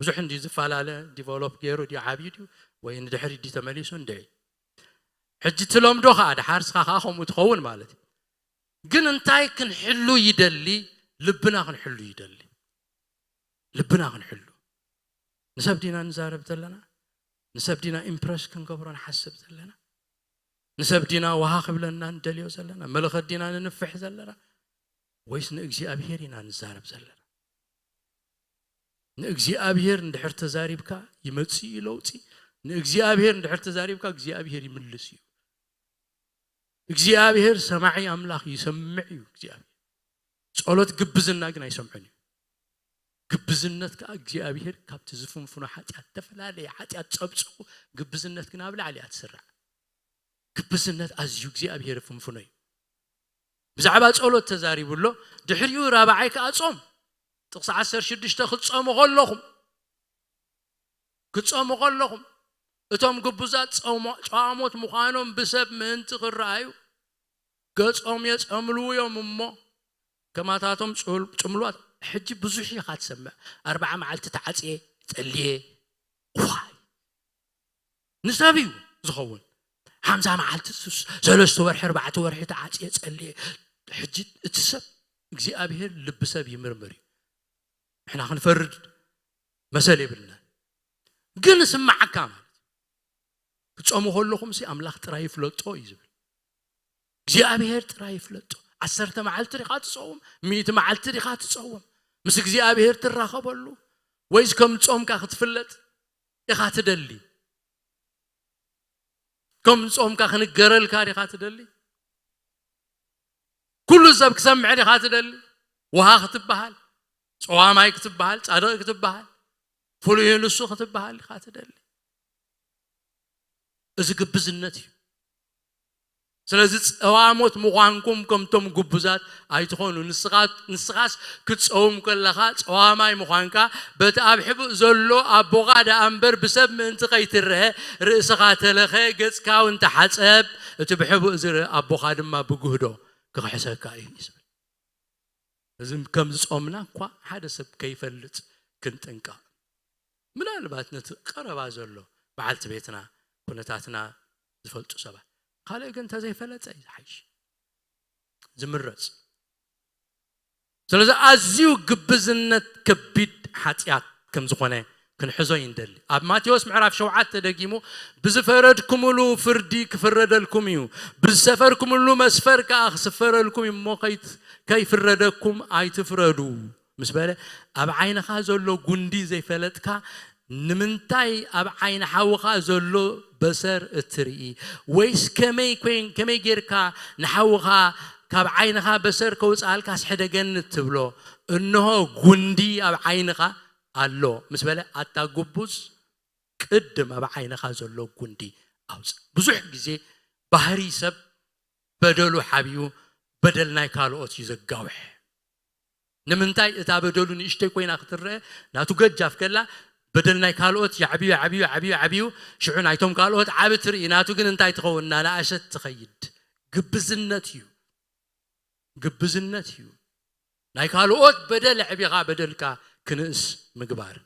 ብዙሕ እንዲ ዝፈላለ፣ ዲቨሎፕ ገይሩ ድዩ፣ ዓብዩ ድዩ፣ ወይ ንድሕሪ ድዩ ተመሊሱ እንድዒ። ሕጂ ትለምዶ ኸዓ፣ ደሓር ስኻ ኸዓ ከምኡ ትኸውን ማለት እዩ። ግን እንታይ ክንሕሉ ይደሊ? ልብና ክንሕሉ ይደሊ። ልብና ክንሕሉ። ንሰብ ዲና ንዛረብ ዘለና? ንሰብ ዲና ኢምፕረስ ክንገብሮ ንሓስብ ዘለና? ንሰብ ዲና ውሃ ክብለና ንደልዮ ዘለና? መለኸት ዲና ንንፍሕ ዘለና? ወይስ ንእግዚኣብሔር ኢና ንዛረብ ዘለና? ንእግዚኣብሔር እንድሕር ተዛሪብካ ይመጽእ እዩ ለውጢ። ንእግዚኣብሔር እንድሕር ተዛሪብካ እግዚኣብሔር ይምልስ እዩ። እግዚኣብሔር ሰማዒ ኣምላኽ ይሰምዕ እዩ እግዚኣብሔር። ጸሎት ግብዝና ግን ኣይሰምዕን እዩ። ግብዝነት ከኣ እግዚኣብሔር ካብቲ ዝፍንፍኖ ሓጢኣት፣ ዝተፈላለየ ሓጢኣት ጸብጺኹ፣ ግብዝነት ግን ኣብ ላዕሊ እያ ትስራዕ። ግብዝነት ኣዝዩ እግዚኣብሔር ይፍንፍኖ እዩ። ብዛዕባ ጸሎት ተዛሪቡ ኣሎ። ድሕሪኡ ራብዓይ ከኣ ጾም። ጥቕሲ ዓሰርተ ሽዱሽተ ክትጸሙ ከለኹም፣ ክትጸሙ ከለኹም፣ እቶም ግቡዛት ጸሞ-፣ ጸዋሞት ምዃኖም ብሰብ ምእንቲ ክረኣዩ፣ ገጾም የጸምልዉ እዮም እሞ፣ ከማታቶም ጽል-፣ ጽምሏት። ሕጂ ብዙሕ ኢኻ ትሰምዕ። ኣርብዓ መዓልቲ ተዓጽየ፣ ጸልየ፣ ዋይ። ንሰብ እዩ ዝኸውን። ሓምሳ መዓልቲ፣ ሱስ፣ ሰለስተ ወርሒ፣ ኣርባዕተ ወርሒ ተዓጽየ፣ ጸልየ። ሕጂ እቲ ሰብ፣ እግዚኣብሔር ልቢ ሰብ ይምርምር እዩ። ንሕና ክንፈርድ መሰል የብልናን። ግን ስምዓካ ማለት እዩ። ክትጾሙ ከለኹም ሲ ኣምላኽ ጥራይ ይፍለጦ እዩ ዝብል። እግዚኣብሔር ጥራይ ይፍለጦ። ዓሰርተ መዓልቲ ዲኻ ትጸውም? ሚእቲ መዓልቲ ዲኻ ትጸውም? ምስ እግዚኣብሔር ትራኸበሉ? ወይስ ከም ጾምካ ክትፍለጥ ኢኻ ትደሊ? ከም ጾምካ ክንገረልካ ዲኻ ትደሊ? ኩሉ ሰብ ክሰምዕ ዲኻ ትደሊ? ውሃ ክትበሃል፣ ጸዋማይ ክትበሃል፣ ጻድቕ ክትበሃል፣ ፍሉይ ንሱ ክትበሃል ዲኻ ትደሊ? እዚ ግብዝነት እዩ። ስለዚ ጸዋሞት ምዃንኩም ከምቶም ግቡዛት ኣይትኾኑ። ንስኻ-፣ ንስኻስ ክትጸውም ከለኻ ጸዋማይ ምዃንካ በቲ ኣብ ሕቡእ ዘሎ ኣቦኻ ደኣ እምበር ብሰብ ምእንቲ ከይትረሀ ርእስኻ ተለኸ፣ ገጽካ እውን ተሓጸብ፣ እቲ ብሕቡእ ዝርእ ኣቦኻ ድማ ብጉህዶ ክኽሕሰካ እዩ እዩ ዝብል። እዚ ከም ዝጾምና እኳ ሓደ ሰብ ከይፈልጥ ክንጥንቀቕ። ምናልባት ነቲ ቀረባ ዘሎ በዓልቲ ቤትና፣ ኩነታትና ዝፈልጡ ሰባት። ካልእ ግን እንተዘይፈለጠ እዩ ዝሓይሽ፣ ዝምረጽ። ስለዚ ኣዝዩ ግብዝነት ከቢድ ሓጢኣት ከም ዝኾነ ክንሕዞ እዩ ንደሊ። ኣብ ማቴዎስ ምዕራፍ ሸውዓተ ደጊሙ፣ "ብዝፈረድኩምሉ ፍርዲ ክፍረደልኩም እዩ፣ ብዝሰፈርኩምሉ መስፈር ከኣ ክስፈረልኩም እዩ እሞ ከይት-፣ ከይፍረደኩም ኣይትፍረዱ" ምስ በለ፣ ኣብ ዓይንኻ ዘሎ ጉንዲ ዘይፈለጥካ፣ ንምንታይ ኣብ ዓይኒ ሓውኻ ዘሎ በሰር እትርኢ? ወይስ ከመይ ኮይን-፣ ከመይ ጌርካ ንሓውኻ ካብ ዓይንኻ በሰር ከውጽኣልካስ ሕደገኒ እትብሎ? እንሆ ጉንዲ ኣብ ዓይንኻ ኣሎ ምስ በለ፣ ኣታ ግቡዝ፣ ቅድም ኣብ ዓይንኻ ዘሎ ጉንዲ ኣውጽእ። ብዙሕ ግዜ ባህሪ ሰብ በደሉ ሓቢኡ በደል ናይ ካልኦት እዩ ዘጋውሕ። ንምንታይ? እታ በደሉ ንእሽተይ ኮይና ክትረአ፣ ናቱ ገጃፍ ከላ፣ በደል ናይ ካልኦት ይዓብዩ፣ ይዓብዩ፣ ይዓብዩ፣ ይዓብዩ፣ ሽዑ ናይቶም ካልኦት ዓቢ ትርኢ፣ ናቱ ግን እንታይ ትኸውን? እናነኣሸት ትኸይድ። ግብዝነት እዩ። ግብዝነት እዩ። ናይ ካልኦት በደል ኣዕቢኻ በደልካ ክንእስ ምግባር።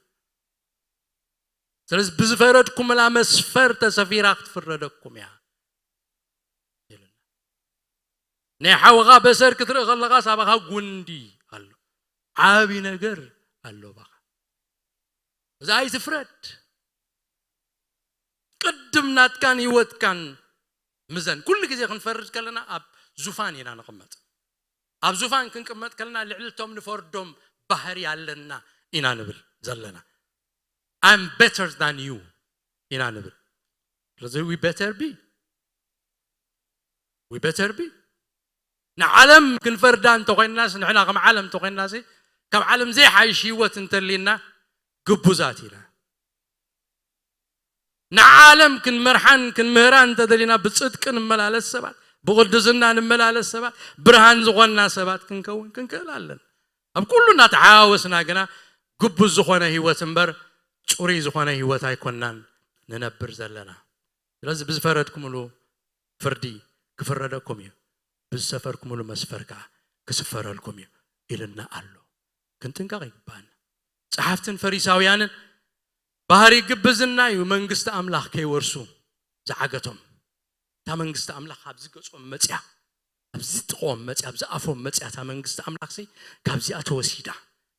ስለዚ ብዝፈረድኩምላ መስፈር ተሰፊራ ክትፍረደኩም እያ። ናይ ሓውኻ በሰር ክትርኢ ከለኻ ሳባኻ ጉንዲ ኣሎ። ዓቢ ነገር ኣሎ ባኻ። እዚ ኣይትፍረድ። ቅድም ናትካን ህይወትካን ምዘን። ኩሉ ግዜ ክንፈርድ ከለና ኣብ ዙፋን ኢና ንቕመጥ። ኣብ ዙፋን ክንቅመጥ ከለና ልዕሊ እቶም ንፈርዶም ባህሪ ኣለና ኢና ንብል ዘለና። I'm better than you ኢና ንብል። ስለዚ we better be። We better be። ንዓለም ክንፈርዳ እንተኾይንናስ፣ ንሕና ከም ዓለም እንተኾይንናሲ፣ ካብ ዓለም ዘይሓይሽ ህይወት እንተሊና ግቡዛት ኢና። ንዓለም ክንመርሓን ክንምህራን እንተደሊና፣ ብጽድቂ ንመላለስ ሰባት፣ ብቕድስና ንመላለስ ሰባት፣ ብርሃን ዝኾንና ሰባት ክንከውን ክንክእል ኣለና። ኣብ ኩሉ እናተሓዋወስና ግና ግቡዝ ዝኾነ ህይወት እምበር ጽሩይ ዝኾነ ህይወት ኣይኮናን ንነብር ዘለና። ስለዚ ብዝፈረድኩምሉ ፍርዲ ክፍረደኩም እዩ፣ ብዝሰፈርኩምሉ መስፈር ከዓ ክስፈረልኩም እዩ ኢልና ኣሎ። ክንጥንቀቕ ይግባና። ጸሓፍትን ፈሪሳውያንን ባህሪ ግብዝና እዩ መንግስቲ ኣምላኽ ከይወርሱ ዝዓገቶም። እታ መንግስቲ ኣምላኽ ኣብዚ ገጾም መጽያ፣ ኣብዚ ጥቕኦም መጽያ፣ ኣብዚ ኣፎም መጽያ፣ እታ መንግስቲ ኣምላኽሲ ካብዚኣ ተወሲዳ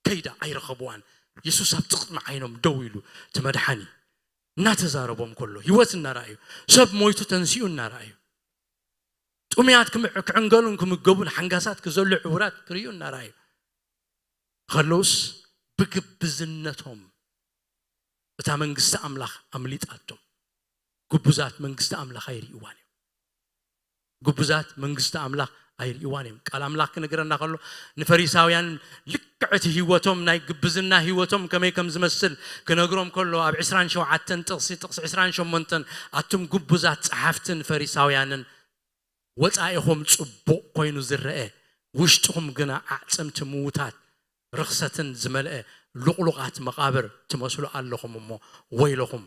ከይዳ ኣይረኸብዋን። የሱስ ኣብ ጥቕሚ ዓይኖም ደው ኢሉ እቲ መድሓኒ እናተዛረቦም ከሎ ህይወት እናረኣዩ፣ ሰብ ሞይቱ ተንሲኡ እናረኣዩ፣ ጥሙያት ክምዕ- ክዕንገሉን ክምገቡን ሓንጋሳት ክዘሉ ዕውራት ክርእዩ እናረኣዩ ከለውስ ብግብዝነቶም እታ መንግስቲ ኣምላኽ ኣምሊጣቶም። ግቡዛት መንግስቲ ኣምላኽ ኣይርእይዋን እዮም። ግቡዛት መንግስቲ ኣምላኽ ኣይርእይዋን እዮም። ቃል ኣምላኽ ክነግረና ከሎ ንፈሪሳውያን ልክዕ እቲ ህይወቶም ናይ ግብዝና ህይወቶም ከመይ ከም ዝመስል ክነግሮም ከሎ ኣብ ዕስራን ሸውዓተን ጥቕሲ ጥቕሲ ዕስራን ሸሞንተን ኣቱም ግቡዛት ጸሓፍትን ፈሪሳውያንን ወጻኢኹም ጽቡቕ ኮይኑ ዝረአ ውሽጥኹም ግና ኣዕጽምቲ ምዉታት ርኽሰትን ዝመልአ ሉቕሉቓት መቓብር ትመስሉ ኣለኹም እሞ ወይለኹም።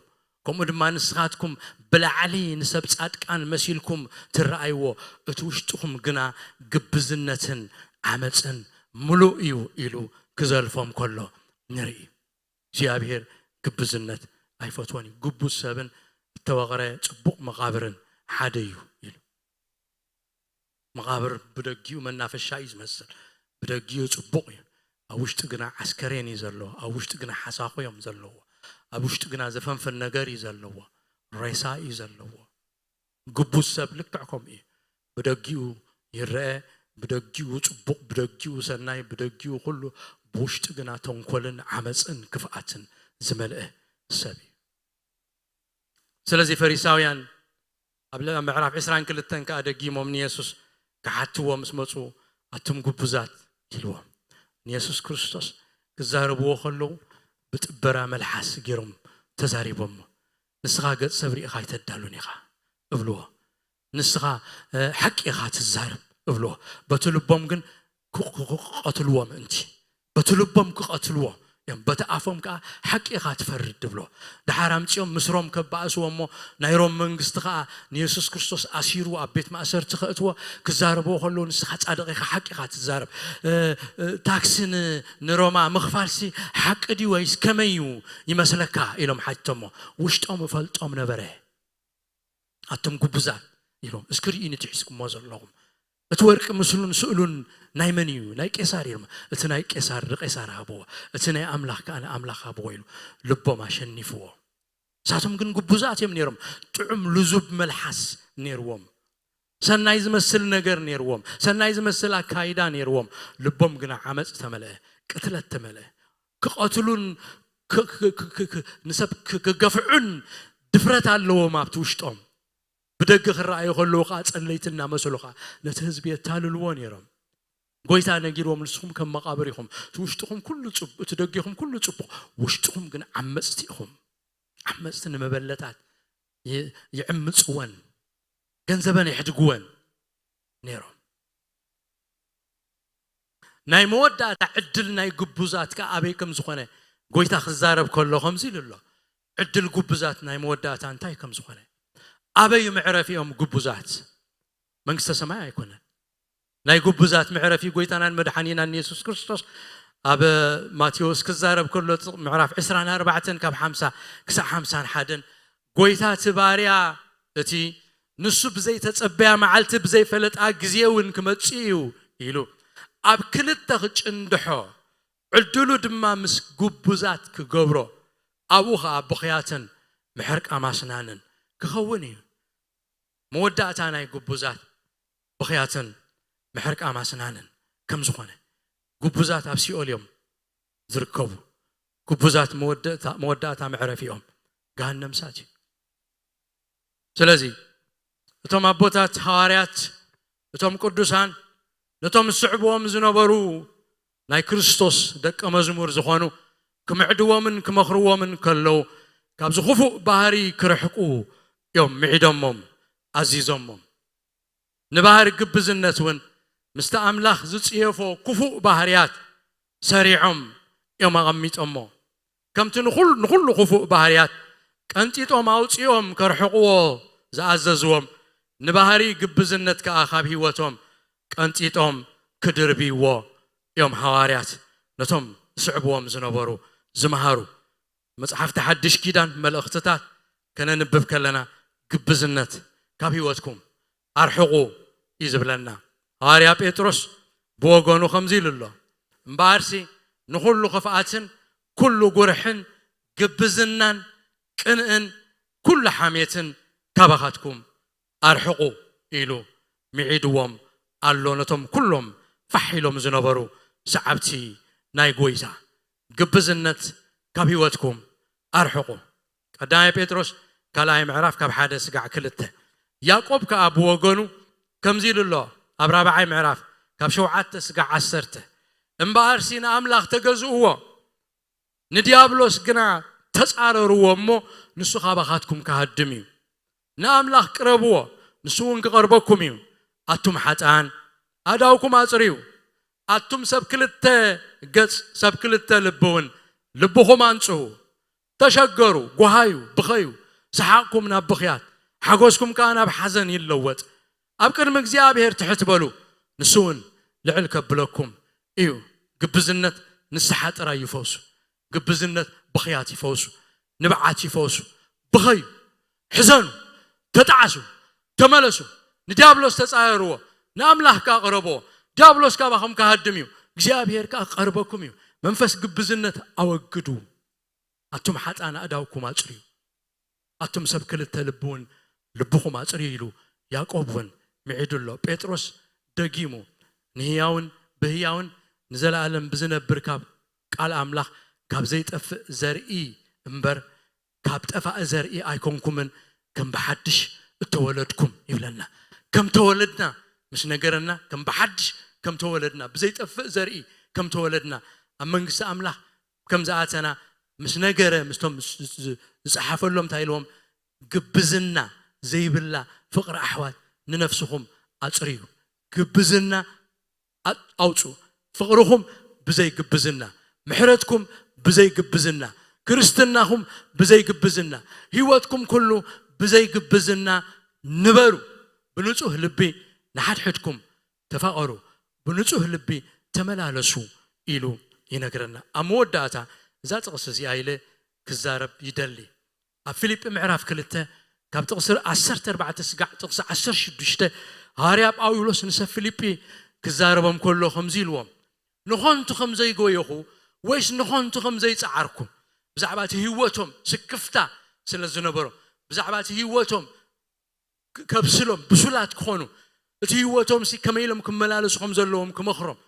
ከምኡ ድማ ንስኻትኩም ብላዕሊ ንሰብ ጻድቃን መሲልኩም ትረኣይዎ፣ እቲ ውሽጥኹም ግና ግብዝነትን ዓመፅን ምሉእ እዩ ኢሉ ክዘልፎም ከሎ ንርኢ። እግዚኣብሔር ግብዝነት ኣይፈትወን እዩ። ግቡዝ ሰብን እተወቕረ ጽቡቕ መቓብርን ሓደ እዩ ኢሉ። መቓብር ብደጊኡ መናፈሻ እዩ ዝመስል። ብደጊኡ ጽቡቕ እዩ። ኣብ ውሽጢ ግና ዓስከሬን እዩ ዘለዎ። ኣብ ውሽጢ ግና ሓሳኹ እዮም ዘለዎ። ኣብ ውሽጢ ግና ዘፈንፍን ነገር እዩ ዘለዎ። ሬሳ እዩ ዘለዎ። ግቡዝ ሰብ ልክዕ ከምኡ እዩ። ብደጊኡ ይረአ፣ ብደጊኡ ጽቡቕ፣ ብደጊኡ ሰናይ፣ ብደጊኡ ኩሉ፣ ብውሽጢ ግና ተንኮልን ዓመጽን ክፍኣትን ዝመልአ ሰብ እዩ። ስለዚ ፈሪሳውያን ኣብ ለ- ምዕራፍ ዕስራን ክልተን ከኣ ደጊሞም ንየሱስ ክሓትዎ ምስ መጹ፣ ኣቱም ግቡዛት ኢልዎም። ንየሱስ ክርስቶስ ክዛረብዎ ከለዉ ብጥበራ መልሓስ ገይሮም ተዛሪቦሞ። ንስኻ ገጽ ሰብ ርኢኻ ኣይተዳሉን ኢኻ እብልዎ። ንስኻ እ፣ ሓቂ ኢኻ ትዛረብ እብልዎ። በቲ ልቦም ግን ክ- ክ- ክቐትልዎ ምእንቲ፣ በቲ ልቦም ክቐትልዎ እዮም። በቲ ኣፎም ከዓ ሓቂ ኢኻ ትፈርድ እብልዎ። ደሓር ኣምጺኦም ምስሮም ከባእስዎ እሞ ናይ ሮም መንግስቲ ከዓ ንየሱስ ክርስቶስ ኣሲሩ ኣብ ቤት ማእሰርቲ ከእትዎ ክዛረብዎ ከለዉ ንስኻ ጻድቕ ኢኻ፣ ሓቂ ኢኻ ትዛረብ። እ፣ እ፣ ታክሲ ን- ንሮማ ምኽፋልሲ ሓቂ ድዩ ወይስ ከመይ እዩ ይመስለካ ኢሎም ሓቲቶሞ። ውሽጦም እፈልጦም ነበረ። ኣቶም ግቡዛት ኢሎም፣ እስኪ ርእዩ ንትሒዝኩሞ ዘለኹም። እቲ ወርቂ ምስሉን ስእሉን ናይ መን እዩ? ናይ ቄሳር እዮም። እቲ ናይ ቄሳር ንቄሳር ሃብዎ፣ እቲ ናይ ኣምላኽ ከኣ ንኣምላኽ ሃብዎ ኢሉ ልቦም ኣሸኒፍዎ። ንሳቶም ግን ግቡዛት እዮም ነይሮም። ጥዑም ልዙብ መልሓስ ነይርዎም። ሰናይ ዝመስል ነገር ነይርዎም። ሰናይ ዝመስል ኣካይዳ ነይርዎም። ልቦም ግና ዓመፅ ተመልአ፣ ቅትለት ተመልአ። ክቐትሉን ክ- ክ- ክ- ክ- ክ- ንሰብ ክ- ክገፍዑን ድፍረት ኣለዎም ኣብቲ ውሽጦም። ብደገ ክረኣዩ ከለዉ ከዓ ጸለይቲ እናመሰሉ ከዓ ነቲ ህዝቢ የታልልዎ ነይሮም። ጎይታ ነጊርዎም፣ ንስኹም ከም መቓብር ኢኹም፣ እቲ ውሽጥኹም ኩሉ ጽቡቕ፣ እቲ ደጌኹም ኩሉ ጽቡቕ፣ ውሽጥኹም ግን ዓመጽቲ ኢኹም። ዓመጽቲ፣ ንመበለታት ይ- ይዕምጽወን፣ ገንዘበን የሕድግወን ነይሮም። ናይ መወዳእታ ዕድል ናይ ግቡዛት ከ ኣበይ ከም ዝኾነ ጎይታ ክዛረብ ከሎ ከምዚ ኢሉ ኣሎ። ዕድል ግቡዛት ናይ መወዳእታ እንታይ ከም ዝኾነ፣ ኣበይ መዕረፊኦም ግቡዛት? መንግስተ ሰማይ ኣይኮነን። ናይ ግቡዛት መዕረፊ ጎይታናን መድሓኒናን የሱስ ክርስቶስ ኣብ ማቴዎስ ክዛረብ ከሎ፣ ምዕራፍ ዕስራን ኣርባዕተን ካብ ሓምሳ ክሳብ ሓምሳን ሓደን፣ ጎይታ እቲ ባርያ እቲ ንሱ ብዘይተጸበያ መዓልቲ ብዘይፈለጣ ግዜ እውን ክመጽእ እዩ ኢሉ ኣብ ክልተ ክጭንድሖ፣ ዕድሉ ድማ ምስ ግቡዛት ክገብሮ፣ ኣብኡ ኸኣ ብኽያትን ምሕርቃም ኣስናንን ክኸውን እዩ። መወዳእታ ናይ ግቡዛት ብኽያትን ምሕርቃም ኣስናንን ከም ዝኾነ፣ ግቡዛት ኣብ ሲኦል እዮም ዝርከቡ። ግቡዛት መወዳእታ፣ መወዳእታ መዕረፊኦም ገሃነም እሳት እዩ። ስለዚ እቶም ኣቦታት ሃዋርያት፣ እቶም ቅዱሳን፣ ነቶም ዝስዕብዎም ዝነበሩ ናይ ክርስቶስ ደቀ መዝሙር ዝኾኑ ክምዕድዎምን ክመኽርዎምን ከለዉ፣ ካብዚ ክፉእ ባህሪ ክርሕቁ እዮም ምዒዶሞም፣ ኣዚዞሞም። ንባህሪ ግብዝነት እውን ምስቲ ኣምላኽ ዝጽየፎ ክፉእ ባህርያት ሰሪዖም እዮም ኣቐሚጦሞ። ከምቲ ንኹል- ንኹሉ ክፉእ ባህርያት ቀንጢጦም ኣውፂኦም ከርሕቕዎ ዝኣዘዝዎም፣ ንባህሪ ግብዝነት ከኣ ካብ ህይወቶም ቀንጢጦም ክድርብይዎ እዮም ሃዋርያት ነቶም ዝስዕብዎም ዝነበሩ ዝመሃሩ። መጽሓፍቲ ሓድሽ ኪዳን መልእኽትታት ከነንብብ ከለና፣ ግብዝነት ካብ ህይወትኩም ኣርሕቑ እዩ ዝብለና። ሃዋርያ ጴጥሮስ ብወገኑ ከምዚ ኢሉ ኣሎ፣ እምበኣርሲ ንኹሉ ክፍኣትን ኩሉ ጉርሕን ግብዝናን ቅንእን ኩሉ ሓሜትን ካባኻትኩም ኣርሕቑ ኢሉ ምዒድዎም ኣሎ፣ ነቶም ኩሎም ፋሕ ኢሎም ዝነበሩ ሰዓብቲ ናይ ጎይታ። ግብዝነት ካብ ህይወትኩም ኣርሕቑ። ቀዳማይ ጴጥሮስ ካልኣይ ምዕራፍ ካብ ሓደ ስጋዕ ክልተ። ያዕቆብ ከኣ ብወገኑ ከምዚ ኢሉ ኣሎ፣ ኣብ ራብዓይ ምዕራፍ ካብ ሸውዓተ ስጋዕ ዓሰርተ፣ እምበኣርሲ ንኣምላኽ ተገዝእዎ፣ ንዲያብሎስ ግና ተጻረርዎ እሞ ንሱ ካባኻትኩም ክሃድም እዩ። ንኣምላኽ ቅረብዎ፣ ንሱ እውን ክቐርበኩም እዩ። ኣቱም ሓጥኣን ኣእዳውኩም ኣጽርዩ፣ ኣቱም ሰብ ክልተ ገጽ፣ ሰብ ክልተ ልቢ እውን ልብኹም ኣንጽሁ። ተሸገሩ፣ ጓሃዩ፣ ብኸዩ፣ ሰሓቕኩም ናብ ብኽያት፣ ሓጎስኩም ከኣ ናብ ሓዘን ይለወጥ። ኣብ ቅድሚ እግዚኣብሔር ትሕት በሉ፣ ንሱ እውን ልዕል ከብለኩም እዩ። ግብዝነት ንስሓ ጥራይ ይፈውሱ። ግብዝነት ብኽያት ይፈውሱ፣ ንብዓት ይፈውሱ። ብኸዩ፣ ሕዘኑ፣ ተጣዓሱ፣ ተመለሱ። ንዲያብሎስ ተጻረርዎ፣ ንኣምላኽ ከኣ ቅረብዎ። ዲያብሎስ ካባኹም ክሃድም እዩ፣ እግዚኣብሔር ከኣ ክቐርበኩም እዩ። መንፈስ ግብዝነት ኣወግዱ። ኣቱም ሓጥኣን ኣእዳውኩም ኣጽርዩ፣ ኣቱም ሰብ ክልተ ልቢ እውን ልብኹም ኣጽርዩ ኢሉ ያዕቆብ እውን ምዒዱ ኣሎ። ጴጥሮስ ደጊሙ፣ ንህያውን ብህያውን ንዘለኣለም ብዝነብር ካብ ቃል ኣምላኽ ካብ ዘይጠፍእ ዘርኢ እምበር ካብ ጠፋኢ ዘርኢ ኣይኮንኩምን፣ ከም ብሓድሽ እተወለድኩም ይብለና። ከም ተወለድና ምስ ነገረና፣ ከም ብሓድሽ ከም ተወለድና፣ ብዘይጠፍእ ዘርኢ ከም ተወለድና፣ ኣብ መንግስቲ ኣምላኽ ከም ዝኣተና ምስ ነገረ፣ ምስቶም ዝ- ዝ- ዝጸሓፈሎም እንታይ ኢልዎም? ግብዝና ዘይብላ ፍቕሪ ኣሕዋት ንነፍስኹም ኣጽርዩ። ግብዝና ኣ- ኣውጹ። ፍቕርኹም ብዘይ ግብዝና፣ ምሕረትኩም ብዘይ ግብዝና፣ ክርስትናኹም ብዘይ ግብዝና፣ ህይወትኩም ኩሉ ብዘይ ግብዝና ንበሩ። ብንጹህ ልቢ ንሓድሕድኩም ተፋቐሩ፣ ብንጹህ ልቢ ተመላለሱ ኢሉ ይነግረና። ኣብ መወዳእታ እዛ ጥቕሲ እዚኣ ኢለ ክዛረብ ይደሊ። ኣብ ፊልጲ ምዕራፍ ክልተ ካብ ጥቕሲ ዓሰርተ ኣርባዕተ ስጋዕ ጥቕሲ ዓሰርተ ሽዱሽተ ሃዋርያ ጳውሎስ ንሰብ ፊልጲ ክዛረቦም ከሎ ከምዚ ኢልዎም፣ ንኾንቱ ከም ዘይጎየኹ ወይስ ንኾንቱ ከም ዘይጸዓርኩ፣ ብዛዕባ እቲ ህይወቶም ስክፍታ ስለ ዝነበሮ፣ ብዛዕባ እቲ ህይወቶም ክ- ከብስሎም ብሱላት ክኾኑ፣ እቲ ህይወቶም ሲ ከመይ ኢሎም ክመላለሱ ከም ዘለዎም ክመኽሮም፣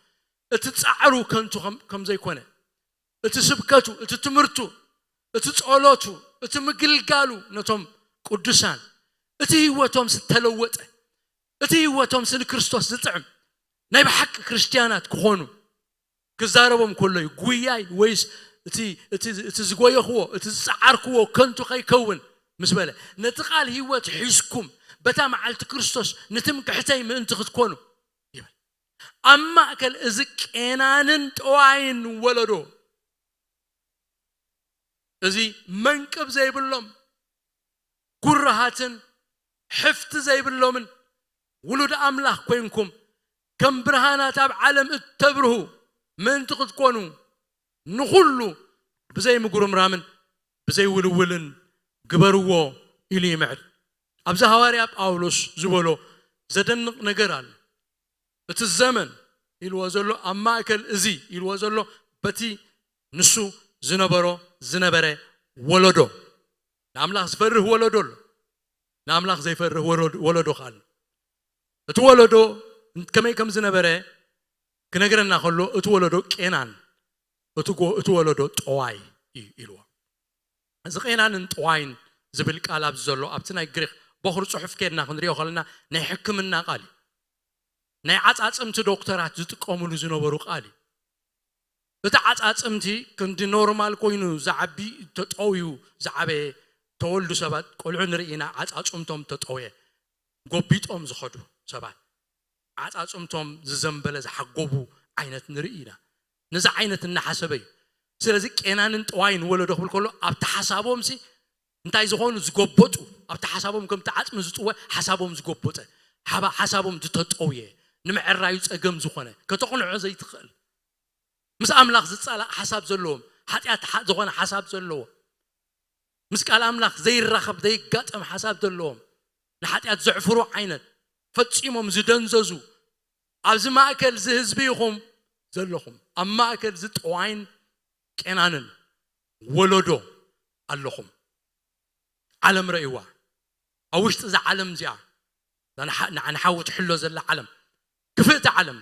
እቲ ጻዕሩ ከንቱ ከም- ከም ዘይኮነ፣ እቲ ስብከቱ፣ እቲ ትምህርቱ፣ እቲ ጸሎቱ፣ እቲ ምግልጋሉ ነቶም ቅዱሳን፣ እቲ ህይወቶም ዝተለወጠ፣ እቲ ህይወቶም ሲ ንክርስቶስ ዝጥዕም ናይ ብሓቂ ክርስትያናት ክኾኑ ክዛረቦም ከሎ እዩ። ጉያይ ወይስ እቲ እቲ እቲ ዝጎየኽዎ፣ እቲ ዝጸዓርክዎ ከንቱ ከይከውን ምስ በለ፣ ነቲ ቃል ህይወት ሒዝኩም በታ መዓልቲ ክርስቶስ ንትምክሕተይ ምእንቲ ክትኮኑ ይብል። ኣብ ማእከል እዚ ቄናንን ጠዋይን ወለዶ፣ እዚ መንቅብ ዘይብሎም፣ ጉራሃትን ሕፍቲ ዘይብሎምን ውሉድ ኣምላኽ ኮይንኩም፣ ከም ብርሃናት ኣብ ዓለም እተብርሁ ምእንቲ ክትኮኑ፣ ንኹሉ ብዘይ ምጉርምራምን ብዘይ ውልውልን ግበርዎ ኢሉ ይምዕድ። ኣብዚ ሃዋርያ ጳውሎስ ዝበሎ ዘደንቕ ነገር ኣሎ። እቲ ዘመን ኢልዎ ዘሎ፣ ኣብ ማእከል እዚ ኢልዎ ዘሎ፣ በቲ ንሱ ዝነበሮ ዝነበረ ወለዶ፣ ንኣምላኽ ዝፈርህ ወለዶ ኣሎ፣ ንኣምላኽ ዘይፈርህ ወለዶ- ወለዶ ከኣ ኣሎ። እቲ ወለዶ ከመይ ከም ዝነበረ ክነግረና ከሎ፣ እቲ ወለዶ ቄናን፣ እቲ ጎ- እቲ ወለዶ ጠዋይ እዩ ኢልዎ። እዚ ቄናንን ጠዋይን ዝብል ቃል ኣብዚ ዘሎ፣ ኣብቲ ናይ ግሪኽ በኹር ጽሑፍ ኬድና ክንሪኦ ከለና፣ ናይ ሕክምና ቃል እዩ። ናይ ዓጻጽምቲ ዶክተራት ዝጥቀምሉ ዝነበሩ ቃል እዩ። እቲ ዓጻጽምቲ ክንዲ ኖርማል ኮይኑ ዝዓቢ፣ ተጠውዩ ዝዓበየ፣ ተወልዱ ሰባት፣ ቆልዑ ንርኢ ኢና፣ ዓጻጽምቶም ተጠውየ፣ ጎቢጦም ዝኸዱ ሰባት፣ ዓጻጽምቶም ዝዘንበለ ዝሓጎቡ ዓይነት ንርኢ ኢና። ነዚ ዓይነት እናሓሰበ እዩ። ስለዚ ቄናንን ጠዋይን ወለዶ ክብል ከሎ ኣብቲ ሓሳቦምሲ እንታይ ዝኾኑ ዝጎበጡ፣ ኣብቲ ሓሳቦም ከምቲ ዓፅሚ ዝጥወ ሓሳቦም ዝጎበጠ፣ ሓባ ሓሳቦም ዝተጠውየ፣ ንምዕራዩ ፀገም ዝኾነ፣ ከተቕንዖ ዘይትኽእል፣ ምስ ኣምላኽ ዝፃላእ ሓሳብ ዘለዎም፣ ሓጢኣት ሓ- ዝኾነ ሓሳብ ዘለዎም፣ ምስ ቃል ኣምላኽ ዘይራኸብ ዘይጋጠም ሓሳብ ዘለዎም፣ ንሓጢኣት ዘዕፍሩ ዓይነት፣ ፈጺሞም ዝደንዘዙ፣ ኣብዚ ማእከል እዚ ህዝቢ ኢኹም ዘለኹም። ኣብ ማእከል እዚ ጠዋይን ቄናንን ወለዶ ኣለኹም። ዓለም ረእይዋ። ኣብ ውሽጢ እዛ ዓለም እዚኣ፣ እዛ ንሓ- ንሓ- ንሓዊ ትሕሎ ዘላ ዓለም፣ ክፍእቲ ዓለም፣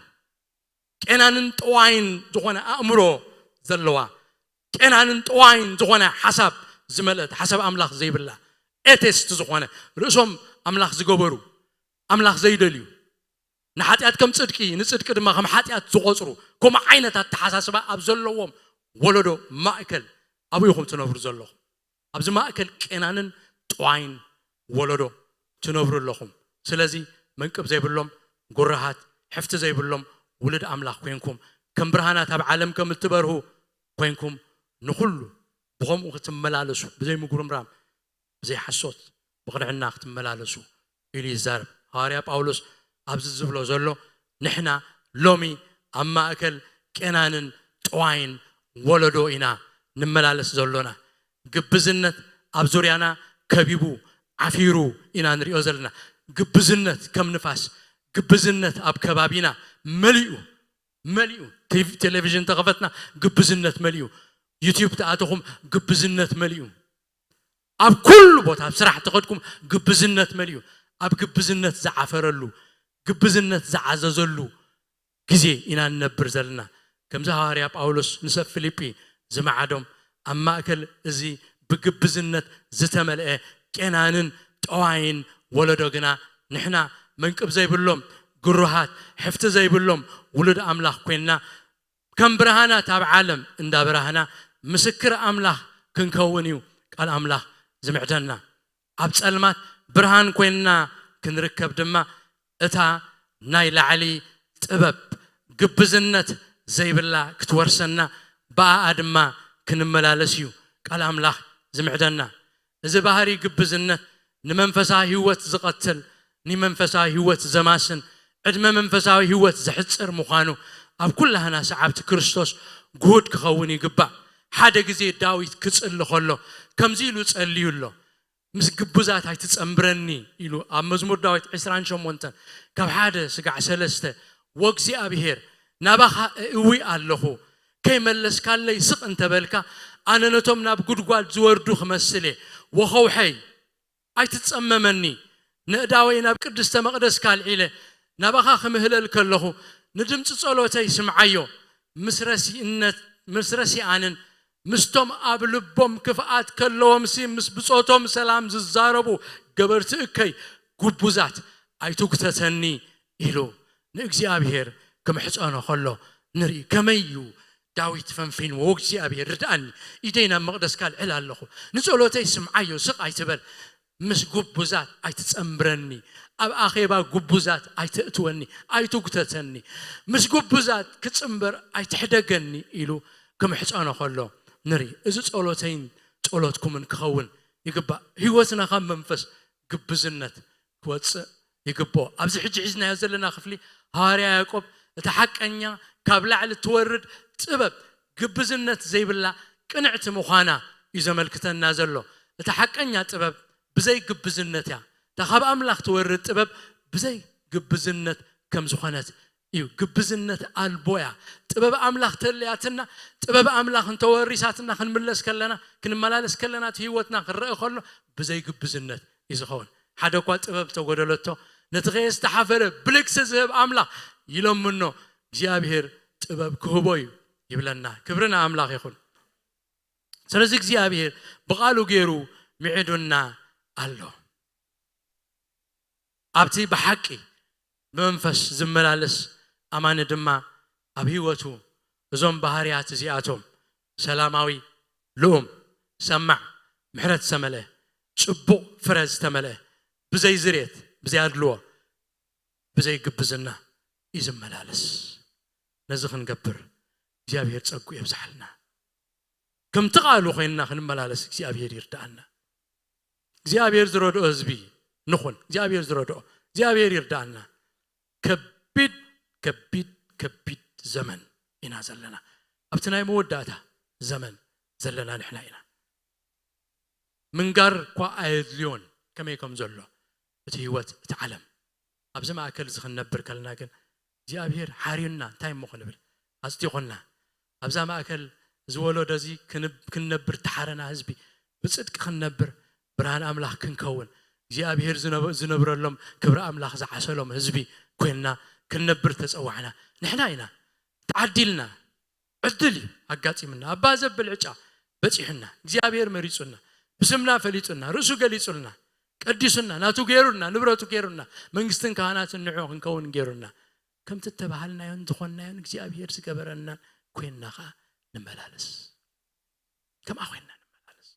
ቄናንን ጠዋይን ዝኾነ ኣእምሮ ዘለዋ፣ ቄናንን ጠዋይን ዝኾነ ሓሳብ ዝመልአት፣ ሓሳብ ኣምላኽ ዘይብላ፣ ኤቴስት ዝኾነ፣ ርእሶም ኣምላኽ ዝገበሩ፣ ኣምላኽ ዘይደልዩ፣ ንሓጢኣት ከም ጽድቂ፣ ንጽድቂ ድማ ከም ሓጢኣት ዝቖጽሩ፣ ከምኡ ዓይነት ኣተሓሳስባ ኣብ ዘለዎም ወለዶ ማእከል ኣብኡ ኢኹም ትነብሩ ዘለኹም። ኣብዚ ማእከል ቄናንን ጠዋይን ወለዶ ትነብሩ ኣለኹም። ስለዚ መንቅብ ዘይብሎም፣ ጉራሃት፣ ሕፍቲ ዘይብሎም ውሉድ ኣምላኽ ኮይንኩም፣ ከም ብርሃናት ኣብ ዓለም ከም እትበርሁ ኮይንኩም፣ ንኹሉ ብኸምኡ ክትመላለሱ፣ ብዘይ ምጉርምራም፣ ብዘይ ሓሶት፣ ብቕንዕና ክትመላለሱ ኢሉ ይዛረብ። ሃዋርያ ጳውሎስ ኣብዚ ዝብሎ ዘሎ፣ ንሕና ሎሚ ኣብ ማእከል ቄናንን ጠዋይን ወለዶ ኢና ንመላለስ ዘሎና። ግብዝነት ኣብ ዙርያና ከቢቡ ዓፊሩ ኢና ንሪኦ ዘለና። ግብዝነት ከም ንፋስ፣ ግብዝነት ኣብ ከባቢና መሊኡ፣ መሊኡ። ቲቪ፣ ቴሌቪዥን ተኸፈትና ግብዝነት መሊኡ። ዩቲዩብ ተኣተኹም ግብዝነት መሊኡ። ኣብ ኩሉ ቦታ፣ ኣብ ስራሕ ተኸድኩም ግብዝነት መሊኡ። ኣብ ግብዝነት ዝዓፈረሉ፣ ግብዝነት ዝዓዘዘሉ ግዜ ኢና ንነብር ዘለና። ከምዚ ሃዋርያ ጳውሎስ ንሰብ ፊልጲ ዝመዓዶም፣ ኣብ ማእከል እዚ ብግብዝነት ዝተመልአ ቄናንን ጠዋይን ወለዶ ግና፣ ንሕና መንቅብ ዘይብሎም፣ ግሩሃት፣ ሕፍቲ ዘይብሎም ውሉድ ኣምላኽ ኮይንና፣ ከም ብርሃናት ኣብ ዓለም እንዳበራህና፣ ምስክር ኣምላኽ ክንከውን እዩ ቃል ኣምላኽ ዝምዕደና። ኣብ ጸልማት ብርሃን ኮይንና ክንርከብ ድማ፣ እታ ናይ ላዕሊ ጥበብ፣ ግብዝነት ዘይብላ ክትወርሰና፣ ብኣኣ ድማ ክንመላለስ እዩ ቃል ኣምላኽ ዝምዕደና። እዚ ባህሪ ግብዝነት ንመንፈሳዊ ህይወት ዝቐትል፣ ንመንፈሳዊ ህይወት ዘማስን፣ ዕድመ መንፈሳዊ ህይወት ዘሕጽር ምዃኑ ኣብ ኩላህና ሰዓብቲ ክርስቶስ ግሁድ ክኸውን ይግባእ። ሓደ ግዜ ዳዊት ክጽሊ ከሎ ከምዚ ኢሉ ጸልዩ ኣሎ። "ምስ ግቡዛት ኣይትጸንብረኒ" ኢሉ ኣብ መዝሙር ዳዊት ዕስራን ሸሞንተን ካብ ሓደ ስጋዕ ሰለስተ፣ "ወእግዚኣብሔር፣ ናባኻ እእዊ ኣለኹ፣ ከይመለስካለይ ስቕ እንተበልካ፣ ኣነ ነቶም ናብ ጉድጓድ ዝወርዱ ክመስል እየ። ወኸውሐይ፣ ኣይትጸመመኒ፣ ነእዳወይ ናብ ቅድስተ መቕደስ ካልዒለ ናባኻ ክምህለል ከለኹ፣ ንድምፂ ጸሎተይ ስምዓዮ። ምስ ረሲእነት፣ ምስ ረሲኣንን ምስቶም ኣብ ልቦም ክፍኣት ከለዎምሲ ምስ ብጾቶም ሰላም ዝዛረቡ ገበርቲ እከይ ግቡዛት ኣይትጉተተኒ" ኢሉ ንእግዚኣብሔር ክምሕጸኖ ከሎ ንርኢ። ከመይ እዩ ዳዊት ፈንፊንዎ? "እግዚኣብሔር ርድኣኒ፣ ኢደይ ናብ መቕደስካ ኣልዕል ኣለኹ፣ ንጸሎተይ ስምዓዮ፣ ስቕ ኣይትበል፣ ምስ ግቡዛት ኣይትጸንብረኒ፣ ኣብ ኣኼባ ግቡዛት ኣይተእትወኒ፣ ኣይትጉተተኒ፣ ምስ ግቡዛት ክጽንበር ኣይትሕደገኒ" ኢሉ ክምሕጸኖ ከሎ ንርኢ። እዚ ጸሎተይን ጸሎትኩምን ክኸውን ይግባእ። ህይወትና ካብ መንፈስ ግብዝነት ክወፅእ ይግብኦ። ኣብዚ ሕጂ ሒዝናዮ ዘለና ክፍሊ፣ ሃዋርያ ያዕቆብ እቲ ሓቀኛ ካብ ላዕሊ ትወርድ ጥበብ፣ ግብዝነት ዘይብላ ቅንዕቲ ምዃና እዩ ዘመልክተና ዘሎ። እቲ ሓቀኛ ጥበብ ብዘይ ግብዝነት እያ። እታ ካብ ኣምላኽ ትወርድ ጥበብ ብዘይ ግብዝነት ከም ዝኾነት እዩ። ግብዝነት ኣልቦ እያ። ጥበብ ኣምላኽ ተለያትና፣ ጥበብ ኣምላኽ እንተወሪሳትና ክንምለስ ከለና፣ ክንመላለስ ከለና፣ እቲ ህይወትና ክረአ ከሎ ብዘይ ግብዝነት እዩ ዝኸውን። ሓደ እኳ ጥበብ ተጎደለቶ፣ ነቲ ከየስተሓፈረ ብልግሲ ዝህብ ኣምላኽ ይለምኖ፣ እግዚኣብሔር ጥበብ ክህቦ እዩ ይብለና። ክብሪ ንኣምላኽ ይኹን። ስለዚ እግዚኣብሔር ብቓሉ ገይሩ ምዒዱና ኣሎ። ኣብቲ ብሓቂ ብመንፈስ ዝመላለስ ኣማኒ ድማ ኣብ ህይወቱ እዞም ባህርያት እዚኣቶም፣ ሰላማዊ፣ ልኡም፣ ሰማዕ፣ ምሕረት ዝተመልአ፣ ጽቡቕ ፍረ ዝተመልአ፣ ብዘይ ዝሬት፣ ብዘይ ኣድልዎ፣ ብዘይ ግብዝና እዩ ዝመላለስ። ነዚ ክንገብር እግዚኣብሔር ጸጉ የብዝሓልና። ከምቲ ቃሉ ኮይንና ክንመላለስ እግዚኣብሔር ይርዳኣና። እግዚኣብሔር ዝረድኦ ህዝቢ ንኹን። እግዚኣብሔር ዝረድኦ፣ እግዚኣብሔር ይርዳኣና። ከቢድ፣ ከቢድ፣ ከቢድ ዘመን ኢና ዘለና። ኣብቲ ናይ መወዳእታ ዘመን ዘለና ንሕና ኢና። ምንጋር እኳ ኣየድልዮን ከመይ ከም ዘሎ እቲ ህይወት፣ እቲ ዓለም። ኣብዚ ማእከል እዚ ክንነብር ከለና ግን እግዚኣብሔር ሓርዩና እንታይ እሞ ክንብል? ኣጽዲቑና። ኣብዛ ማእከል እዚ ወለዶ እዚ ክንብ-፣ ክንነብር ተሓረና ህዝቢ፣ ብጽድቂ ክንነብር፣ ብርሃን ኣምላኽ ክንከውን፣ እግዚኣብሔር ዝነብ-፣ ዝነብረሎም፣ ክብሪ ኣምላኽ ዝዓሰሎም ህዝቢ ኮይንና ክንነብር ተጸዋዕና። ንሕና ኢና ተዓዲልና። ዕድል እዩ ኣጋጢምና። ኣባ ዘብል ዕጫ በጺሑና። እግዚኣብሔር መሪጹና። ብስምና ፈሊጡና። ርእሱ ገሊጹልና። ቀዲሱና። ናቱ ገይሩና። ንብረቱ ገይሩና። መንግስትን ካህናትን ንዑ ክንከውን ገይሩና። ከምቲ እተባሃልናዮን ዝኾንናዮን እግዚኣብሔር ዝገበረናን ኮይንና ኸኣ ንመላለስ። ከምኣ ኮይንና ንመላለስ።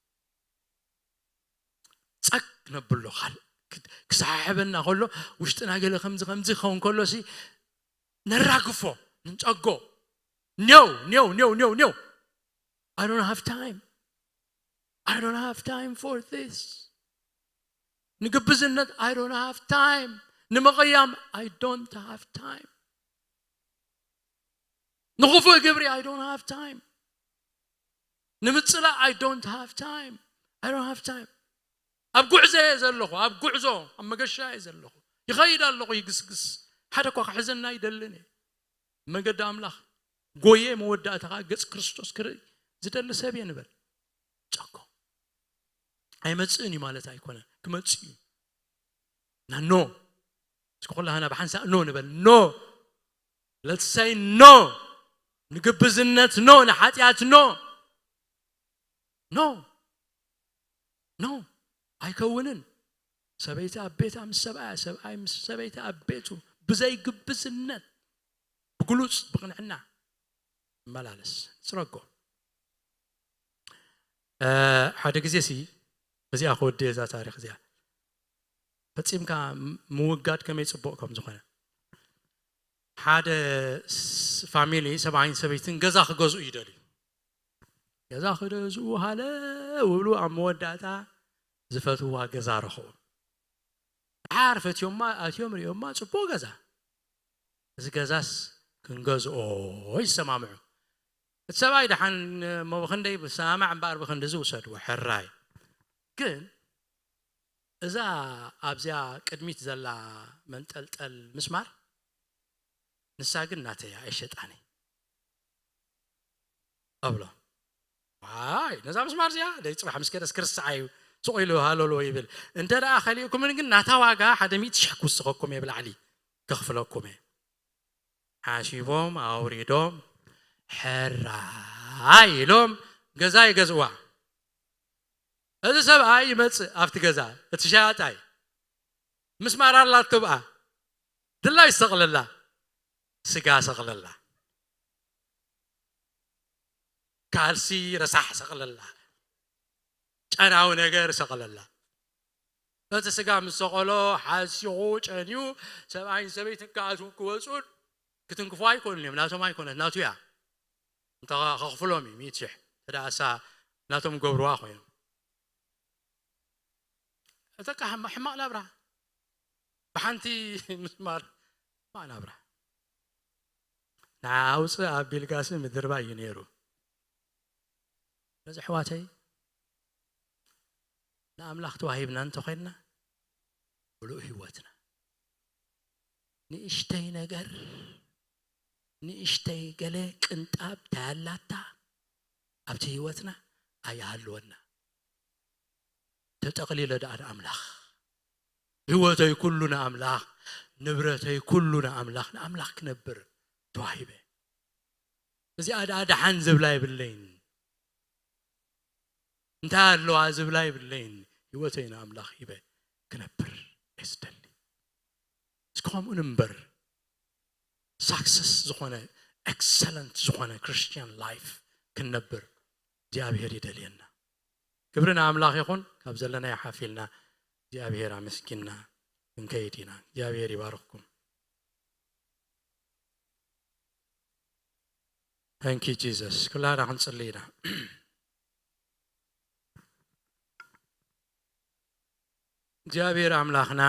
ጸግ ነብሎ። ካል-፣ ክድ-፣ ክሰሓሕበና ከሎ፣ ውሽጥና ገለ ከምዚ ከምዚ ክኸውን ከሎ ሲ ነራግፎ፣ ንጸጎ። No, no, no, no, no. I don't have time. I don't have time for this. ንግብዝነት I don't have time. ንምቕያም I don't have time. ንኽፉእ ግብሪ I don't have time. ንምጽላእ I don't have time. I don't have time. ኣብ ጉዕዞ እየ ዘለኹ፣ ኣብ ጉዕዞ፣ ኣብ መገሻ እየ ዘለኹ። ይኸይድ ኣለኹ፣ ይግስግስ። ሓደ እኳ ክሕዘና ኣይደልን እየ። መገዲ ኣምላኽ ጎየ፣ መወዳእታ ኸኣ ገጽ ክርስቶስ ክርኢ ዝደሊ ሰብ እየ ንበል። ጸጎ። ኣይመጽእን እዩ ማለት ኣይኮነን፣ ክመጽእ እዩ። እና ኖ። እስኪ ኩላህና ብሓንሳእ ኖ ንበል። ኖ። Let's say no. ንግብዝነት ኖ፣ ንሓጢኣት ኖ። ኖ። ኖ። ኣይከውንን። ሰበይቲ ኣብ ቤታ ምስ ሰብኣያ፣ ሰብኣይ ምስ ሰበይቲ ኣብ ቤቱ፣ ብዘይ ግብዝነት፣ ብግሉጽ፣ ብቕንዕና ይመላለስ። ጽረጎ። እ፣ ሓደ ግዜ ሲ፣ እዚኣ ክወዲ እዛ ታሪኽ እዚኣ። ፈጺምካ ም-፣ ምውጋድ ከመይ ጽቡቕ ከም ዝኾነ። ሓደ ስ-፣ ፋሚሊ፣ ሰብኣይን ሰበይትን ገዛ ክገዝኡ ይደልዩ። ገዛ ክገዝኡ ሃለው ይብሉ፣ ኣብ መወዳእታ ዝፈትውዋ ገዛ ረኸቡ። ድሓር ፈትዮማ፣ ኣትዮም ሪኦማ፣ ጽቡቕ ገዛ። እዚ ገዛስ ክንገዝኦ ይሰማምዑ። እቲ ሰብኣይ ደሓን እሞ ብኽንደይ ብሰማማዕ እምበኣር ብኽንዲ እዚ ውሰድዎ፣ ሕራይ። ግን እዛ ኣብዚኣ ቅድሚት ዘላ መንጠልጠል ምስማር፣ ንሳ ግን ናተይ እያ፣ ኣይሸጣን እየ እብሎ። ዋይ፣ ነዛ ምስማር እዚኣ ደይ ጽባሕ ምስ ከደስ ክርስዓዩ ስቕ ኢሉ ሃለሎ ይብል። እንተ ደኣ ከሊእኩምን ግን ናታ ዋጋ ሓደ ሚእቲ ሽሕ ክውስኸኩም እየ ብላዕሊ ከኽፍለኩም እየ። ሓሲቦም ኣውሪዶም ሕራይ ኢሎም ገዛ ይገዝእዋ። እዚ ሰብኣይ ይመጽእ ኣብቲ ገዛ፣ እቲ ሸያጣይ። ምስማር ኣላቶ ብኣ። ድላይ ሰቕለላ፣ ስጋ ሰቕለላ፣ ካልሲ ረሳሕ ሰቕለላ፣ ጨናዊ ነገር ሰቕለላ። እቲ ስጋ ምስ ሰቐሎ ሓሲኹ ጨንዩ፣ ሰብኣይን ሰበይትን ክኣትዉን ክወጹን ክትንክፎ ኣይኮኑን እዮም። ናቶም ኣይኮነት፣ ናቱ እያ። እንተ ኸኽፍሎም እዩ ሚእቲ ሽሕ። እንተ ደኣ እሳ ናቶም ገብርዋ ኮይኖም። እተካ ሕማ-፣ ሕማቕ ናብራ። ብሓንቲ ምስማር ሕማቕ ናብራ። ንዓ ኣውፅእ ኣቢልካሲ ምድርባ እዩ ነይሩ። ስለዚ ኣሕዋተይ፣ ንኣምላኽ ተዋሂብና እንተኾይንና፣ ምሉእ ህይወትና፣ ንእሽተይ ነገር፣ ንእሽተይ ገለ ቅንጣብ ታያላታ ኣብቲ ህይወትና ኣይሃልወና። ተጠቕሊለ ደኣ ንኣምላኽ። ህይወተይ ኩሉ ንኣምላኽ፣ ንብረተይ ኩሉ ንኣምላኽ፣ ንኣምላኽ ክነብር ተዋሂበ። እዚኣ ደኣ ደሓን ዝብላ የብለይን። እንታይ ኣለዋ ዝብላ የብለይን። ህይወተይ ንኣምላኽ ሂበ ክነብር እየ ዝደሊ። እስኪ ከምኡ ንንበር። ሳክሰስ ዝኾነ፣ ኤክሰለንት ዝኾነ ክርስቲያን ላይፍ ክንነብር እግዚኣብሔር ይደልየና። ክብሪ ንኣምላኽ ይኹን። ካብ ዘለናዮ ሓፍ ኢልና እግዚኣብሔር ኣመስጊንና ክንከይድ ኢና። እግዚኣብሔር ይባርኽኩም። Thank you, Jesus. ኩላና ክንጽሊ ኢና። እግዚኣብሔር ኣምላኽና፣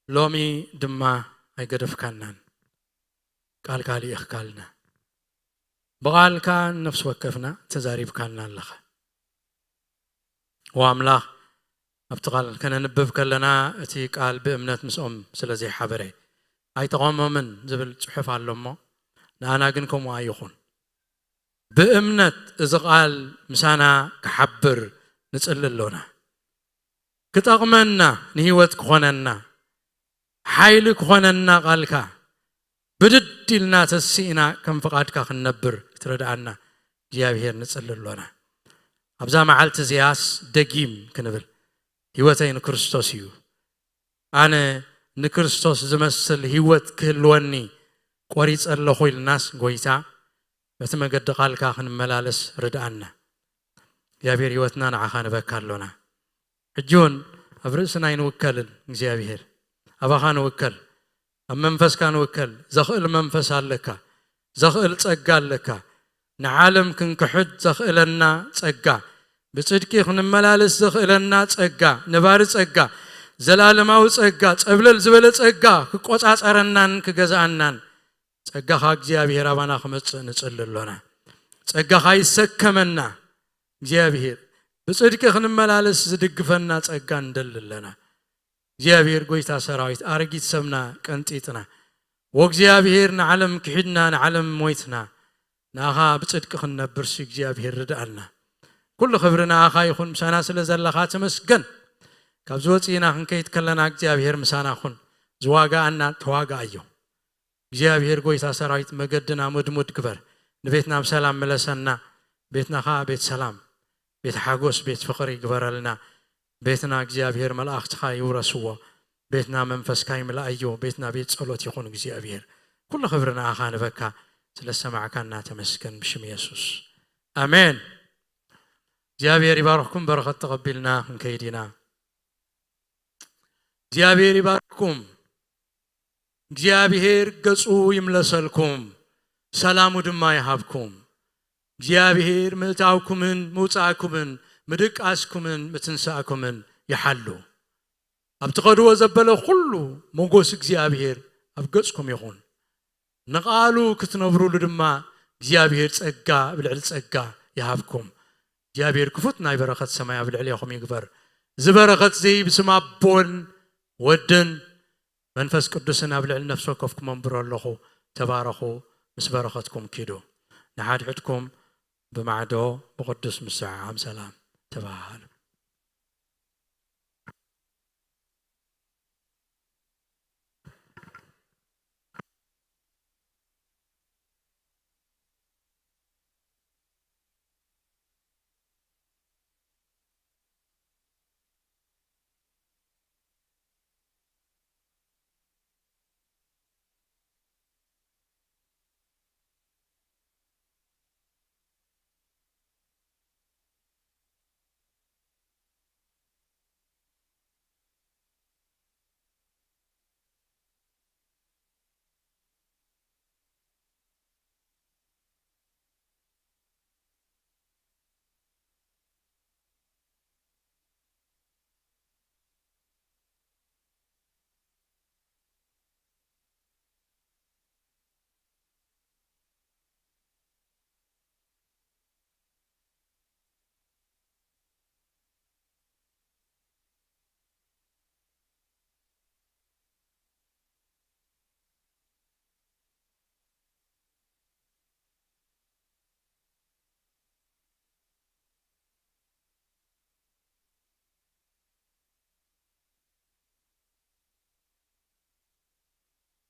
ሎሚ ድማ ኣይገደፍካናን፣ ቃልካ ልኢኽካልና። ብቓልካ ነፍሲ ወከፍና ተዛሪብካልና ኣለኻ። ወኣምላኽ፣ ኣብቲ ቃል ከነንብብ ከለና፣ እቲ ቃል ብእምነት ምስኦም ስለ ዘይሓበረ ኣይጠቐሞምን ዝብል ጽሑፍ ኣሎ እሞ፣ ንኣና ግን ከምኡ ኣይኹን። ብእምነት እዚ ቃል ምሳና ክሓብር ንጽሊ ኣሎና። ክጠቕመና፣ ንህይወት ክኾነና፣ ሓይሊ ክኾነና ቃልካ ብድድ ኢልና ተሲእና ከም ፍቓድካ ክንነብር ክትረድኣና እግዚኣብሔር ንጽሊ ኣሎና። ኣብዛ መዓልቲ እዚኣስ ደጊም ክንብል፣ ህይወተይ ንክርስቶስ እዩ፣ ኣነ ንክርስቶስ ዝመስል ህይወት ክህልወኒ ቆሪጸ ኣለኹ ኢልናስ፣ ጎይታ፣ በቲ መገዲ ቃልካ ክንመላለስ ርድኣና። እግዚኣብሔር፣ ህይወትና ንዓኻ ንበካ ኣሎና። ሕጂ እውን ኣብ ርእስና ኣይንውከልን እግዚኣብሔር፣ ኣባኻ ንውከል፣ ኣብ መንፈስካ ንውከል። ዘኽእል መንፈስ ኣለካ፣ ዘኽእል ጸጋ ኣለካ። ንዓለም ክንክሕድ ዘኽእለና ጸጋ፣ ብጽድቂ ክንመላለስ ዘኽእለና ጸጋ፣ ነባሪ ጸጋ፣ ዘላለማዊ ጸጋ፣ ጸብለል ዝበለ ጸጋ ክቆጻጸረናን ክገዝኣናን ጸጋኻ እግዚኣብሔር ኣባና ክመጽእ ንጽሊ ኣሎና። ጸጋኻ ይሰከመና እግዚኣብሔር፣ ብጽድቂ ክንመላለስ ዝድግፈና ጸጋ ንደሊ ኣለና። እግዚኣብሔር ጎይታ ሰራዊት፣ ኣረጊት ሰብና ቀንጢጥና፣ ወእግዚኣብሔር ንዓለም ክሒድና ንዓለም ሞይትና፣ ንኣኻ ብጽድቂ ክንነብርሲ እግዚኣብሔር ርድኣልና። ኩሉ ክብሪ ንኣኻ ይኹን፣ ምሳና ስለ ዘለኻ ተመስገን። ካብዚ ወጺእና ክንከይድ ከለና እግዚኣብሔር ምሳና ኩን፣ ዝዋጋኣና ተዋጋኣዮ። እግዚኣብሔር ጎይታ ሰራዊት መገድና ምድሙድ ግበር። ንቤትና ብሰላም ምለሰና። ቤትና ኸዓ ቤት ሰላም፣ ቤት ሓጎስ፣ ቤት ፍቕሪ ግበረልና። ቤትና እግዚኣብሔር መላእኽትኻ ይውረስዎ። ቤትና መንፈስካ ይምልኣዮ። ቤትና ቤት ጸሎት ይኹን እግዚኣብሔር። ኩሉ ክብሪ ንኣኻ ንበካ። ስለ ሰማዕካና ተመስገን ብሽም የሱስ። ኣሜን። እግዚኣብሔር ይባርኽኩም። በረኸት ተቐቢልና ክንከይድ ኢና። እግዚኣብሔር ይባርኽኩም። እግዚኣብሔር ገጹ ይምለሰልኩም፣ ሰላሙ ድማ ይሃብኩም። እግዚኣብሔር ምእታውኩምን ምውጻእኩምን ምድቃስኩምን ምትንሳእኩምን ይሓሉ። ኣብ ትኸድዎ ዘበለ ኩሉ ሞጎስ እግዚኣብሔር ኣብ ገጽኩም ይኹን። ንቓሉ ክትነብሩሉ ድማ እግዚኣብሔር ጸጋ ኣብ ልዕሊ ጸጋ ይሃብኩም። እግዚኣብሔር ክፉት ናይ በረኸት ሰማይ ኣብ ልዕሌኹም ይግበር። እዚ በረኸት እዚ ብስም ኣቦን ወድን መንፈስ ቅዱስን ኣብ ልዕሊ ነፍሲ ወከፍኩም ኣንብሮ ኣለኹ። ተባረኹ፣ ምስ በረኸትኩም ኪዱ። ንሓድሕድኩም ብማዕዶ ብቕዱስ ምስዕዓም ሰላም ተባሃሉ።